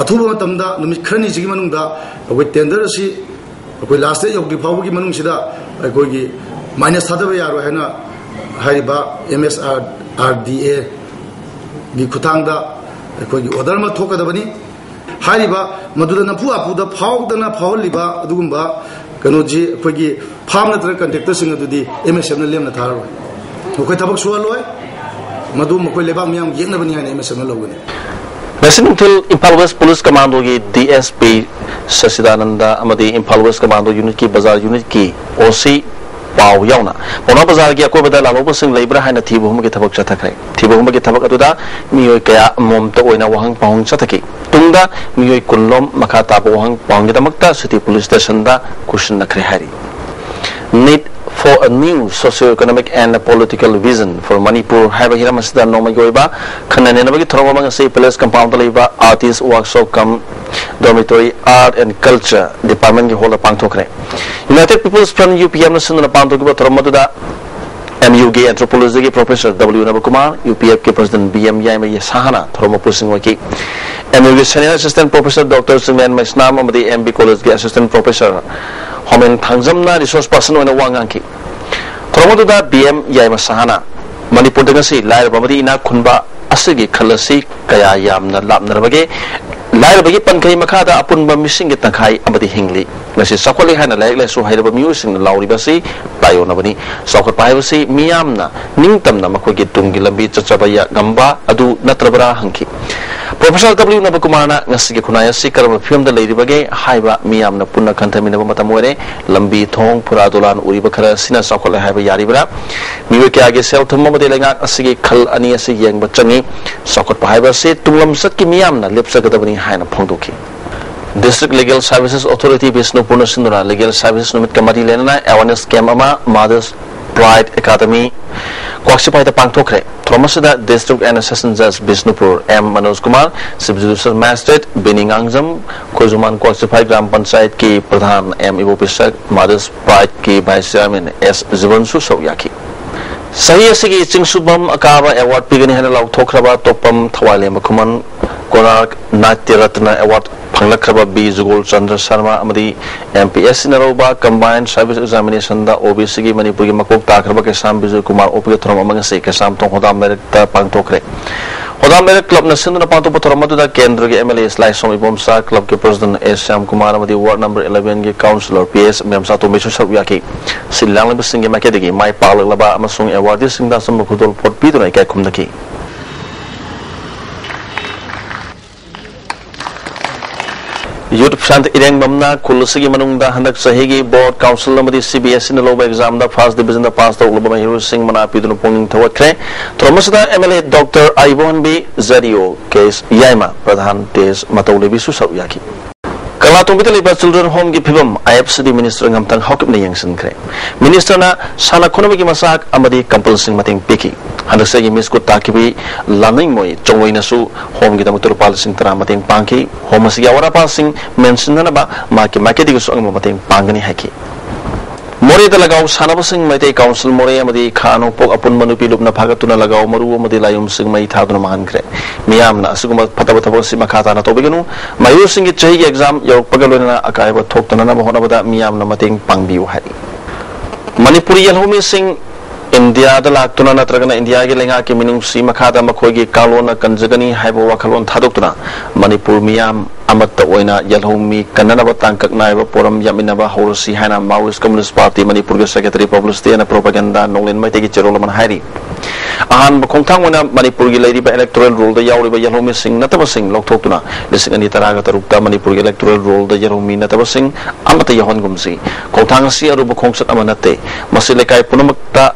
ꯑꯊꯨꯕ ꯃꯇꯝꯗ ꯅꯨꯃꯤꯠ ꯈꯔꯅꯤꯁꯤꯒꯤ ꯃꯅꯨꯡꯗ ꯑꯩꯈꯣꯏ ꯇꯦꯟꯗꯔ ꯑꯁꯤ ꯑꯩꯈꯣꯏ ꯂꯥꯁ ꯗꯦꯠ ꯌꯧꯗ꯭ꯔꯤ ꯐꯥꯎꯕꯒꯤ ꯃꯅꯨꯡꯁꯤꯗ ꯑꯩꯈꯣꯏꯒꯤ ꯃꯥꯏꯅꯁ ꯊꯥꯗꯕ ꯌꯥꯔꯣꯏ ꯍꯥꯏꯅ ꯍꯥꯏꯔꯤꯕ ꯑꯦꯝ ꯑꯦꯁ ꯑꯥꯔ, ꯑꯥꯔ ꯗꯤ ꯑꯦꯒꯤ ꯈꯨꯠꯊꯥꯡꯗ ꯑꯩꯈꯣꯏꯒꯤ ꯑꯣꯔꯗꯔ ꯑꯃ ꯊꯣꯛꯀꯗꯕꯅꯤ꯫ ꯍꯥꯏꯔꯤꯕ ꯃꯗꯨꯗ ꯅꯝꯐꯨ ꯍꯥꯐꯨꯗ ꯐꯥꯎꯗꯅ ꯐꯥꯎꯍꯜꯂꯤꯕ ꯑꯗꯨꯒꯨꯝꯕ ꯀꯩꯅꯣꯁꯤ ꯑꯩꯈꯣꯏꯒꯤ ꯐꯥꯝ ꯅꯠꯇ꯭ꯔꯒ ꯀꯟꯇ꯭ꯔꯦꯛꯇꯔꯁꯤꯡ ꯑꯗꯨꯗꯤ ꯑꯦꯝ ꯑꯦꯁ ꯑꯦꯐꯅ ꯂꯦꯝꯅ ꯊꯥꯔꯔꯣꯏ꯫ ꯃꯈꯣꯏ ꯊꯕꯛ ꯁꯨꯍꯜꯂꯣꯏ꯫ ꯃꯗꯨ ꯃꯈꯣꯏ ꯂꯩꯕꯥꯛ ꯃꯤꯌꯥꯝ ꯌꯦꯛꯅꯕꯅꯤ ꯍꯥꯏꯅ ꯑꯦꯝ ꯑꯦꯁ ꯑꯦꯐꯅ ꯂꯧꯒꯅꯤ꯫ ꯉꯁꯤ ꯅꯨꯡꯊꯤꯜ ꯏꯝꯐꯥꯜ ꯋꯦꯁ ꯄꯨꯂꯤꯁ ꯀꯃꯥꯟꯗꯣꯒꯤ ꯗꯤ ꯑꯦꯁ ꯄꯤ ꯁꯆꯤꯗꯥꯅꯟꯗ ꯑꯃꯗꯤ ꯏꯝꯐꯥꯜ ꯋꯦꯁ ꯀꯃꯥꯟꯗꯣ ꯌꯨꯅꯤꯠꯀꯤ ꯕꯖꯥꯔ ꯌꯨꯅꯤꯠꯀꯤ ꯑꯣ ꯁꯤ ꯄꯥꯎ ꯌꯥꯎꯅ ꯄꯥꯎꯅꯥ ꯕꯖꯥꯔꯒꯤ ꯑꯀꯣꯏꯕꯗ ꯂꯥꯜꯍꯧꯕꯁꯤꯡ ꯂꯩꯕ꯭ꯔꯥ ꯍꯥꯏꯅ ꯊꯤꯕ ꯍꯨꯝꯕꯒꯤ ꯊꯕꯛ ꯆꯠꯊꯈ꯭ꯔꯦ꯫ ꯊꯤꯕ ꯍꯨꯝꯕꯒꯤ ꯊꯕꯛ ꯑꯗꯨꯗ ꯃꯤꯑꯣꯏ ꯀꯌꯥ ꯑꯃꯃꯝꯇ ꯑꯣꯏꯅ ꯋꯥꯍꯪ ꯄꯥꯎꯍꯪ ꯆꯠꯊꯈꯤ꯫ ꯇꯨꯡꯗ ꯃꯤꯑꯣꯏ ꯀꯨꯟꯂꯣꯝ ꯃꯈꯥ ꯇꯥꯕ ꯋꯥꯍꯪ ꯄꯥꯎꯍꯪꯒꯤꯗꯃꯛꯇ ꯁꯤꯇꯤ ꯄꯨꯂꯤꯁ ꯁ꯭ꯇꯦꯁꯟꯗ ꯀꯣꯏꯁꯤꯟꯅꯈ꯭ꯔꯦ ꯍꯥꯏꯔꯤ꯫ Need for a new socio-economic and political vision for Manipur ꯍꯥꯏꯕ ꯍꯤꯔꯝ ꯑꯁꯤꯗ ꯅꯣꯡꯃꯒꯤ ꯑꯣꯏꯕ ꯈꯟꯅ ꯅꯩꯅꯕꯒꯤ ꯊꯧꯔꯝ ꯑꯃ ꯉꯁꯤ ꯄꯦꯂꯦꯁ ꯀꯝꯄꯥꯎꯟꯗ ꯂꯩꯕ artists workshop cum dormitory art and culture ꯗꯤꯄꯥꯔꯠꯃꯦꯟꯒꯤ ꯍꯣꯜꯗ ꯄꯥꯡꯊꯣꯛꯈ꯭ꯔꯦ꯫ United peoples front, U P ꯑꯦꯐꯅ ꯁꯤꯟꯗꯨꯅ ꯄꯥꯡꯊꯣꯛꯈꯤꯕ ꯊꯧꯔꯝ ꯑꯗꯨꯗ ꯑꯦꯝ ꯌꯨꯒꯤ ꯑꯦꯟꯊ꯭ꯔꯣꯄꯣꯂꯣꯖꯤꯒꯤ professor W Nabakumar, U P ꯑꯦꯐꯀꯤ ꯄ꯭ꯔꯁꯤꯗꯦꯟꯠ ꯕꯤ ꯑꯦꯝ ꯌꯥꯏꯃ ꯁꯍꯥꯅ ꯊꯧꯔꯝ ꯃꯄꯨꯁꯤꯡ ꯑꯣꯏꯈꯤ꯫ ꯑꯦꯝ ꯌꯨꯒꯤ senior assistant professor doctor Chinglen Meisnam ꯑꯃꯗꯤ ꯑꯦꯝ ꯕꯤ ꯀꯣꯂꯦꯖꯀꯤ ꯑꯦꯁꯤꯁꯇꯦꯟꯠ ꯄ꯭ꯔꯣꯐꯦꯁꯔ ꯍꯣꯃꯦꯟ ꯊꯥꯡꯖꯝꯅ ꯔꯤꯁꯣꯔꯁ ꯄꯥꯔꯁꯟ ꯑꯣꯏꯅ ꯋꯥ ꯉꯥꯡꯈꯤ꯫ ꯊꯧꯔꯝ ꯑꯗꯨꯗ ꯕꯤ ꯑꯦꯝ ꯌꯥꯏꯃ ꯁꯍꯥꯅ ꯃꯅꯤꯄꯨꯔꯗ ꯉꯁꯤ ꯂꯥꯏꯔꯕ ꯑꯃꯗꯤ ꯏꯅꯥꯛ ꯈꯨꯟꯕ ꯑꯁꯤꯒꯤ ꯈꯜ ꯑꯁꯤ ꯀꯌꯥ ꯌꯥꯝꯅ ꯂꯥꯞꯅꯔꯕꯒꯦ? ꯂꯥꯏꯔꯕꯒꯤ ꯄꯟꯈꯩ ꯃꯈꯥꯗ ꯑꯄꯨꯟꯕ ꯃꯤꯁꯤꯡꯒꯤ ꯇꯪꯈꯥꯏ ꯑꯃꯗꯤ ꯍꯤꯡꯂꯤ꯫ ꯉꯁꯤ ꯆꯥꯎꯈꯠꯂꯦ ꯍꯥꯏꯅ ꯂꯥꯏꯔꯤꯛ ꯂꯥꯏꯁꯨ ꯍꯩꯔꯕ ꯃꯤꯑꯣꯏꯁꯤꯡꯅ ꯂꯥꯎꯔꯤꯕ ꯑꯁꯤ ꯇꯥꯏꯑꯣꯟꯅꯕꯅꯤ꯫ ꯆꯥꯎꯈꯠꯄ ꯍꯥꯏꯕꯁꯤ ꯃꯤꯌꯥꯝꯅ ꯅꯤꯡꯇꯝꯅ ꯃꯈꯣꯏꯒꯤ ꯇꯨꯡꯒꯤ ꯂꯝꯕꯤ ꯆꯠꯆꯕ ꯌꯥ-, ꯉꯝꯕ ꯑꯗꯨ ꯅꯠꯇ꯭ꯔꯕ꯭ꯔꯥ ꯍꯪꯈꯤ꯫ ꯄ꯭ꯔꯣꯐꯦꯁꯔ ꯗꯕ꯭ꯂꯤꯎ ꯅꯕꯀꯨꯃꯥꯔꯅ ꯉꯁꯤꯒꯤ ꯈꯨꯟꯅꯥꯏ ꯑꯁꯤ ꯀꯔꯝꯕ ꯐꯤꯕꯝꯗ ꯂꯩꯔꯤꯕꯒꯦ ꯍꯥꯏꯕ ꯃꯤꯌꯥꯝꯅ ꯄꯨꯟꯅ ꯈꯟꯊꯃꯤꯟꯅꯕ ꯃꯇꯝ ꯑꯣꯏꯔꯦ꯫ ꯂꯝꯕꯤ, ꯊꯣꯡ, ꯐꯨꯔꯥ ꯗꯣꯂꯥꯟ ꯎꯔꯤꯕ ꯈꯔ ꯑꯁꯤꯅ ꯆꯥꯎꯈꯠꯂꯦ ꯍꯥꯏꯕ ꯌꯥꯔꯤꯕ꯭ꯔꯥ? ꯃꯤꯑꯣꯏ ꯀꯌꯥꯒꯤ ꯁꯦꯜ ꯊꯨꯝ ꯑꯃꯗꯤ ꯂꯩꯉꯥꯛ ꯑꯁꯤꯒꯤ ꯈꯜ ꯑꯅꯤ ꯑꯁꯤ ꯌꯦꯡꯕ ꯆꯪꯏ꯫ ꯆꯥꯎꯈꯠꯄ ꯍꯥꯏꯕ ꯑꯁꯤ ꯇꯨꯡꯂꯝꯆꯠꯀꯤ ꯃꯤꯌꯥꯝꯅ ꯂꯦꯞꯆꯒꯗꯕꯅꯤ ꯍꯥꯏꯅ ꯐꯣꯡꯗꯣꯛꯈꯤ꯫ District Legal Services Authority ꯕꯤꯁꯅꯨꯄꯨꯔꯅ ꯁꯤꯟꯗꯨꯅ Legal Services ꯅꯨꯃꯤꯠꯀ ꯃꯔꯤ ꯂꯩꯅꯅ awareness camp ꯑꯃ Mothers Pride Academy ꯀ꯭ꯋꯥꯛꯆꯤꯐꯥꯏꯗ ꯄꯥꯡꯊꯣꯛꯈ꯭ꯔꯦ꯫ ꯊꯧꯔꯝ ꯑꯁꯤꯗ District and Session Judge Bishnupur M Manoj Kumar, Chief Judicial Magistrate Bini Ngangjam, Khoijuman Kwakchiphai Gram ꯄꯟꯆꯥꯌꯠꯀꯤ ꯄ꯭ꯔꯙꯥꯟ ꯑꯦꯝ ꯏꯕꯣꯄꯤꯁꯛ, Mothers Prideꯀꯤ Vice Chairman ꯑꯦꯁ ꯖꯤꯕꯟꯁꯨ ꯁꯔꯨꯛ ꯌꯥꯈꯤ꯫ ꯆꯍꯤ ꯑꯁꯤꯒꯤ ꯆꯤꯡꯁꯨꯕꯝ ꯑꯀꯥꯕ award ꯄꯤꯒꯅꯤ ꯍꯥꯏꯅ ꯂꯥꯎꯊꯣꯛꯈ꯭ꯔꯕ ꯇꯣꯞꯄꯝ ꯊꯋꯥꯏꯂꯦꯝꯕ ꯈꯨꯃꯟ ꯀꯣꯅꯥꯔꯛ ꯅꯥꯇ꯭ꯌ ꯔꯠꯅ award ꯐꯪꯂꯛꯈ꯭ꯔꯕ ꯕꯤ ꯖꯨꯒꯣꯜ ꯆꯟꯗ꯭ꯔ ꯁꯔꯃ ꯑꯃꯗꯤ ꯑꯦꯝ ꯄꯤ ꯑꯦꯁ ꯁꯤꯅ ꯂꯧꯕ Combined Service Examinationꯗ ꯑꯣ ꯕꯤ ꯁꯤꯒꯤ ꯃꯅꯤꯄꯨꯔꯒꯤ ꯃꯀꯣꯛ ꯇꯥꯈ꯭ꯔꯕ ꯀꯩꯁꯥꯝ ꯕꯤꯖꯣꯏ ꯀꯨꯃꯥꯔ ꯑꯣꯛꯄꯒꯤ ꯊꯧꯔꯝ ꯑꯃ ꯉꯁꯤ ꯀꯩꯁꯥꯝꯊꯣꯡ ꯍꯣꯗꯥꯝ ꯂꯩꯔꯛꯇ ꯄꯥꯡꯊꯣꯛꯈ꯭ꯔꯦ꯫ ꯍꯣꯗꯥꯝ ꯂꯩꯔꯛ ꯀ꯭ꯂꯕꯅ ꯁꯤꯟꯗꯨꯅ ꯄꯥꯡꯊꯣꯛꯄ ꯊꯧꯔꯝ ꯑꯗꯨꯗ ꯀꯦꯟꯗ꯭ꯔꯒꯤ ꯑꯦꯝ ꯑꯦꯜ ꯑꯦ ꯂꯥꯏꯁ꯭ꯔꯝ ꯏꯕꯣꯝꯆꯥ, ꯀ꯭ꯂꯕꯀꯤ ꯄ꯭ꯔꯁꯤꯗꯦꯟꯠ ꯑꯦ ꯁ꯭ꯌꯥꯝ ꯀꯨꯃꯥꯔ ꯑꯃꯗꯤ ward number elevenꯒꯤ councillor P S ꯃꯦꯝꯆꯥꯇꯣꯝꯕꯤꯁꯨ ꯁꯔꯨꯛ ꯌꯥꯈꯤ꯫ ꯁꯤꯜ ꯂꯥꯡꯂꯤꯕꯁꯤꯡꯒꯤ ꯃꯥꯏꯀꯩꯗꯒꯤ ꯃꯥꯏ ꯄꯥꯛꯂꯛꯂꯕ ꯑꯃꯁꯨꯡ awardꯁꯤꯡꯗ ꯑꯆꯨꯝꯕ ꯈꯨꯗꯣꯜꯄꯣꯠ ꯄꯤꯗꯨꯅ ꯏꯀꯥꯏ ꯈꯨꯝꯅꯈꯤ꯫ ꯌꯨꯠ ꯐ꯭ꯔꯟꯠ ꯏꯔꯦꯡꯕꯝꯅ ꯈꯨꯜ ꯑꯁꯤꯒꯤ ꯃꯅꯨꯡꯗ ꯍꯟꯗꯛ ꯆꯍꯤꯒꯤ ꯕꯣꯔꯗ, ꯀꯥꯎꯟꯁꯤꯜ ꯑꯃꯗꯤ ꯁꯤ ꯕꯤ ꯑꯦꯁ ꯏꯅ ꯂꯧꯕ ꯑꯦꯛꯖꯥꯝꯗ ꯐꯥꯔꯁ ꯗꯤꯕꯤꯖꯟꯗ ꯄꯥꯁ ꯇꯧꯔꯛꯂꯕ ꯃꯍꯩꯔꯣꯏꯁꯤꯡ ꯃꯅꯥ ꯄꯤꯗꯨꯅ ꯄꯨꯛꯅꯤꯡ ꯊꯧꯒꯠꯈ꯭ꯔꯦ꯫ ꯊꯧꯔꯝ ꯑꯁꯤꯗ M L A doctor Ibohanbi, J D O K ꯑꯦꯁ ꯌꯥꯏꯃ, ꯄ꯭ꯔꯙꯥꯟ ꯇꯦꯖ ꯃꯇꯧꯂꯦꯕꯤꯁꯨ ꯁꯔꯨꯛ ꯌꯥꯈꯤ꯫ ꯀꯪꯂꯥꯇꯣꯡꯕꯤꯗ ꯂꯩꯕ ꯆꯤꯜꯗ꯭ꯔꯦꯟ ꯍꯣꯝꯒꯤ ꯐꯤꯕꯝ ꯑꯥꯏ ꯑꯦꯐ ꯁꯤ ꯗꯤ ꯃꯤꯅꯤꯁꯇꯔ ꯉꯝꯊꯪ ꯍꯥꯎꯀꯤꯞꯅ ꯌꯦꯡꯁꯤꯟꯈ꯭ꯔꯦ꯫ ꯃꯤꯅꯤꯁꯇꯔꯅ ꯁꯥꯟꯅ ꯈꯣꯠꯅꯕꯒꯤ ꯃꯆꯥꯛ ꯑꯃꯗꯤ ꯀꯝꯄꯜꯁꯤꯡ ꯃꯇꯦꯡ ꯄꯤꯈꯤ꯫ ꯍꯟꯗꯛ ꯆꯍꯤꯒꯤ ꯃꯤꯁ ꯀꯨꯠ ꯇꯥꯈꯤꯕꯤ ꯂꯥꯟꯅꯤꯡꯃꯣꯏ ꯆꯣꯡꯂꯣꯏꯅꯁꯨ ꯍꯣꯝꯒꯤꯗꯃꯛꯇ ꯂꯨꯄꯥ ꯂꯤꯁꯤꯡ ꯇꯔꯥ ꯃꯇꯦꯡ ꯄꯥꯡꯈꯤ꯫ ꯍꯣꯝ ꯑꯁꯤꯒꯤ ꯑꯋꯥꯠ ꯑꯄꯥꯁꯤꯡ ꯃꯦꯟꯁꯤꯟꯅꯅꯕ ꯃꯍꯥꯛꯀꯤ ꯃꯥꯏꯀꯩꯗꯒꯤꯁꯨ ꯑꯉꯝꯕ ꯃꯇꯦꯡ ꯄꯥꯡꯒꯅꯤ ꯍꯥꯏꯈꯤ꯫ ꯃꯣꯔꯦꯗ ꯂꯒꯥꯎ ꯁꯥꯟꯅꯕꯁꯤꯡ ꯃꯩꯇꯩ ꯀꯥꯎꯟꯁꯤꯜ ꯃꯣꯔꯦ ꯑꯃꯗꯤ ꯈꯥ ꯅꯣꯡꯄꯣꯛ ꯑꯄꯨꯟꯕ ꯅꯨꯄꯤ ꯂꯨꯞꯅ ꯐꯥꯒꯠꯇꯨꯅ ꯂꯒꯥꯎ ꯃꯔꯨ ꯑꯃꯗꯤ ꯂꯥꯌꯨꯝꯁꯤꯡ ꯃꯩ ꯊꯥꯗꯨꯅ ꯃꯥꯡꯍꯟꯈ꯭ꯔꯦ꯫ ꯃꯤꯌꯥꯝꯅ ꯑꯁꯤꯒꯨꯝꯕ ꯐꯠꯇꯕ ꯊꯕꯛ ꯑꯁꯤ ꯃꯈꯥ ꯇꯥꯅ ꯇꯧꯕꯤꯒꯅꯨ꯫ ꯃꯍꯩꯔꯣꯏꯁꯤꯡꯒꯤ ꯆꯍꯤꯒꯤ ꯑꯦꯛꯖꯥꯝ ꯌꯧꯔꯛꯄꯒ ꯂꯣꯏꯅꯅ ꯑꯀꯥꯏꯕ ꯊꯣꯛꯇꯅꯅꯕ ꯍꯣꯠꯅꯕꯗ ꯃꯤꯌꯥꯝꯅ ꯃꯇꯦꯡ ꯄꯥꯡꯕꯤꯌꯨ ꯍꯥꯏꯔꯤ꯫ ꯃꯅꯤꯄꯨꯔꯤ ꯌꯦꯜꯍꯧꯃꯤꯁꯤꯡ ꯏꯟꯗꯤꯌꯥꯗ ꯂꯥꯛꯇꯨꯅ ꯅꯠꯇ꯭ꯔꯒꯅ ꯏꯟꯗꯤꯌꯥꯒꯤ ꯂꯩꯉꯥꯛꯀꯤ ꯃꯤꯅꯨꯡꯁꯤ ꯃꯈꯥꯗ ꯃꯈꯣꯏꯒꯤ ꯀꯥꯡꯂꯣꯟꯅ ꯀꯟꯖꯒꯅꯤ ꯍꯥꯏꯕ ꯋꯥꯈꯜꯂꯣꯟ ꯊꯥꯗꯣꯛꯇꯨꯅ ꯃꯅꯤꯄꯨꯔ ꯃꯤꯌꯥꯝ ꯑꯃꯠꯇ ꯑꯣꯏꯅ ꯌꯦꯜꯍꯧꯃꯤ ꯀꯟꯅꯅꯕ ꯇꯥꯡꯀꯛ ꯅꯥꯏꯕ ꯄꯣꯔꯝ ꯌꯥꯠꯃꯤꯟꯅꯕ ꯍꯧꯔꯁꯤ ꯍꯥꯏꯅ Maoist Communist Party ꯃꯅꯤꯄꯨꯔꯒꯤ secretary publicity and propaganda ꯅꯣꯡꯂꯦꯟ ꯃꯩꯇꯩꯒꯤ ꯆꯦꯔꯣꯜ ꯑꯃꯅ ꯍꯥꯏꯔꯤ꯫ ꯑꯍꯥꯟꯕ ꯈꯣꯡꯊꯥꯡ ꯑꯣꯏꯅ ꯃꯅꯤꯄꯨꯔꯒꯤ ꯂꯩꯔꯤꯕ electoral rollꯗ ꯌꯥꯎꯔꯤꯕ ꯌꯦꯜꯍꯧꯃꯤꯁꯤꯡ ꯅꯠꯇꯕꯁꯤꯡ ꯂꯧꯊꯣꯛꯇꯨꯅ ꯂꯤꯁꯤꯡ ꯑꯅꯤ ꯇꯔꯥꯒ ꯇꯔꯨꯛꯇ ꯃꯅꯤꯄꯨꯔꯒꯤ electoral rollꯗ ꯌꯦꯜꯍꯧꯃꯤ ꯅꯠꯇꯕꯁꯤꯡ ꯑꯃꯠꯇ ꯌꯥꯎꯍꯟꯒꯨꯝꯁꯤ꯫ ꯈꯣꯡꯊꯥꯡ ꯑꯁꯤ ꯑꯔꯨꯕ ꯈꯣꯡꯆꯠ ꯑꯃ ꯅꯠꯇꯦ꯫ ꯃꯁꯤ ꯂꯩꯀꯥꯏ ꯄꯨꯝꯅꯃꯛꯇ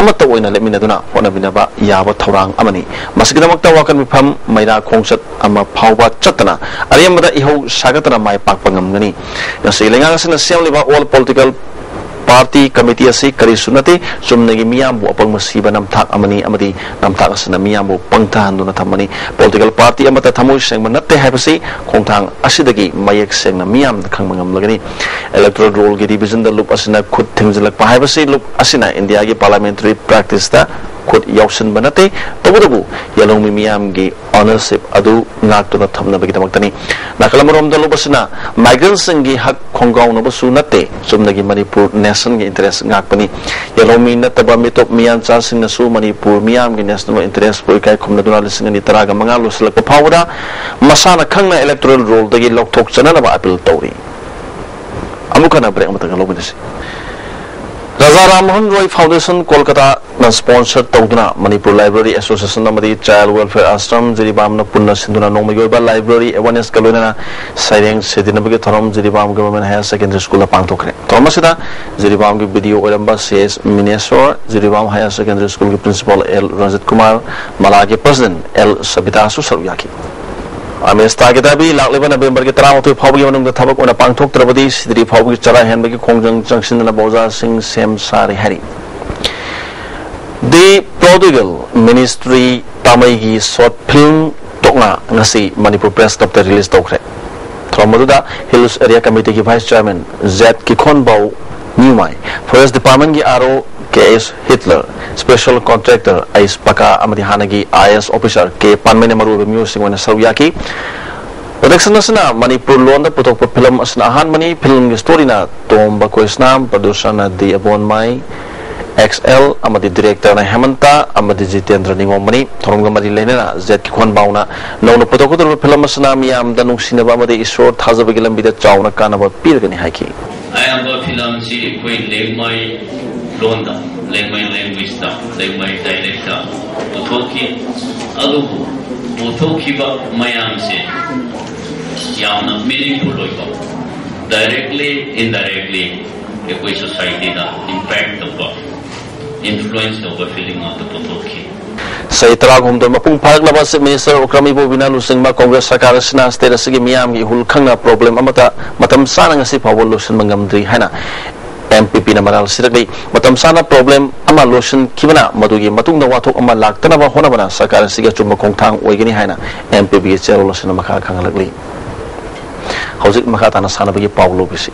ꯑꯃꯠꯇ ꯑꯣꯏꯅ ꯂꯦꯞꯃꯤꯟꯅꯗꯨꯅ ꯍꯣꯠꯅꯃꯤꯟꯅꯕ ꯌꯥꯕ ꯊꯧꯔꯥꯡ ꯑꯃꯅꯤ꯫ ꯃꯁꯤꯒꯤꯗꯃꯛꯇ ꯋꯥꯀꯠ ꯃꯤꯐꯝ ꯃꯩꯔꯥ ꯈꯣꯡꯆꯠ ꯑꯃ ꯐꯥꯎꯕ ꯆꯠꯇꯅ ꯑꯔꯦꯝꯕꯗ ꯏꯍꯧ ꯁꯥꯒꯠꯇꯅ ꯃꯥꯏ ꯄꯥꯛꯄ ꯉꯝꯒꯅꯤ꯫ ꯉꯁꯤ ꯂꯩꯉꯥꯛ ꯑꯁꯤꯅ ꯁꯦꯝꯂꯤꯕ All Political Party Committee ꯑꯁꯤ ꯀꯔꯤꯁꯨ ꯅꯠꯇꯦ, ꯆꯨꯝꯅꯒꯤ ꯃꯤꯌꯥꯝꯕꯨ ꯑꯄꯪꯕ ꯁꯤꯕ ꯅꯝꯊꯥꯛ ꯑꯃꯅꯤ ꯑꯃꯗꯤ ꯅꯝꯊꯥꯛ ꯑꯁꯤꯅ ꯃꯤꯌꯥꯝꯕꯨ ꯄꯪꯊꯍꯟꯗꯨꯅ ꯊꯝꯕꯅꯤ꯫ Political party ꯑꯃꯠꯇ ꯊꯃꯣꯏ ꯁꯦꯡꯕ ꯅꯠꯇꯦ ꯍꯥꯏꯕꯁꯤ ꯈꯣꯡꯊꯥꯡ ꯑꯁꯤꯗꯒꯤ ꯃꯌꯦꯛ ꯁꯦꯡꯅ ꯃꯤꯌꯥꯝꯅ ꯈꯪꯕ ꯉꯝꯂꯒꯅꯤ꯫ Electoral roll ꯒꯤ revision ꯗ ꯂꯨꯞ ꯑꯁꯤꯅ ꯈꯨꯠ ꯊꯤꯡꯖꯤꯜꯂꯛꯄ ꯍꯥꯏꯕꯁꯤ ꯂꯨꯞ ꯑꯁꯤꯅ ꯏꯟꯗꯤꯌꯥꯒꯤ parliamentary practice ꯇ ꯈꯨꯠ ꯌꯥꯎꯁꯤꯟꯕ ꯅꯠꯇꯦ, ꯇꯧꯕꯇꯕꯨ ꯌꯦꯜꯍꯧꯃꯤ ꯃꯤꯌꯥꯝꯒꯤ ownership ꯑꯗꯨ ꯉꯥꯛꯇꯨꯅ ꯊꯝꯅꯕꯒꯤꯗꯃꯛꯇꯅꯤ꯫ ꯅꯥꯀꯜ ꯑꯃꯔꯣꯝꯗ ꯂꯨꯞ ꯑꯁꯤꯅ migrant ꯁꯤꯡꯒꯤ ꯍꯛ ꯈꯣꯡꯒꯥꯎꯅꯕꯁꯨ ꯅꯠꯇꯦ, ꯆꯨꯝꯅꯒꯤ ꯃꯅꯤꯄꯨꯔ nation ꯒꯤ interest ꯉꯥꯛꯄꯅꯤ꯫ ꯌꯦꯜꯍꯧꯃꯤ ꯅꯠꯇꯕ ꯃꯤꯇꯣꯞ ꯃꯤꯌꯥꯟꯆꯥꯁꯤꯡꯅꯁꯨ ꯃꯅꯤꯄꯨꯔ ꯃꯤꯌꯥꯝꯒꯤ national interest ꯄꯨ ꯏꯀꯥꯏ ꯈꯨꯝꯅꯗꯨꯅ ꯂꯤꯁꯤꯡ ꯑꯅꯤ ꯇꯔꯥꯒ ꯃꯉꯥ ꯂꯣꯏꯁꯤꯜꯂꯛꯄ ꯐꯥꯎꯕꯗ ꯃꯁꯥꯅ ꯈꯪꯅ electoral roll ꯗꯒꯤ ꯂꯧꯊꯣꯛꯆꯅꯅꯕ appeal ꯇꯧꯔꯤ꯫ ꯑꯃꯨꯛ ꯍꯟꯅ break ꯑꯃꯇꯪꯒ ꯂꯧꯃꯤꯟꯅꯁꯤ꯫ ꯔꯥꯖꯥ ꯔꯥꯝ ꯃꯣꯍꯟ ꯔꯣꯏ ꯐꯥꯎꯟꯗꯦꯁꯟ ꯀꯣꯜꯀꯇꯥꯅ sponsor ꯇꯧꯗꯨꯅ ꯃꯅꯤꯄꯨꯔ Library Association ꯑꯃꯗꯤ Child Welfare Ashram ꯖꯤꯔꯤꯕꯥꯝꯅ ꯄꯨꯟꯅ ꯁꯤꯟꯗꯨꯅ ꯅꯣꯡꯃꯒꯤ ꯑꯣꯏꯕ library awareness ꯀ ꯂꯣꯏꯅꯅ ꯁꯩꯔꯦꯡ ꯁꯩꯗꯤꯟꯅꯕꯒꯤ ꯊꯧꯔꯝ Jiribam Government Higher Secondary School ꯗ ꯄꯥꯡꯊꯣꯛꯈ꯭ꯔꯦ꯫ ꯊꯧꯔꯝ ꯑꯁꯤꯗ ꯖꯤꯔꯤꯕꯥꯝꯒꯤ BDO ꯑꯣꯏꯔꯝꯕ C S Mineshor, Jiribam Higher Secondary School ꯒꯤ Principal ꯑꯦꯜ ꯔꯖꯤꯠ ꯀꯨꯃꯥꯔ, ꯃꯂꯥꯒꯤ President ꯑꯦꯜ ꯁꯕꯤꯇꯥꯁꯨ ꯁꯔꯨꯛ ꯌꯥꯈꯤ꯫ ꯑꯃꯦꯁꯇꯥꯒꯤ ꯗꯥꯕꯤ ꯂꯥꯛꯂꯤꯕ ꯅꯕꯦꯝꯕꯔꯒꯤ ꯇꯔꯥꯃꯥꯊꯣꯏ ꯐꯥꯎꯕꯒꯤ ꯃꯅꯨꯡꯗ ꯊꯕꯛ ꯑꯣꯏꯅ ꯄꯥꯡꯊꯣꯛꯇ꯭ꯔꯕꯗꯤ ꯁꯤꯗ꯭ꯔꯤ ꯐꯥꯎꯕꯒꯤ ꯆꯔꯥ ꯍꯦꯟꯕꯒꯤ ꯈꯣꯡꯖꯪ ꯆꯪꯁꯤꯟꯅꯅꯕ ꯑꯣꯖꯥꯁꯤꯡ ꯁꯦꯝ ꯁꯥꯔꯦ ꯍꯥꯏꯔꯤ꯫ The Prodigal Ministry ꯇꯥꯃꯩꯒꯤ short film ꯇꯣꯛꯅ ꯉꯁꯤ ꯃꯅꯤꯄꯨꯔ Press Club ꯇ release ꯇꯧꯈ꯭ꯔꯦ꯫ ꯊꯧꯔꯝ ꯑꯗꯨꯗ Hills Area Committee ꯒꯤ Vice Chairman Z Kikhonbou Nyumai, Forest Department ꯀꯤ RO K S Hitler, Special Contractor ꯑꯩꯁ ꯄꯀꯥ ꯑꯃꯗꯤ ꯍꯥꯟꯅꯒꯤ IAS officer ꯀꯦ ꯄꯥꯟꯃꯩꯅ ꯃꯔꯨꯑꯣꯏꯕ ꯃꯤꯑꯣꯏꯁꯤꯡ ꯑꯣꯏꯅ ꯁꯔꯨꯛ ꯌꯥꯈꯤ꯫ Production ꯑꯁꯤꯅ ꯃꯅꯤꯄꯨꯔ ꯂꯣꯟꯗ ꯄꯨꯊꯣꯛꯄ film ꯑꯁꯤꯅ ꯑꯍꯥꯟꯕꯅꯤ꯫ Film ꯒꯤ story ꯅ ꯇꯣꯝꯕ ꯀꯣꯏꯁꯅꯥꯝ, producer ꯅ ꯗꯤ ꯑꯕꯣꯟꯃꯥꯏ, ꯑꯦꯛꯁ ꯑꯦꯜ ꯑꯃꯗꯤ director ꯅ ꯍꯦꯃꯟꯇ ꯑꯃꯗꯤ ꯖꯤꯇꯦꯟꯗ꯭ꯔ ꯅꯤꯉꯣꯝꯕꯅꯤ꯫ ꯊꯧꯔꯝꯒ ꯃꯔꯤ ꯂꯩꯅꯅ ꯖꯦꯠ ꯀꯤꯈꯣꯟꯕꯥꯎꯅ ꯅꯧꯅ ꯄꯨꯊꯣꯛꯀꯗꯧꯔꯤꯕ film ꯑꯁꯤꯅ ꯃꯤꯌꯥꯝꯗ ꯅꯨꯡꯁꯤꯅꯕ ꯑꯃꯗꯤ ꯏꯁꯣꯔ ꯊꯥꯖꯕꯒꯤ ꯂꯝꯕꯤꯗ ꯆꯥꯎꯅ ꯀꯥꯟꯅꯕ ꯄꯤꯔꯒꯅꯤ ꯍꯥꯏꯈꯤ꯫ ꯑꯌꯥꯝꯕ film ꯁꯤ ꯑꯩꯈꯣꯏ ꯂꯦꯡꯃꯩ ꯂꯣꯟꯗ, ꯂꯦꯡꯃꯩ language ꯇ, ꯂꯦꯡꯃꯩ dialect ꯇ ꯄꯨꯊꯣꯛꯈꯤ꯫ ꯑꯗꯨꯕꯨ ꯄꯨꯊꯣꯛꯈꯤꯕ ꯃꯌꯥꯝꯁꯦ ꯌꯥꯝꯅ meaningful ꯑꯣꯏꯕ, directly, indirectly ꯑꯩꯈꯣꯏ society ꯗ impact ꯇꯧꯕ Influence ꯇꯧꯕ feeling ꯑꯃ ꯄꯨꯊꯣꯛꯈꯤ꯫ ꯆꯍꯤ ꯇꯔꯥꯍꯨꯝꯗꯣꯏ ꯃꯄꯨꯡ ꯐꯥꯔꯛꯂꯕ Chief Minister Okram Ibobi ꯅ ꯂꯨꯆꯤꯡꯕ Congress ꯁꯔꯀꯥꯔ ꯑꯁꯤꯅ state ꯑꯁꯤꯒꯤ ꯃꯤꯌꯥꯝꯒꯤ ꯏꯍꯨꯜ ꯈꯪꯅ problem ꯑꯃꯠꯇ ꯃꯇꯝ ꯆꯥꯅ ꯉꯁꯤ ꯐꯥꯎꯕ ꯂꯣꯏꯁꯤꯟꯕ ꯉꯝꯗ꯭ꯔꯤ ꯍꯥꯏꯅ M P P ꯅ ꯃꯔꯥꯜ ꯁꯤꯔꯛꯂꯤ꯫ ꯃꯇꯝ ꯆꯥꯅ problem ꯑꯃ ꯂꯣꯏꯁꯤꯟꯈꯤꯕꯅ ꯃꯗꯨꯒꯤ ꯃꯇꯨꯡꯗ ꯋꯥꯊꯣꯛ ꯑꯃ ꯂꯥꯛꯇꯅꯕ ꯍꯣꯠꯅꯕꯅ ꯁꯔꯀꯥꯔ ꯑꯁꯤꯒꯤ ꯑꯆꯨꯝꯕ ꯈꯣꯡꯊꯥꯡ ꯑꯣꯏꯒꯅꯤ ꯍꯥꯏꯅ M P P ꯒꯤ chairperson ꯑꯁꯤꯅ ꯃꯈꯥ ꯈꯪꯍꯜꯂꯛꯂꯤ꯫ ꯍꯧꯖꯤꯛ ꯃꯈꯥ ꯇꯥꯅ ꯁꯥꯟꯅꯕꯒꯤ ꯄꯥꯎ ꯂꯧꯕꯤꯁꯤ꯫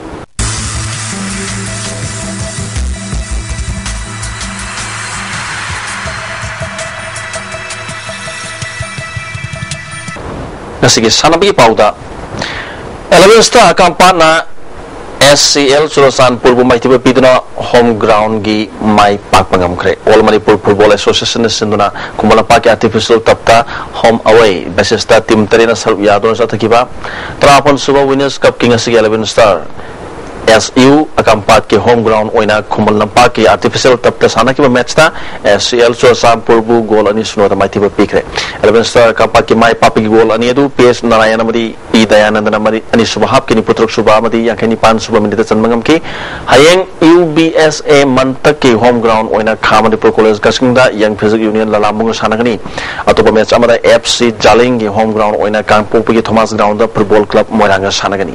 ꯉꯁꯤꯒꯤ ꯁꯥꯟꯅꯕꯒꯤ ꯄꯥꯎꯗ, eleven star ꯑꯀꯥꯝꯄꯥꯠꯅ S C L ꯆꯨꯔꯆꯥꯟꯄꯨꯔꯕꯨ ꯃꯥꯏꯊꯤꯕ ꯄꯤꯗꯨꯅ home ground ꯒꯤ ꯃꯥꯏ ꯄꯥꯛꯄ ꯉꯝꯈ꯭ꯔꯦ꯫ All Manipur Football Association ꯅ ꯁꯤꯟꯗꯨꯅ ꯈꯨꯃꯟ ꯂꯝꯄꯥꯛꯀꯤ artificial turf ꯇ home away basis ꯇ team ꯇꯔꯦꯠꯅ ꯁꯔꯨꯛ ꯌꯥꯗꯨꯅ ꯆꯠꯊꯈꯤꯕ ꯇꯔꯥꯃꯥꯄꯟ ꯁꯨꯕ Winners Cup ꯀꯤ ꯉꯁꯤꯒꯤ eleven star S U ꯑꯀꯥꯝꯄꯥꯠꯀꯤ home ground ꯑꯣꯏꯅ ꯈꯨꯃꯟ ꯂꯝꯄꯥꯛꯀꯤ artificial turf ꯇ ꯁꯥꯟꯅꯈꯤꯕ match ꯇ S C L ꯆꯨꯔꯆꯥꯟꯄꯨꯔꯕꯨ goal ꯑꯅꯤ ꯁꯤꯅꯣꯗ ꯃꯥꯏꯊꯤꯕ ꯄꯤꯈ꯭ꯔꯦ꯫ Eleven star ꯑꯀꯥꯝꯄꯥꯠꯀꯤ ꯃꯥꯏ ꯄꯥꯛꯄꯒꯤ goal ꯑꯅꯤ ꯑꯗꯨ P S ꯅꯥꯔꯥꯌꯟ ꯑꯃꯗꯤ P ꯗꯌꯥꯅꯟꯗꯅ ꯃꯔꯤ, ꯑꯅꯤꯁꯨꯕ half ꯀꯤ ꯅꯤꯐꯨꯇꯔꯨꯛ ꯁꯨꯕ ꯑꯃꯗꯤ ꯌꯥꯡꯈꯩ ꯅꯤꯄꯥꯟ ꯁꯨꯕ minute ꯇ ꯆꯟꯕ ꯉꯝꯈꯤ꯫ ꯍꯌꯦꯡ U B S A ꯃꯟꯇꯛꯀꯤ home ground ꯑꯣꯏꯅ ꯈꯥ ꯃꯅꯤꯄꯨꯔ college ꯀꯛꯆꯤꯡꯗ Young Physique Union ꯂꯂꯥꯝꯕꯨꯡꯒ ꯁꯥꯟꯅꯒꯅꯤ꯫ ꯑꯇꯣꯞꯄ match ꯑꯃꯗ F C ꯖꯥꯂꯤꯡꯒꯤ home ground ꯑꯣꯏꯅ ꯀꯥꯡꯄꯣꯛꯄꯤꯒꯤ Thomas Ground ꯗ Football Club ꯃꯣꯏꯔꯥꯡꯒ ꯁꯥꯟꯅꯒꯅꯤ꯫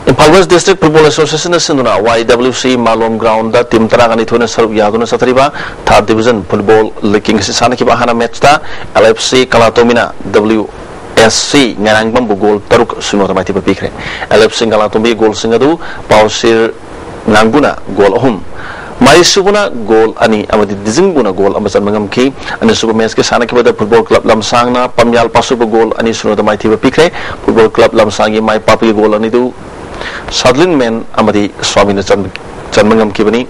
Imphal West District Football Association ꯅ ꯁꯤꯟꯗꯨꯅ Y W C ꯃꯥꯂꯣꯝ ground ꯗ team ꯇꯔꯥꯒ ꯅꯤꯊꯣꯏꯅ ꯁꯔꯨꯛ ꯌꯥꯗꯨꯅ ꯆꯠꯊꯔꯤꯕ third division football league ꯀꯤ ꯉꯁꯤ ꯁꯥꯟꯅꯈꯤꯕ ꯑꯍꯥꯟꯕ match ꯇ L F C ꯀꯂꯥꯇꯣꯝꯕꯤꯅ W S C ꯉꯥꯏꯔꯥꯡꯕꯝꯕꯨ goal ꯇꯔꯨꯛ ꯁꯤꯅꯣꯗ ꯃꯥꯏꯊꯤꯕ ꯄꯤꯈ꯭ꯔꯦ꯫ L F C ꯀꯂꯥꯇꯣꯝꯕꯤꯒꯤ goal ꯁꯤꯡ ꯑꯗꯨ ꯄꯥꯎꯁꯤꯔ ꯉꯥꯡꯕꯨꯅ goal ꯑꯍꯨꯝ, ꯃꯥꯏꯁꯨꯕꯨꯅ goal ꯑꯅꯤ ꯑꯃꯗꯤ ꯗꯤꯖꯤꯡꯕꯨꯅ goal ꯑꯃ ꯆꯟꯕ ꯉꯝꯈꯤ꯫ ꯑꯅꯤꯁꯨꯕ match ꯀꯤ ꯁꯥꯟꯅꯈꯤꯕꯗ Football Club ꯂꯝꯁꯥꯡꯅ ꯄꯝꯌꯥꯜ ꯄꯥꯁꯨꯕ goal ꯑꯅꯤ ꯁꯤꯅꯣꯗ ꯃꯥꯏꯊꯤꯕ ꯄꯤꯈ꯭ꯔꯦ꯫ Football Club ꯂꯝꯁꯥꯡꯒꯤ ꯃꯥꯏ ꯄꯥꯛꯄꯒꯤ goal ꯑꯅꯤꯗꯨ ꯁꯥꯗꯂꯤꯟ ꯃꯦꯟ ꯑꯃꯗꯤ ꯁ꯭ꯋꯥꯃꯤꯅ ꯆꯟꯕ ꯉꯝꯈꯤꯕꯅꯤ꯫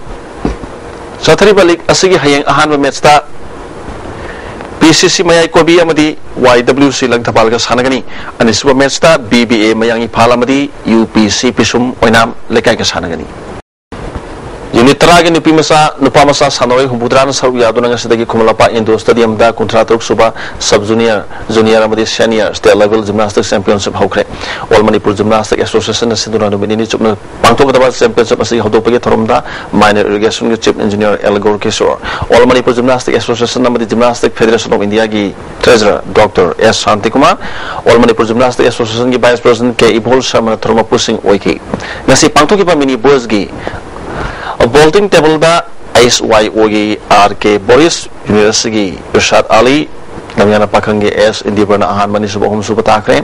ꯆꯠꯊꯔꯤꯕ league ꯑꯁꯤꯒꯤ ꯍꯌꯦꯡ ꯑꯍꯥꯟꯕ match ꯇ P C C ꯃꯌꯥꯏ ꯀꯣꯕꯤ ꯑꯃꯗꯤ Y W C ꯂꯪꯊꯕꯥꯜꯒ ꯁꯥꯟꯅꯒꯅꯤ꯫ ꯑꯅꯤꯁꯨꯕ match ꯇ B B A ꯃꯌꯥꯡ ꯏꯝꯐꯥꯜ ꯑꯃꯗꯤ U P C ꯄꯤꯁꯨꯝ ꯑꯣꯏꯅꯥꯝ ꯂꯩꯀꯥꯏꯒ ꯁꯥꯟꯅꯒꯅꯤ꯫ ꯌꯨꯅꯤꯠ ꯇꯔꯥꯒꯤ ꯅꯨꯄꯤ ꯃꯆꯥ, ꯅꯨꯄꯥ ꯃꯆꯥ ꯁꯥꯟꯅꯔꯣꯏ ꯍꯨꯝꯐꯨꯇꯔꯥꯅ ꯁꯔꯨꯛ ꯌꯥꯗꯨꯅ ꯉꯁꯤꯗꯒꯤ ꯈꯨꯃꯟ ꯂꯝꯄꯥꯛ ꯏꯟꯗꯣꯔ ꯁ꯭ꯇꯦꯗꯤꯌꯝꯗ ꯀꯨꯟꯊ꯭ꯔꯥ ꯇꯔꯨꯛ ꯁꯨꯕ ꯁꯕ ꯖꯨꯅꯤꯌꯔ, ꯖꯨꯅꯤꯌꯔ ꯑꯃꯗꯤ senior state level gymnastic championship ꯍꯧꯈ꯭ꯔꯦ꯫ ꯑꯣꯜ ꯃꯅꯤꯄꯨꯔ ꯖꯤꯝꯅꯥꯁꯇꯤꯛ ꯑꯦꯁꯣꯁꯤꯌꯦꯁꯟꯅ ꯁꯤꯟꯗꯨꯅ ꯅꯨꯃꯤꯠ ꯅꯤꯅꯤ ꯆꯨꯞꯅ ꯄꯥꯡꯊꯣꯛꯀꯗꯕ ꯆꯦꯝꯄꯤꯌꯟꯁꯤꯞ ꯑꯁꯤꯒꯤ ꯍꯧꯗꯣꯛꯄꯒꯤ ꯊꯧꯔꯝꯗ ꯃꯥꯏꯅꯔ ꯏꯔꯤꯒꯦꯁꯟꯒꯤ chief engineer L Gorakishor, all Manipur gymnastic association ꯑꯃꯗꯤ ꯖꯤꯝꯅꯥꯁꯇꯤꯛ ꯐꯦꯗꯦꯔꯦꯁꯟ ꯑꯣꯐ ꯏꯟꯗꯤꯌꯥꯒꯤ treasurer doctor S Shantikumar, all Manipur gymnastic ꯑꯦꯁꯣꯁꯤꯌꯦꯁꯟꯒꯤ ꯚꯥꯏꯁ ꯄ꯭ꯔꯁꯤꯗꯦꯟꯠ ꯀꯦ ꯏꯕꯣꯜ ꯁꯔꯃꯅ ꯊꯧꯔꯝ ꯃꯄꯨꯁꯤꯡ ꯑꯣꯏꯈꯤ꯫ ꯉꯁꯤ ꯄꯥꯡꯊꯣꯛꯈꯤꯕ ꯃꯤꯅꯤ ꯕꯣꯏꯁꯀꯤ ꯕꯣꯜꯇꯤꯡ ꯇꯦꯕꯜꯗ ꯑꯩꯆ ꯋꯥꯏ ꯑꯣꯒꯤ ꯑꯥꯔ ꯀꯦ ꯕꯣꯔꯤꯁ, ꯌꯨꯅꯤꯠ ꯑꯁꯤꯒꯤ ꯏꯔꯁꯥꯗ ꯑꯂꯤ, ꯂꯝꯌꯥꯟꯅ ꯄꯥꯈꯪꯒꯤ ꯑꯦꯁ ꯏꯟꯗꯤꯕꯔꯅ ꯑꯍꯥꯟꯕ, ꯑꯅꯤꯁꯨꯕ, ꯑꯍꯨꯝꯁꯨꯕ ꯇꯥꯈ꯭ꯔꯦ꯫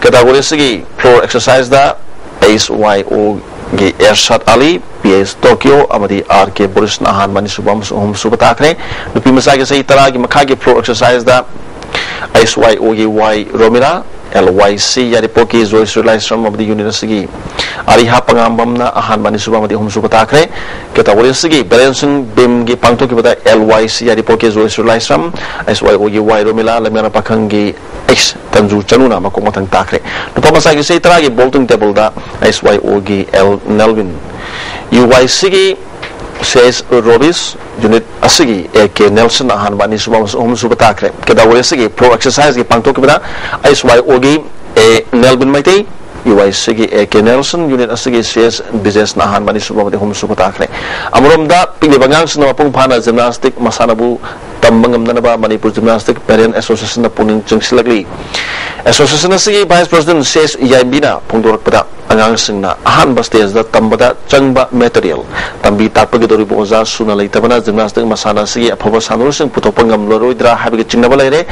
ꯀꯦꯇꯥꯒꯣꯔꯤ ꯑꯁꯤꯒꯤ ꯐ꯭ꯂꯣꯔ ꯑꯦꯛꯁꯔꯁꯥꯏꯖꯗ ꯑꯩꯆ ꯋꯥꯏ ꯑꯣꯒꯤ ꯏꯔꯁꯥꯗ ꯑꯂꯤ, ꯄꯤ ꯑꯩꯆ ꯇꯣꯀꯤꯌꯣ ꯑꯃꯗꯤ ꯑꯥꯔ ꯀꯦ ꯕꯣꯔꯤꯁꯅ ꯑꯍꯥꯟꯕ, ꯑꯅꯤꯁꯨꯕ ꯑꯃꯁꯨꯡ ꯑꯍꯨꯝꯁꯨꯕ ꯇꯥꯈ꯭ꯔꯦ꯫ ꯅꯨꯄꯤ ꯃꯆꯥꯒꯤ ꯆꯍꯤ ꯇꯔꯥꯒꯤ ꯃꯈꯥꯒꯤ ꯐ꯭ꯂꯣꯔ ꯑꯦꯛꯁꯔꯁꯥꯏꯖꯗ ꯑꯩꯆ ꯋꯥꯏ ꯑꯣꯒꯤ ꯋꯥꯏ ꯔꯣꯃꯤꯂꯥ, ꯑꯦꯜ ꯋꯥꯏ ꯁꯤ ꯌꯥꯏꯔꯤꯄꯣꯛꯀꯤ ꯖꯣꯏꯁ꯭ꯔꯤ ꯂꯥꯏꯁ꯭ꯔꯝ ꯑꯃꯗꯤ ꯌꯨꯅꯤꯠ ꯑꯁꯤꯒꯤ ꯑꯔꯤꯍꯥ ꯄꯉꯥꯝꯕꯝꯅ ꯑꯍꯥꯟꯕ, ꯑꯅꯤꯁꯨꯕ ꯑꯃꯗꯤ ꯑꯍꯨꯝꯁꯨꯕ ꯇꯥꯈ꯭ꯔꯦ꯫ ꯀꯦꯇꯥꯒꯣꯔꯤ ꯑꯁꯤꯒꯤ ꯕꯦꯂꯦꯟꯁꯤꯡ ꯕꯤꯝꯒꯤ ꯄꯥꯡꯊꯣꯛꯈꯤꯕꯗ ꯑꯦꯜ ꯋꯥꯏ ꯁꯤ ꯌꯥꯏꯔꯤꯄꯣꯛꯀꯤ ꯖꯣꯏꯁ꯭ꯔꯤ ꯂꯥꯏꯁ꯭ꯔꯝ, ꯑꯩꯆ ꯋꯥꯏ ꯑꯣꯒꯤ ꯋꯥꯏ ꯔꯣꯃꯤꯂꯥ, ꯂꯝꯌꯥꯟꯅ ꯄꯥꯈꯪꯒꯤ ꯑꯩꯆ ꯇꯟꯖꯨ ꯆꯅꯨꯅ ꯃꯀꯣꯛ ꯃꯊꯪ ꯇꯥꯈ꯭ꯔꯦ꯫ ꯅꯨꯄꯥ ꯃꯆꯥꯒꯤ ꯆꯍꯤ ꯇꯔꯥꯒꯤ ꯕꯣꯜꯇꯤꯡ ꯇꯦꯕꯜꯗ ꯑꯩꯆ ꯋꯥꯏ ꯑꯣꯒꯤ ꯑꯦꯜ ꯅꯦꯜꯋꯤꯟ, ꯌꯨ ꯋꯥꯏ ꯁꯤꯒꯤ ꯁꯤ ꯑꯩꯆ ꯔꯣꯕꯤꯁ, ꯌꯨꯅꯤꯠ ꯑꯁꯤꯒꯤ ꯑꯦ ꯀꯦ ꯅꯦꯜꯁꯟ ꯑꯍꯥꯟꯕ, ꯑꯅꯤꯁꯨꯕ ꯑꯃꯁꯨꯡ ꯑꯍꯨꯝꯁꯨꯕ ꯇꯥꯈ꯭ꯔꯦ꯫ ꯀꯦꯇꯥꯒꯣꯔꯤ ꯑꯁꯤꯒꯤ ꯐ꯭ꯂꯣꯔ ꯑꯦꯛꯁꯔꯁꯥꯏꯖꯀꯤ ꯄꯥꯡꯊꯣꯛꯈꯤꯕꯗ ꯑꯩꯆ ꯋꯥꯏ ꯑꯣꯒꯤ ꯑꯦ ꯅꯦꯜꯕꯤꯟ ꯃꯩꯇꯩ, ꯌꯨ ꯋꯥꯏ ꯁꯤꯒꯤ ꯑꯦ ꯀꯦ ꯅꯦꯜꯁꯟ, ꯌꯨꯅꯤꯠ ꯑꯁꯤꯒꯤ ꯁꯤ ꯑꯦꯁ ꯕꯤꯖꯦꯁꯅ ꯑꯍꯥꯟꯕ, ꯑꯅꯤꯁꯨꯕ ꯑꯃꯗꯤ ꯑꯍꯨꯝꯁꯨꯕ ꯇꯥꯈ꯭ꯔꯦ꯫ ꯑꯃꯔꯣꯝꯗ, ꯄꯤꯛꯂꯤꯕ ꯑꯉꯥꯡꯁꯤꯡꯅ ꯃꯄꯨꯡ ꯐꯥꯅ ꯖꯤꯝꯅꯥꯁꯇꯤꯛ ꯃꯁꯥꯟꯅꯕꯨ ꯇꯝꯕ ꯉꯝꯅꯅꯕ ꯃꯅꯤꯄꯨꯔ ꯖꯤꯝꯅꯥꯁꯇꯤꯛ ꯄꯦꯔꯦꯟꯠ ꯑꯦꯁꯣꯁꯤꯌꯦꯁꯟꯅ ꯄꯨꯛꯅꯤꯡ ꯆꯤꯡꯁꯤꯜꯂꯛꯂꯤ꯫ ꯑꯦꯁꯣꯁꯤꯌꯦꯁꯟ ꯑꯁꯤꯒꯤ ꯚꯥꯏꯁ ꯄ꯭ꯔꯁꯤꯗꯦꯟꯠ ꯁꯤ ꯑꯦꯁ ꯌꯥꯏꯝꯕꯤꯅ ꯐꯣꯡꯗꯣꯔꯛꯄꯗ, ꯑꯉꯥꯡꯁꯤꯡꯅ ꯑꯍꯥꯟꯕ ꯁ꯭ꯇꯦꯖꯇ ꯇꯝꯕꯗ ꯆꯪꯕ ꯃꯦꯇꯔꯤꯌꯦꯜ, ꯇꯝꯕꯤ ꯇꯥꯛꯄꯒꯤꯗꯧꯔꯤꯕ ꯑꯣꯖꯥ ꯁꯨꯅ ꯂꯩꯇꯕꯅ ꯖꯤꯝꯅꯥꯁꯇꯤꯛ ꯃꯁꯥꯟꯅ ꯑꯁꯤꯒꯤ ꯑꯐꯕ ꯁꯥꯟꯅꯔꯣꯏꯁꯤꯡ ꯄꯨꯊꯣꯛꯄ ꯉꯝꯂꯔꯣꯏꯗ꯭ꯔꯥ ꯍꯥꯏꯕꯒꯤ ꯆꯤꯡꯅꯕ ꯂꯩꯔꯦ꯫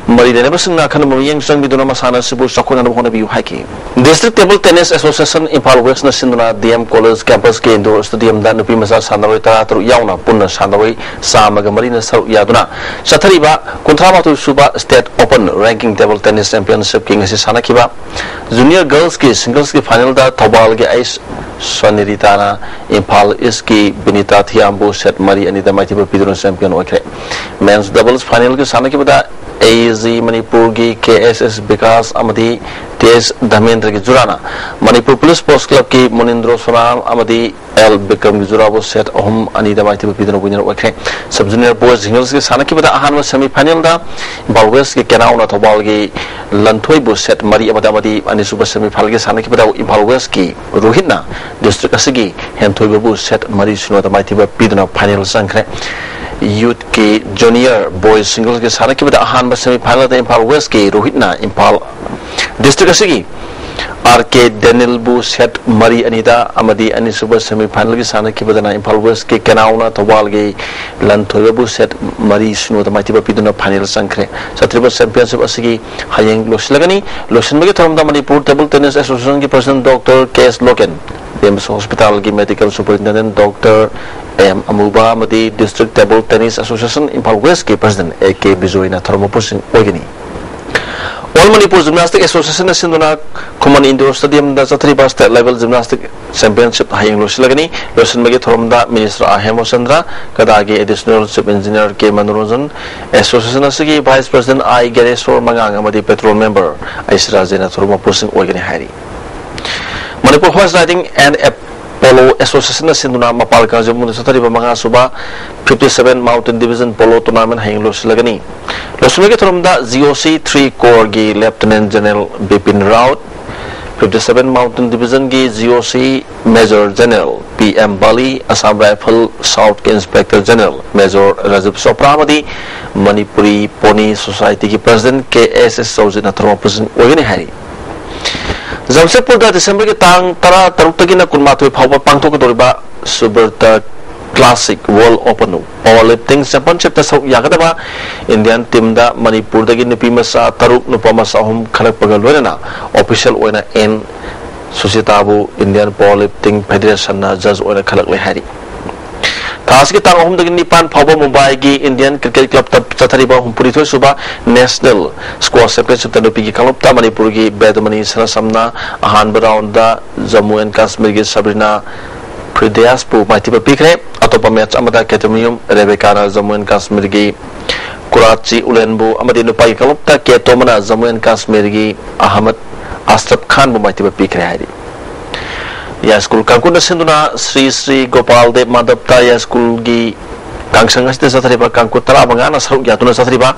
ꯃꯔꯤ ꯂꯩꯅꯕꯁꯤꯡꯅ ꯑꯈꯟꯅꯕ ꯃꯤꯠꯌꯦꯡ ꯆꯪꯕꯤꯗꯨꯅ ꯃꯁꯥꯟꯅ ꯑꯁꯤꯕꯨ ꯆꯥꯎꯈꯠꯅꯅꯕ ꯍꯣꯠꯅꯕꯤꯌꯨ ꯍꯥꯏꯈꯤ꯫ District table tennis association Imphal ꯋꯦꯁꯅ ꯁꯤꯟꯗꯨꯅ ꯗꯤ ꯑꯦꯝ ꯀꯣꯂꯦꯖ ꯀꯦꯝꯄꯁꯀꯤ ꯏꯟꯗꯣꯔ ꯁ꯭ꯇꯦꯗꯤꯌꯝꯗ ꯅꯨꯄꯤ ꯃꯆꯥ ꯁꯥꯟꯅꯔꯣꯏ ꯇꯔꯥꯇꯔꯨꯛ ꯌꯥꯎꯅ ꯄꯨꯟꯅ ꯁꯥꯟꯅꯔꯣꯏ ꯆꯥꯝꯃꯒ ꯃꯔꯤꯅ ꯁꯔꯨꯛ ꯌꯥꯗꯨꯅ ꯆꯠꯊꯔꯤꯕ ꯀꯨꯟꯊ꯭ꯔꯥ ꯃꯥꯊꯣꯏ ꯁꯨꯕ state open ranking table tennis ꯆꯦꯝꯄꯤꯌꯟꯁꯤꯞꯀꯤ ꯉꯁꯤ ꯁꯥꯟꯅꯈꯤꯕ ꯖꯨꯅꯤꯌꯔ ꯒꯔꯜꯁꯀꯤ ꯁꯤꯡꯒꯜꯁꯀꯤ ꯐꯥꯏꯅꯦꯜꯗ ꯊꯧꯕꯥꯜꯒꯤ ꯑꯩꯆ ꯁꯣꯅꯤꯔꯤꯇꯥꯅ ꯏꯝꯐꯥꯜ ꯏꯁꯀꯤ ꯕꯤꯅꯤꯇꯥ ꯊꯤꯌꯥꯝꯕꯨ ꯁꯦꯠ ꯃꯔꯤ ꯑꯅꯤꯗ ꯃꯥꯏꯊꯤꯕ ꯄꯤꯗꯨꯅ ꯆꯦꯝꯄꯤꯌꯟ ꯑꯣꯏꯈ꯭ꯔꯦ꯫ ꯃꯦꯟꯁ ꯗꯕꯜꯁ ꯐꯥꯏꯅꯦꯜꯒꯤ ꯁꯥꯟꯅꯈꯤꯕꯗ ꯑꯦ ꯖꯤ ꯃꯅꯤꯄꯨꯔꯒꯤ ꯀꯦ ꯑꯦꯁ ꯑꯦꯁ ꯕꯤꯀꯥꯁ ꯑꯃꯗꯤ ꯑꯦꯁ ꯙꯃꯦꯟꯗ꯭ꯔꯒꯤ ꯖꯨꯔꯥꯅ ꯃꯅꯤꯄꯨꯔ ꯄꯨꯂꯤꯁ ꯁ꯭ꯄꯣꯔꯠꯁ ꯀ꯭ꯂꯕꯀꯤ ꯃꯨꯅꯤꯟꯗ꯭ꯔꯣ ꯁꯣꯅꯥꯝ ꯑꯃꯗꯤ ꯑꯦꯜ ꯕꯤꯀ꯭ꯔꯝꯒꯤ ꯖꯨꯔꯥꯕꯨ ꯁꯦꯠ ꯑꯍꯨꯝ ꯑꯅꯤꯗ ꯃꯥꯏꯊꯤꯕ ꯄꯤꯗꯨꯅ ꯋꯤꯅꯔ ꯑꯣꯏꯈ꯭ꯔꯦ꯫ ꯁꯕ ꯖꯨꯅꯤꯌꯔ ꯕꯣꯏꯁ ꯁꯤꯡꯒꯜꯁꯀꯤ ꯁꯥꯟꯅꯈꯤꯕꯗ ꯑꯍꯥꯟꯕ ꯁꯦꯃꯤ ꯐꯥꯏꯅꯦꯜꯗ ꯏꯝꯐꯥꯜ ꯋꯦꯁꯀꯤ ꯀꯦꯅꯥꯎꯅ ꯊꯧꯕꯥꯜꯒꯤ ꯂꯟꯊꯣꯏꯕꯨ ꯁꯦꯠ ꯃꯔꯤ ꯑꯃꯗ ꯑꯃꯗꯤ ꯑꯅꯤꯁꯨꯕ ꯁꯦꯃꯤ ꯐꯥꯏꯅꯦꯜꯒꯤ ꯁꯥꯟꯅꯈꯤꯕꯗ ꯏꯝꯐꯥꯜ ꯋꯦꯁꯀꯤ ꯔꯣꯍꯤꯠꯅ ꯗꯤꯁꯇ꯭ꯔꯤꯛ ꯑꯁꯤꯒꯤ ꯍꯦꯟꯊꯣꯏꯕꯕꯨ ꯁꯦꯠ ꯃꯔꯤ ꯁꯤꯅꯣꯗ ꯃꯥꯏꯊꯤꯕ ꯄꯤꯗꯨꯅ ꯐꯥꯏꯅꯦꯜ ꯆꯪꯈ꯭ꯔꯦ꯫ ꯌꯨꯠꯀꯤ ꯖꯨꯅꯤꯌꯔ ꯕꯣꯏꯁ ꯁꯤꯡꯒꯜꯁꯀꯤ ꯁꯥꯟꯅꯈꯤꯕꯗ ꯑꯍꯥꯟꯕ ꯁꯦꯃꯤ ꯐꯥꯏꯅꯦꯜꯗ ꯏꯝꯐꯥꯜ ꯋꯦꯁꯀꯤ ꯔꯣꯍꯤꯠꯅ ꯏꯝꯐꯥꯜ ꯗꯤꯁꯇ꯭ꯔꯤꯛ ꯑꯁꯤꯒꯤ ꯑꯥꯔ ꯀꯦ ꯗꯦꯅꯤꯜꯕꯨ ꯁꯦꯠ ꯃꯔꯤ ꯑꯅꯤꯗ ꯑꯃꯗꯤ ꯑꯅꯤꯁꯨꯕ ꯁꯦꯃꯤ ꯐꯥꯏꯅꯦꯜꯒꯤ ꯁꯥꯟꯅꯈꯤꯕꯗꯅ ꯏꯝꯐꯥꯜ ꯋꯦꯁꯀꯤ ꯀꯦꯅꯥꯎꯅ ꯊꯧꯕꯥꯜꯒꯤ ꯂꯟꯊꯣꯏꯕꯕꯨ ꯁꯦꯠ ꯃꯔꯤ ꯁꯤꯅꯣꯗ ꯃꯥꯏꯊꯤꯕ ꯄꯤꯗꯨꯅ ꯐꯥꯏꯅꯦꯜ ꯆꯪꯈ꯭ꯔꯦ꯫ ꯆꯠꯊꯔꯤꯕ ꯆꯦꯝꯄꯤꯌꯟꯁꯤꯞ ꯑꯁꯤꯒꯤ ꯍꯌꯦꯡ ꯂꯣꯏꯁꯤꯜꯂꯒꯅꯤ꯫ ꯂꯣꯏꯁꯤꯟꯕꯒꯤ ꯊꯧꯔꯝꯗ ꯃꯅꯤꯄꯨꯔ ꯇꯦꯕꯜ ꯇꯦꯅꯤꯁ ꯑꯦꯁꯣꯁꯤꯌꯦꯁꯟꯒꯤ president doctor K S Loken, RIMS ꯍꯣꯁꯄꯤꯇꯥꯜꯒꯤ medical superintendent doctor M Amuba ꯑꯃꯗꯤ district table tennis association Imphal ꯋꯦꯁꯀꯤ ꯄ꯭ꯔꯁꯤꯗꯦꯟꯠ ꯑꯦ ꯀꯦ ꯕꯤꯖꯣꯏꯅ ꯊꯧꯔꯝ ꯃꯄꯨꯁꯤꯡ ꯑꯣꯏꯒꯅꯤ꯫ ꯑꯣꯜ ꯃꯅꯤꯄꯨꯔ ꯖꯤꯝꯅꯥꯁꯇꯤꯛ ꯑꯦꯁꯣꯁꯤꯌꯦꯁꯟꯅ ꯁꯤꯟꯗꯨꯅ ꯈꯨꯃꯟ ꯏꯟꯗꯣꯔ ꯁ꯭ꯇꯦꯗꯤꯌꯝꯗ ꯆꯠꯊꯔꯤꯕ ꯁ꯭ꯇꯦꯠ ꯂꯦꯚꯦꯜ ꯖꯤꯝꯅꯥꯁꯇꯤꯛ ꯆꯦꯝꯄꯤꯌꯟꯁꯤꯞ ꯍꯌꯦꯡ ꯂꯣꯏꯁꯤꯜꯂꯒꯅꯤ꯫ ꯂꯣꯏꯁꯤꯟꯕꯒꯤ ꯊꯧꯔꯝꯗ ꯃꯤꯅꯤꯁꯇꯔ ꯑꯥꯔ ꯍꯦꯃꯆꯟꯗ꯭ꯔ, ꯀꯗꯥꯒꯤ additional chief engineer K Manoranjan, association ꯑꯁꯤꯒꯤ ꯚꯥꯏꯁ ꯄ꯭ꯔꯁꯤꯗꯦꯟꯠ ꯑꯥꯏ ꯒ꯭ꯌꯥꯅꯦꯁꯣꯔ ꯃꯉꯥꯡ ꯑꯃꯗꯤ ꯄꯦꯇ꯭ꯔꯣꯜ ꯃꯦꯝꯕꯔ ꯑꯩꯁ ꯔꯥꯖꯦꯟꯅ ꯊꯧꯔꯝ ꯃꯄꯨꯁꯤꯡ ꯑꯣꯏꯒꯅꯤ ꯍꯥꯏꯔꯤ꯫ ꯃꯅꯤꯄꯨꯔ ꯍꯣꯔꯁ ꯔꯥꯏꯗꯤꯡ ꯑꯦꯟ ꯑꯦꯞ ꯄꯣꯂꯣ ꯑꯦꯁꯣꯁꯤꯌꯦꯁꯟꯅ ꯁꯤꯟꯗꯨꯅ ꯃꯄꯥꯜ ꯀꯥꯡꯖꯩꯕꯨꯡꯗ ꯆꯠꯊꯔꯤꯕ ꯃꯉꯥ ꯁꯨꯕ fifty seven mountain division polo tournament ꯍꯌꯦꯡ ꯂꯣꯏꯁꯤꯜꯂꯒꯅꯤ꯫ ꯂꯣꯏꯁꯤꯟꯕꯒꯤ ꯊꯧꯔꯝꯗ ꯖꯤ ꯑꯣ ꯁꯤ ꯊ꯭ꯔꯤ ꯀꯣꯔꯒꯤ lieutenant general Bipin Rawat, fifty seven mountain ꯗꯤꯕꯤꯖꯟꯒꯤ G O C major general ꯄꯤ ꯑꯦꯝ ꯕꯥꯂꯤ, ꯑꯁꯥꯝ ꯔꯥꯏꯐꯜ ꯁꯥꯎꯠꯀꯤ inspector general major Rajiv Chopra ꯑꯃꯗꯤ ꯃꯅꯤꯄꯨꯔꯤ ꯄꯣꯅꯤ ꯁꯣꯁꯥꯏꯇꯤꯒꯤ ꯄ꯭ꯔꯁꯤꯗꯦꯟꯠ ꯀꯦ ꯑꯦꯁ ꯑꯦꯁ ꯆꯧꯖꯤꯠꯅ ꯊꯧꯔꯝ ꯃꯄꯨꯁꯤꯡ ꯑꯣꯏꯒꯅꯤ ꯍꯥꯏꯔꯤ꯫ ꯖꯝꯁꯦꯗꯄꯨꯔꯗ ꯗꯤꯁꯦꯝꯕꯔꯒꯤ ꯇꯥꯡ ꯇꯔꯥ ꯇꯔꯨꯛꯇꯒꯤꯅ ꯀꯨꯟꯃꯥꯊꯣꯏ ꯐꯥꯎꯕ ꯄꯥꯡꯊꯣꯛꯀꯗꯧꯔꯤꯕ Subrata classic world open power lifting ꯆꯦꯝꯄꯤꯌꯟꯁꯤꯞꯇ ꯁꯔꯨꯛ ꯌꯥꯒꯗꯕ ꯏꯟꯗꯤꯌꯟ ꯇꯤꯝꯗ ꯃꯅꯤꯄꯨꯔꯗꯒꯤ ꯅꯨꯄꯤ ꯃꯆꯥ ꯇꯔꯨꯛ, ꯅꯨꯄꯥ ꯃꯆꯥ ꯑꯍꯨꯝ ꯈꯜꯂꯛꯄꯒ ꯂꯣꯏꯅꯅ ꯑꯣꯐꯤꯁꯤꯌꯦꯜ ꯑꯣꯏꯅ ꯑꯦꯟ ꯁꯨꯁꯤꯇꯥꯕꯨ ꯏꯟꯗꯤꯌꯟ ꯄꯥꯋꯔ ꯂꯤꯐꯇꯤꯡ ꯐꯦꯗꯦꯔꯦꯁꯟꯅ ꯖꯖ ꯑꯣꯏꯅ ꯈꯜꯂꯛꯂꯦ ꯍꯥꯏꯔꯤ꯫ ꯊꯥ ꯑꯁꯤꯒꯤ ꯇꯥꯡ ꯑꯍꯨꯝꯗꯒꯤ ꯅꯤꯄꯥꯟ ꯐꯥꯎꯕ ꯃꯨꯝꯕꯥꯏꯒꯤ ꯏꯟꯗꯤꯌꯟ ꯀ꯭ꯔꯤꯀꯦꯠ ꯀ꯭ꯂꯕꯇ ꯆꯠꯊꯔꯤꯕ ꯍꯨꯝꯐꯨꯅꯤꯊꯣꯏ ꯁꯨꯕ ꯅꯦꯁꯅꯦꯜ ꯁ꯭ꯀ꯭ꯋꯥꯁ ꯆꯦꯝꯄꯤꯌꯟꯁꯤꯞꯇ ꯅꯨꯄꯤꯒꯤ ꯀꯥꯡꯂꯨꯞꯇ ꯃꯅꯤꯄꯨꯔꯒꯤ ꯕꯦꯗꯃꯅꯤ ꯁꯅꯥꯁꯝꯅ ꯑꯍꯥꯟꯕ ꯔꯥꯎꯟꯗ ꯖꯝꯃꯨ ꯑꯦꯟ ꯀꯥꯁꯃꯤꯔꯒꯤ ꯁꯕ꯭ꯔꯤꯅꯥ ꯐ꯭ꯔꯤꯗꯦꯌꯥꯁꯄꯨ ꯃꯥꯏꯊꯤꯕ ꯄꯤꯈ꯭ꯔꯦ꯫ ꯑꯇꯣꯞꯄ ꯃꯦꯆ ꯑꯃꯗ ꯀꯦꯇꯃꯤꯌꯨꯝ ꯔꯦꯕꯦꯀꯥꯅ ꯖꯝꯃꯨ ꯑꯦꯟ ꯀꯥꯁꯃꯤꯔꯒꯤ ꯀꯨꯔꯥꯆꯤ ꯎꯂꯦꯟꯕꯨ ꯑꯃꯗꯤ ꯅꯨꯄꯥꯒꯤ ꯀꯥꯡꯂꯨꯞꯇ ꯀꯦ ꯇꯣꯃꯅ ꯖꯝꯃꯨ ꯑꯦꯟ ꯀꯥꯁꯃꯤꯔꯒꯤ ꯑꯍꯃꯗ ꯑꯁꯔꯐ ꯈꯥꯟꯕꯨ ꯃꯥꯏꯊꯤꯕ ꯄꯤꯈ꯭ꯔꯦ ꯍꯥꯏꯔꯤ꯫ ꯌꯥꯏꯁ꯭ꯀꯨꯜ ꯀꯥꯡꯈꯨꯠꯅ ꯁꯤꯟꯗꯨꯅ ꯁ꯭ꯔꯤ ꯁ꯭ꯔꯤ ꯒꯣꯄꯥꯜ ꯗꯦꯕ ꯃꯥꯙꯕꯇ ꯌꯥꯏꯁ꯭ꯀꯨꯜꯒꯤ ꯀꯥꯡꯁꯪ ꯑꯁꯤꯗ ꯆꯠꯊꯔꯤꯕ ꯀꯥꯡꯈꯨꯠ ꯇꯔꯥꯃꯉꯥꯅ ꯁꯔꯨꯛ ꯌꯥꯗꯨꯅ ꯆꯠꯊꯔꯤꯕ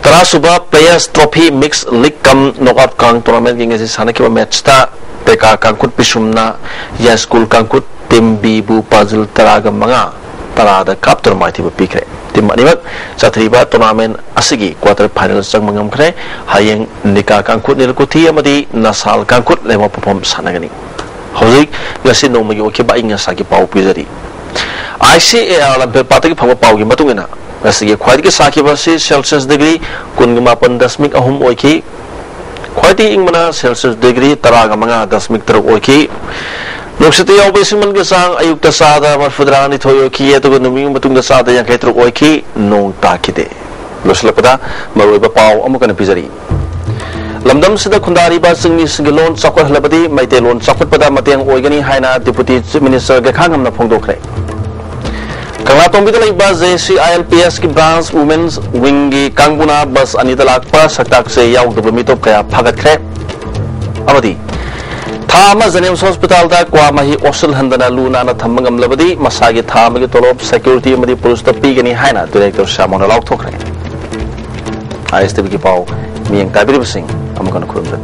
ꯇꯔꯥꯁꯨꯕ Players Trophy Mix League cum Knockout Kang Tournamentꯀꯤ ꯉꯁꯤ ꯁꯥꯟꯅꯈꯤꯕ ꯃꯦꯠꯁꯇ ꯄꯦꯀꯥ ꯀꯥꯡꯈꯨꯠ ꯄꯤꯁꯨꯝꯅ ꯌꯥꯏꯁ꯭ꯀꯨꯜ ꯀꯥꯡꯈꯨꯠ Team Bꯕꯨ ꯄꯥꯖꯜ ꯇꯔꯥꯒ ꯃꯉꯥ, ꯇꯔꯥꯗ ꯀꯥꯞꯇꯨꯅ ꯃꯥꯏꯊꯤꯕ ꯄꯤꯈ꯭ꯔꯦ꯫ Team ꯑꯅꯤꯃꯛ ꯆꯠꯊꯔꯤꯕ tournament ꯑꯁꯤꯒꯤ quarter final ꯆꯪꯕ ꯉꯝꯈ꯭ꯔꯦ꯫ ꯍꯌꯦꯡ ꯅꯤꯀꯥ ꯀꯥꯡꯈꯨꯠ ꯅꯤꯂꯀꯨꯊꯤ ꯑꯃꯗꯤ ꯅꯁꯥꯜ ꯀꯥꯡꯈꯨꯠ ꯂꯩꯃꯄꯣꯛꯐꯝ ꯁꯥꯟꯅꯒꯅꯤ꯫ ꯍꯧꯖꯤꯛ ꯉꯁꯤ ꯅꯣꯡꯃꯒꯤ ꯑꯣꯏꯈꯤꯕ ꯑꯏꯪ ꯑꯁꯥꯒꯤ ꯄꯥꯎ ꯄꯤꯖꯔꯤ꯫ ICAR ꯂꯝꯐꯦꯜ ꯄꯥꯠꯇꯒꯤ ꯐꯪꯕ ꯄꯥꯎꯒꯤ ꯃꯇꯨꯡ ꯏꯟꯅ, ꯉꯁꯤꯒꯤ ꯈ꯭ꯋꯥꯏꯗꯒꯤ ꯁꯥꯈꯤꯕ ꯑꯁꯤ Celsius degree ꯀꯨꯟꯒ ꯃꯥꯄꯟ ꯗꯁꯃꯤꯛ ꯑꯍꯨꯝ ꯑꯣꯏꯈꯤ꯫ ꯈ꯭ꯋꯥꯏꯗꯒꯤ ꯏꯪꯕꯅ Celsius degree ꯇꯔꯥꯒ ꯃꯉꯥ ꯗꯁꯃꯤꯛ ꯇꯔꯨꯛ ꯑꯣꯏꯈꯤ꯫ ꯅꯨꯡꯁꯤꯠꯇ ꯌꯥꯎꯕ ꯏꯁꯤꯡ ꯃꯅꯤꯜꯒꯤ ꯆꯥꯡ ꯑꯌꯨꯛꯇ ꯆꯥꯗ ꯃꯔꯐꯨꯇꯔꯥ ꯅꯤꯊꯣꯏ ꯑꯣꯏꯈꯤ, ꯑꯗꯨꯒ ꯅꯨꯃꯤꯠ ꯃꯇꯨꯡꯗ ꯆꯥꯗ ꯌꯥꯡꯈꯩ ꯇꯔꯨꯛ ꯑꯣꯏꯈꯤ꯫ ꯅꯣꯡ ꯇꯥꯈꯤꯗꯦ꯫ ꯂꯣꯏꯁꯤꯜꯂꯛꯄꯗ ꯃꯔꯨꯑꯣꯏꯕ ꯄꯥꯎ ꯑꯃꯨꯛ ꯍꯟꯅ ꯄꯤꯖꯔꯤ꯫ ꯂꯝꯗꯝꯁꯤꯗ ꯈꯨꯟꯗꯥꯔꯤꯕ ꯆꯤꯡꯃꯤꯁꯤꯡꯒꯤ ꯂꯣꯟ ꯆꯥꯎꯈꯠꯍꯜꯂꯕꯗꯤ ꯃꯩꯇꯩꯂꯣꯟ ꯆꯥꯎꯈꯠꯄꯗ ꯃꯇꯦꯡ ꯑꯣꯏꯒꯅꯤ ꯍꯥꯏꯅ Deputy Chief Minister ꯒꯩꯈꯥꯡꯉꯝꯅ ꯐꯣꯡꯗꯣꯛꯈ꯭ꯔꯦ꯫ ꯀꯪꯂꯥꯇꯣꯡꯕꯤꯗ ꯂꯩꯕ JAC ILPSꯀꯤ branch Women's Wingꯒꯤ ꯀꯥꯡꯕꯨꯅ bus ꯑꯅꯤꯗ ꯂꯥꯛꯄ ꯁꯛꯇꯥꯛꯁꯦ ꯌꯥꯎꯗꯕ ꯃꯤꯇꯣꯞ ꯀꯌꯥ ꯐꯥꯒꯠꯈ꯭ꯔꯦ꯫ ꯑꯃꯗꯤ ꯊꯥ ꯑꯃ JNIMS hospitalꯗ ꯀ꯭ꯋꯥ ꯃꯍꯤ ꯑꯣꯠꯁꯤꯜꯍꯟꯗꯅ ꯂꯨ ꯅꯥꯟꯅ ꯊꯝꯕ ꯉꯝꯂꯕꯗꯤ ꯃꯁꯥꯒꯤ ꯊꯥ ꯑꯃꯒꯤ ꯇꯣꯂꯣꯞ security ꯑꯃꯗꯤ policeꯇ ꯄꯤꯒꯅꯤ ꯍꯥꯏꯅ director ꯁ꯭ꯌꯥꯃꯣꯅ ꯂꯥꯎꯊꯣꯛꯈ꯭ꯔꯦ꯫ ISTVꯒꯤ ꯄꯥꯎ ꯃꯤꯠꯌꯦꯡ ꯇꯥꯕꯤꯔꯤꯕꯁꯤꯡ ꯑꯃꯨꯛ ꯍꯟꯅ ꯈꯨꯔꯨꯝꯖꯔꯤ꯫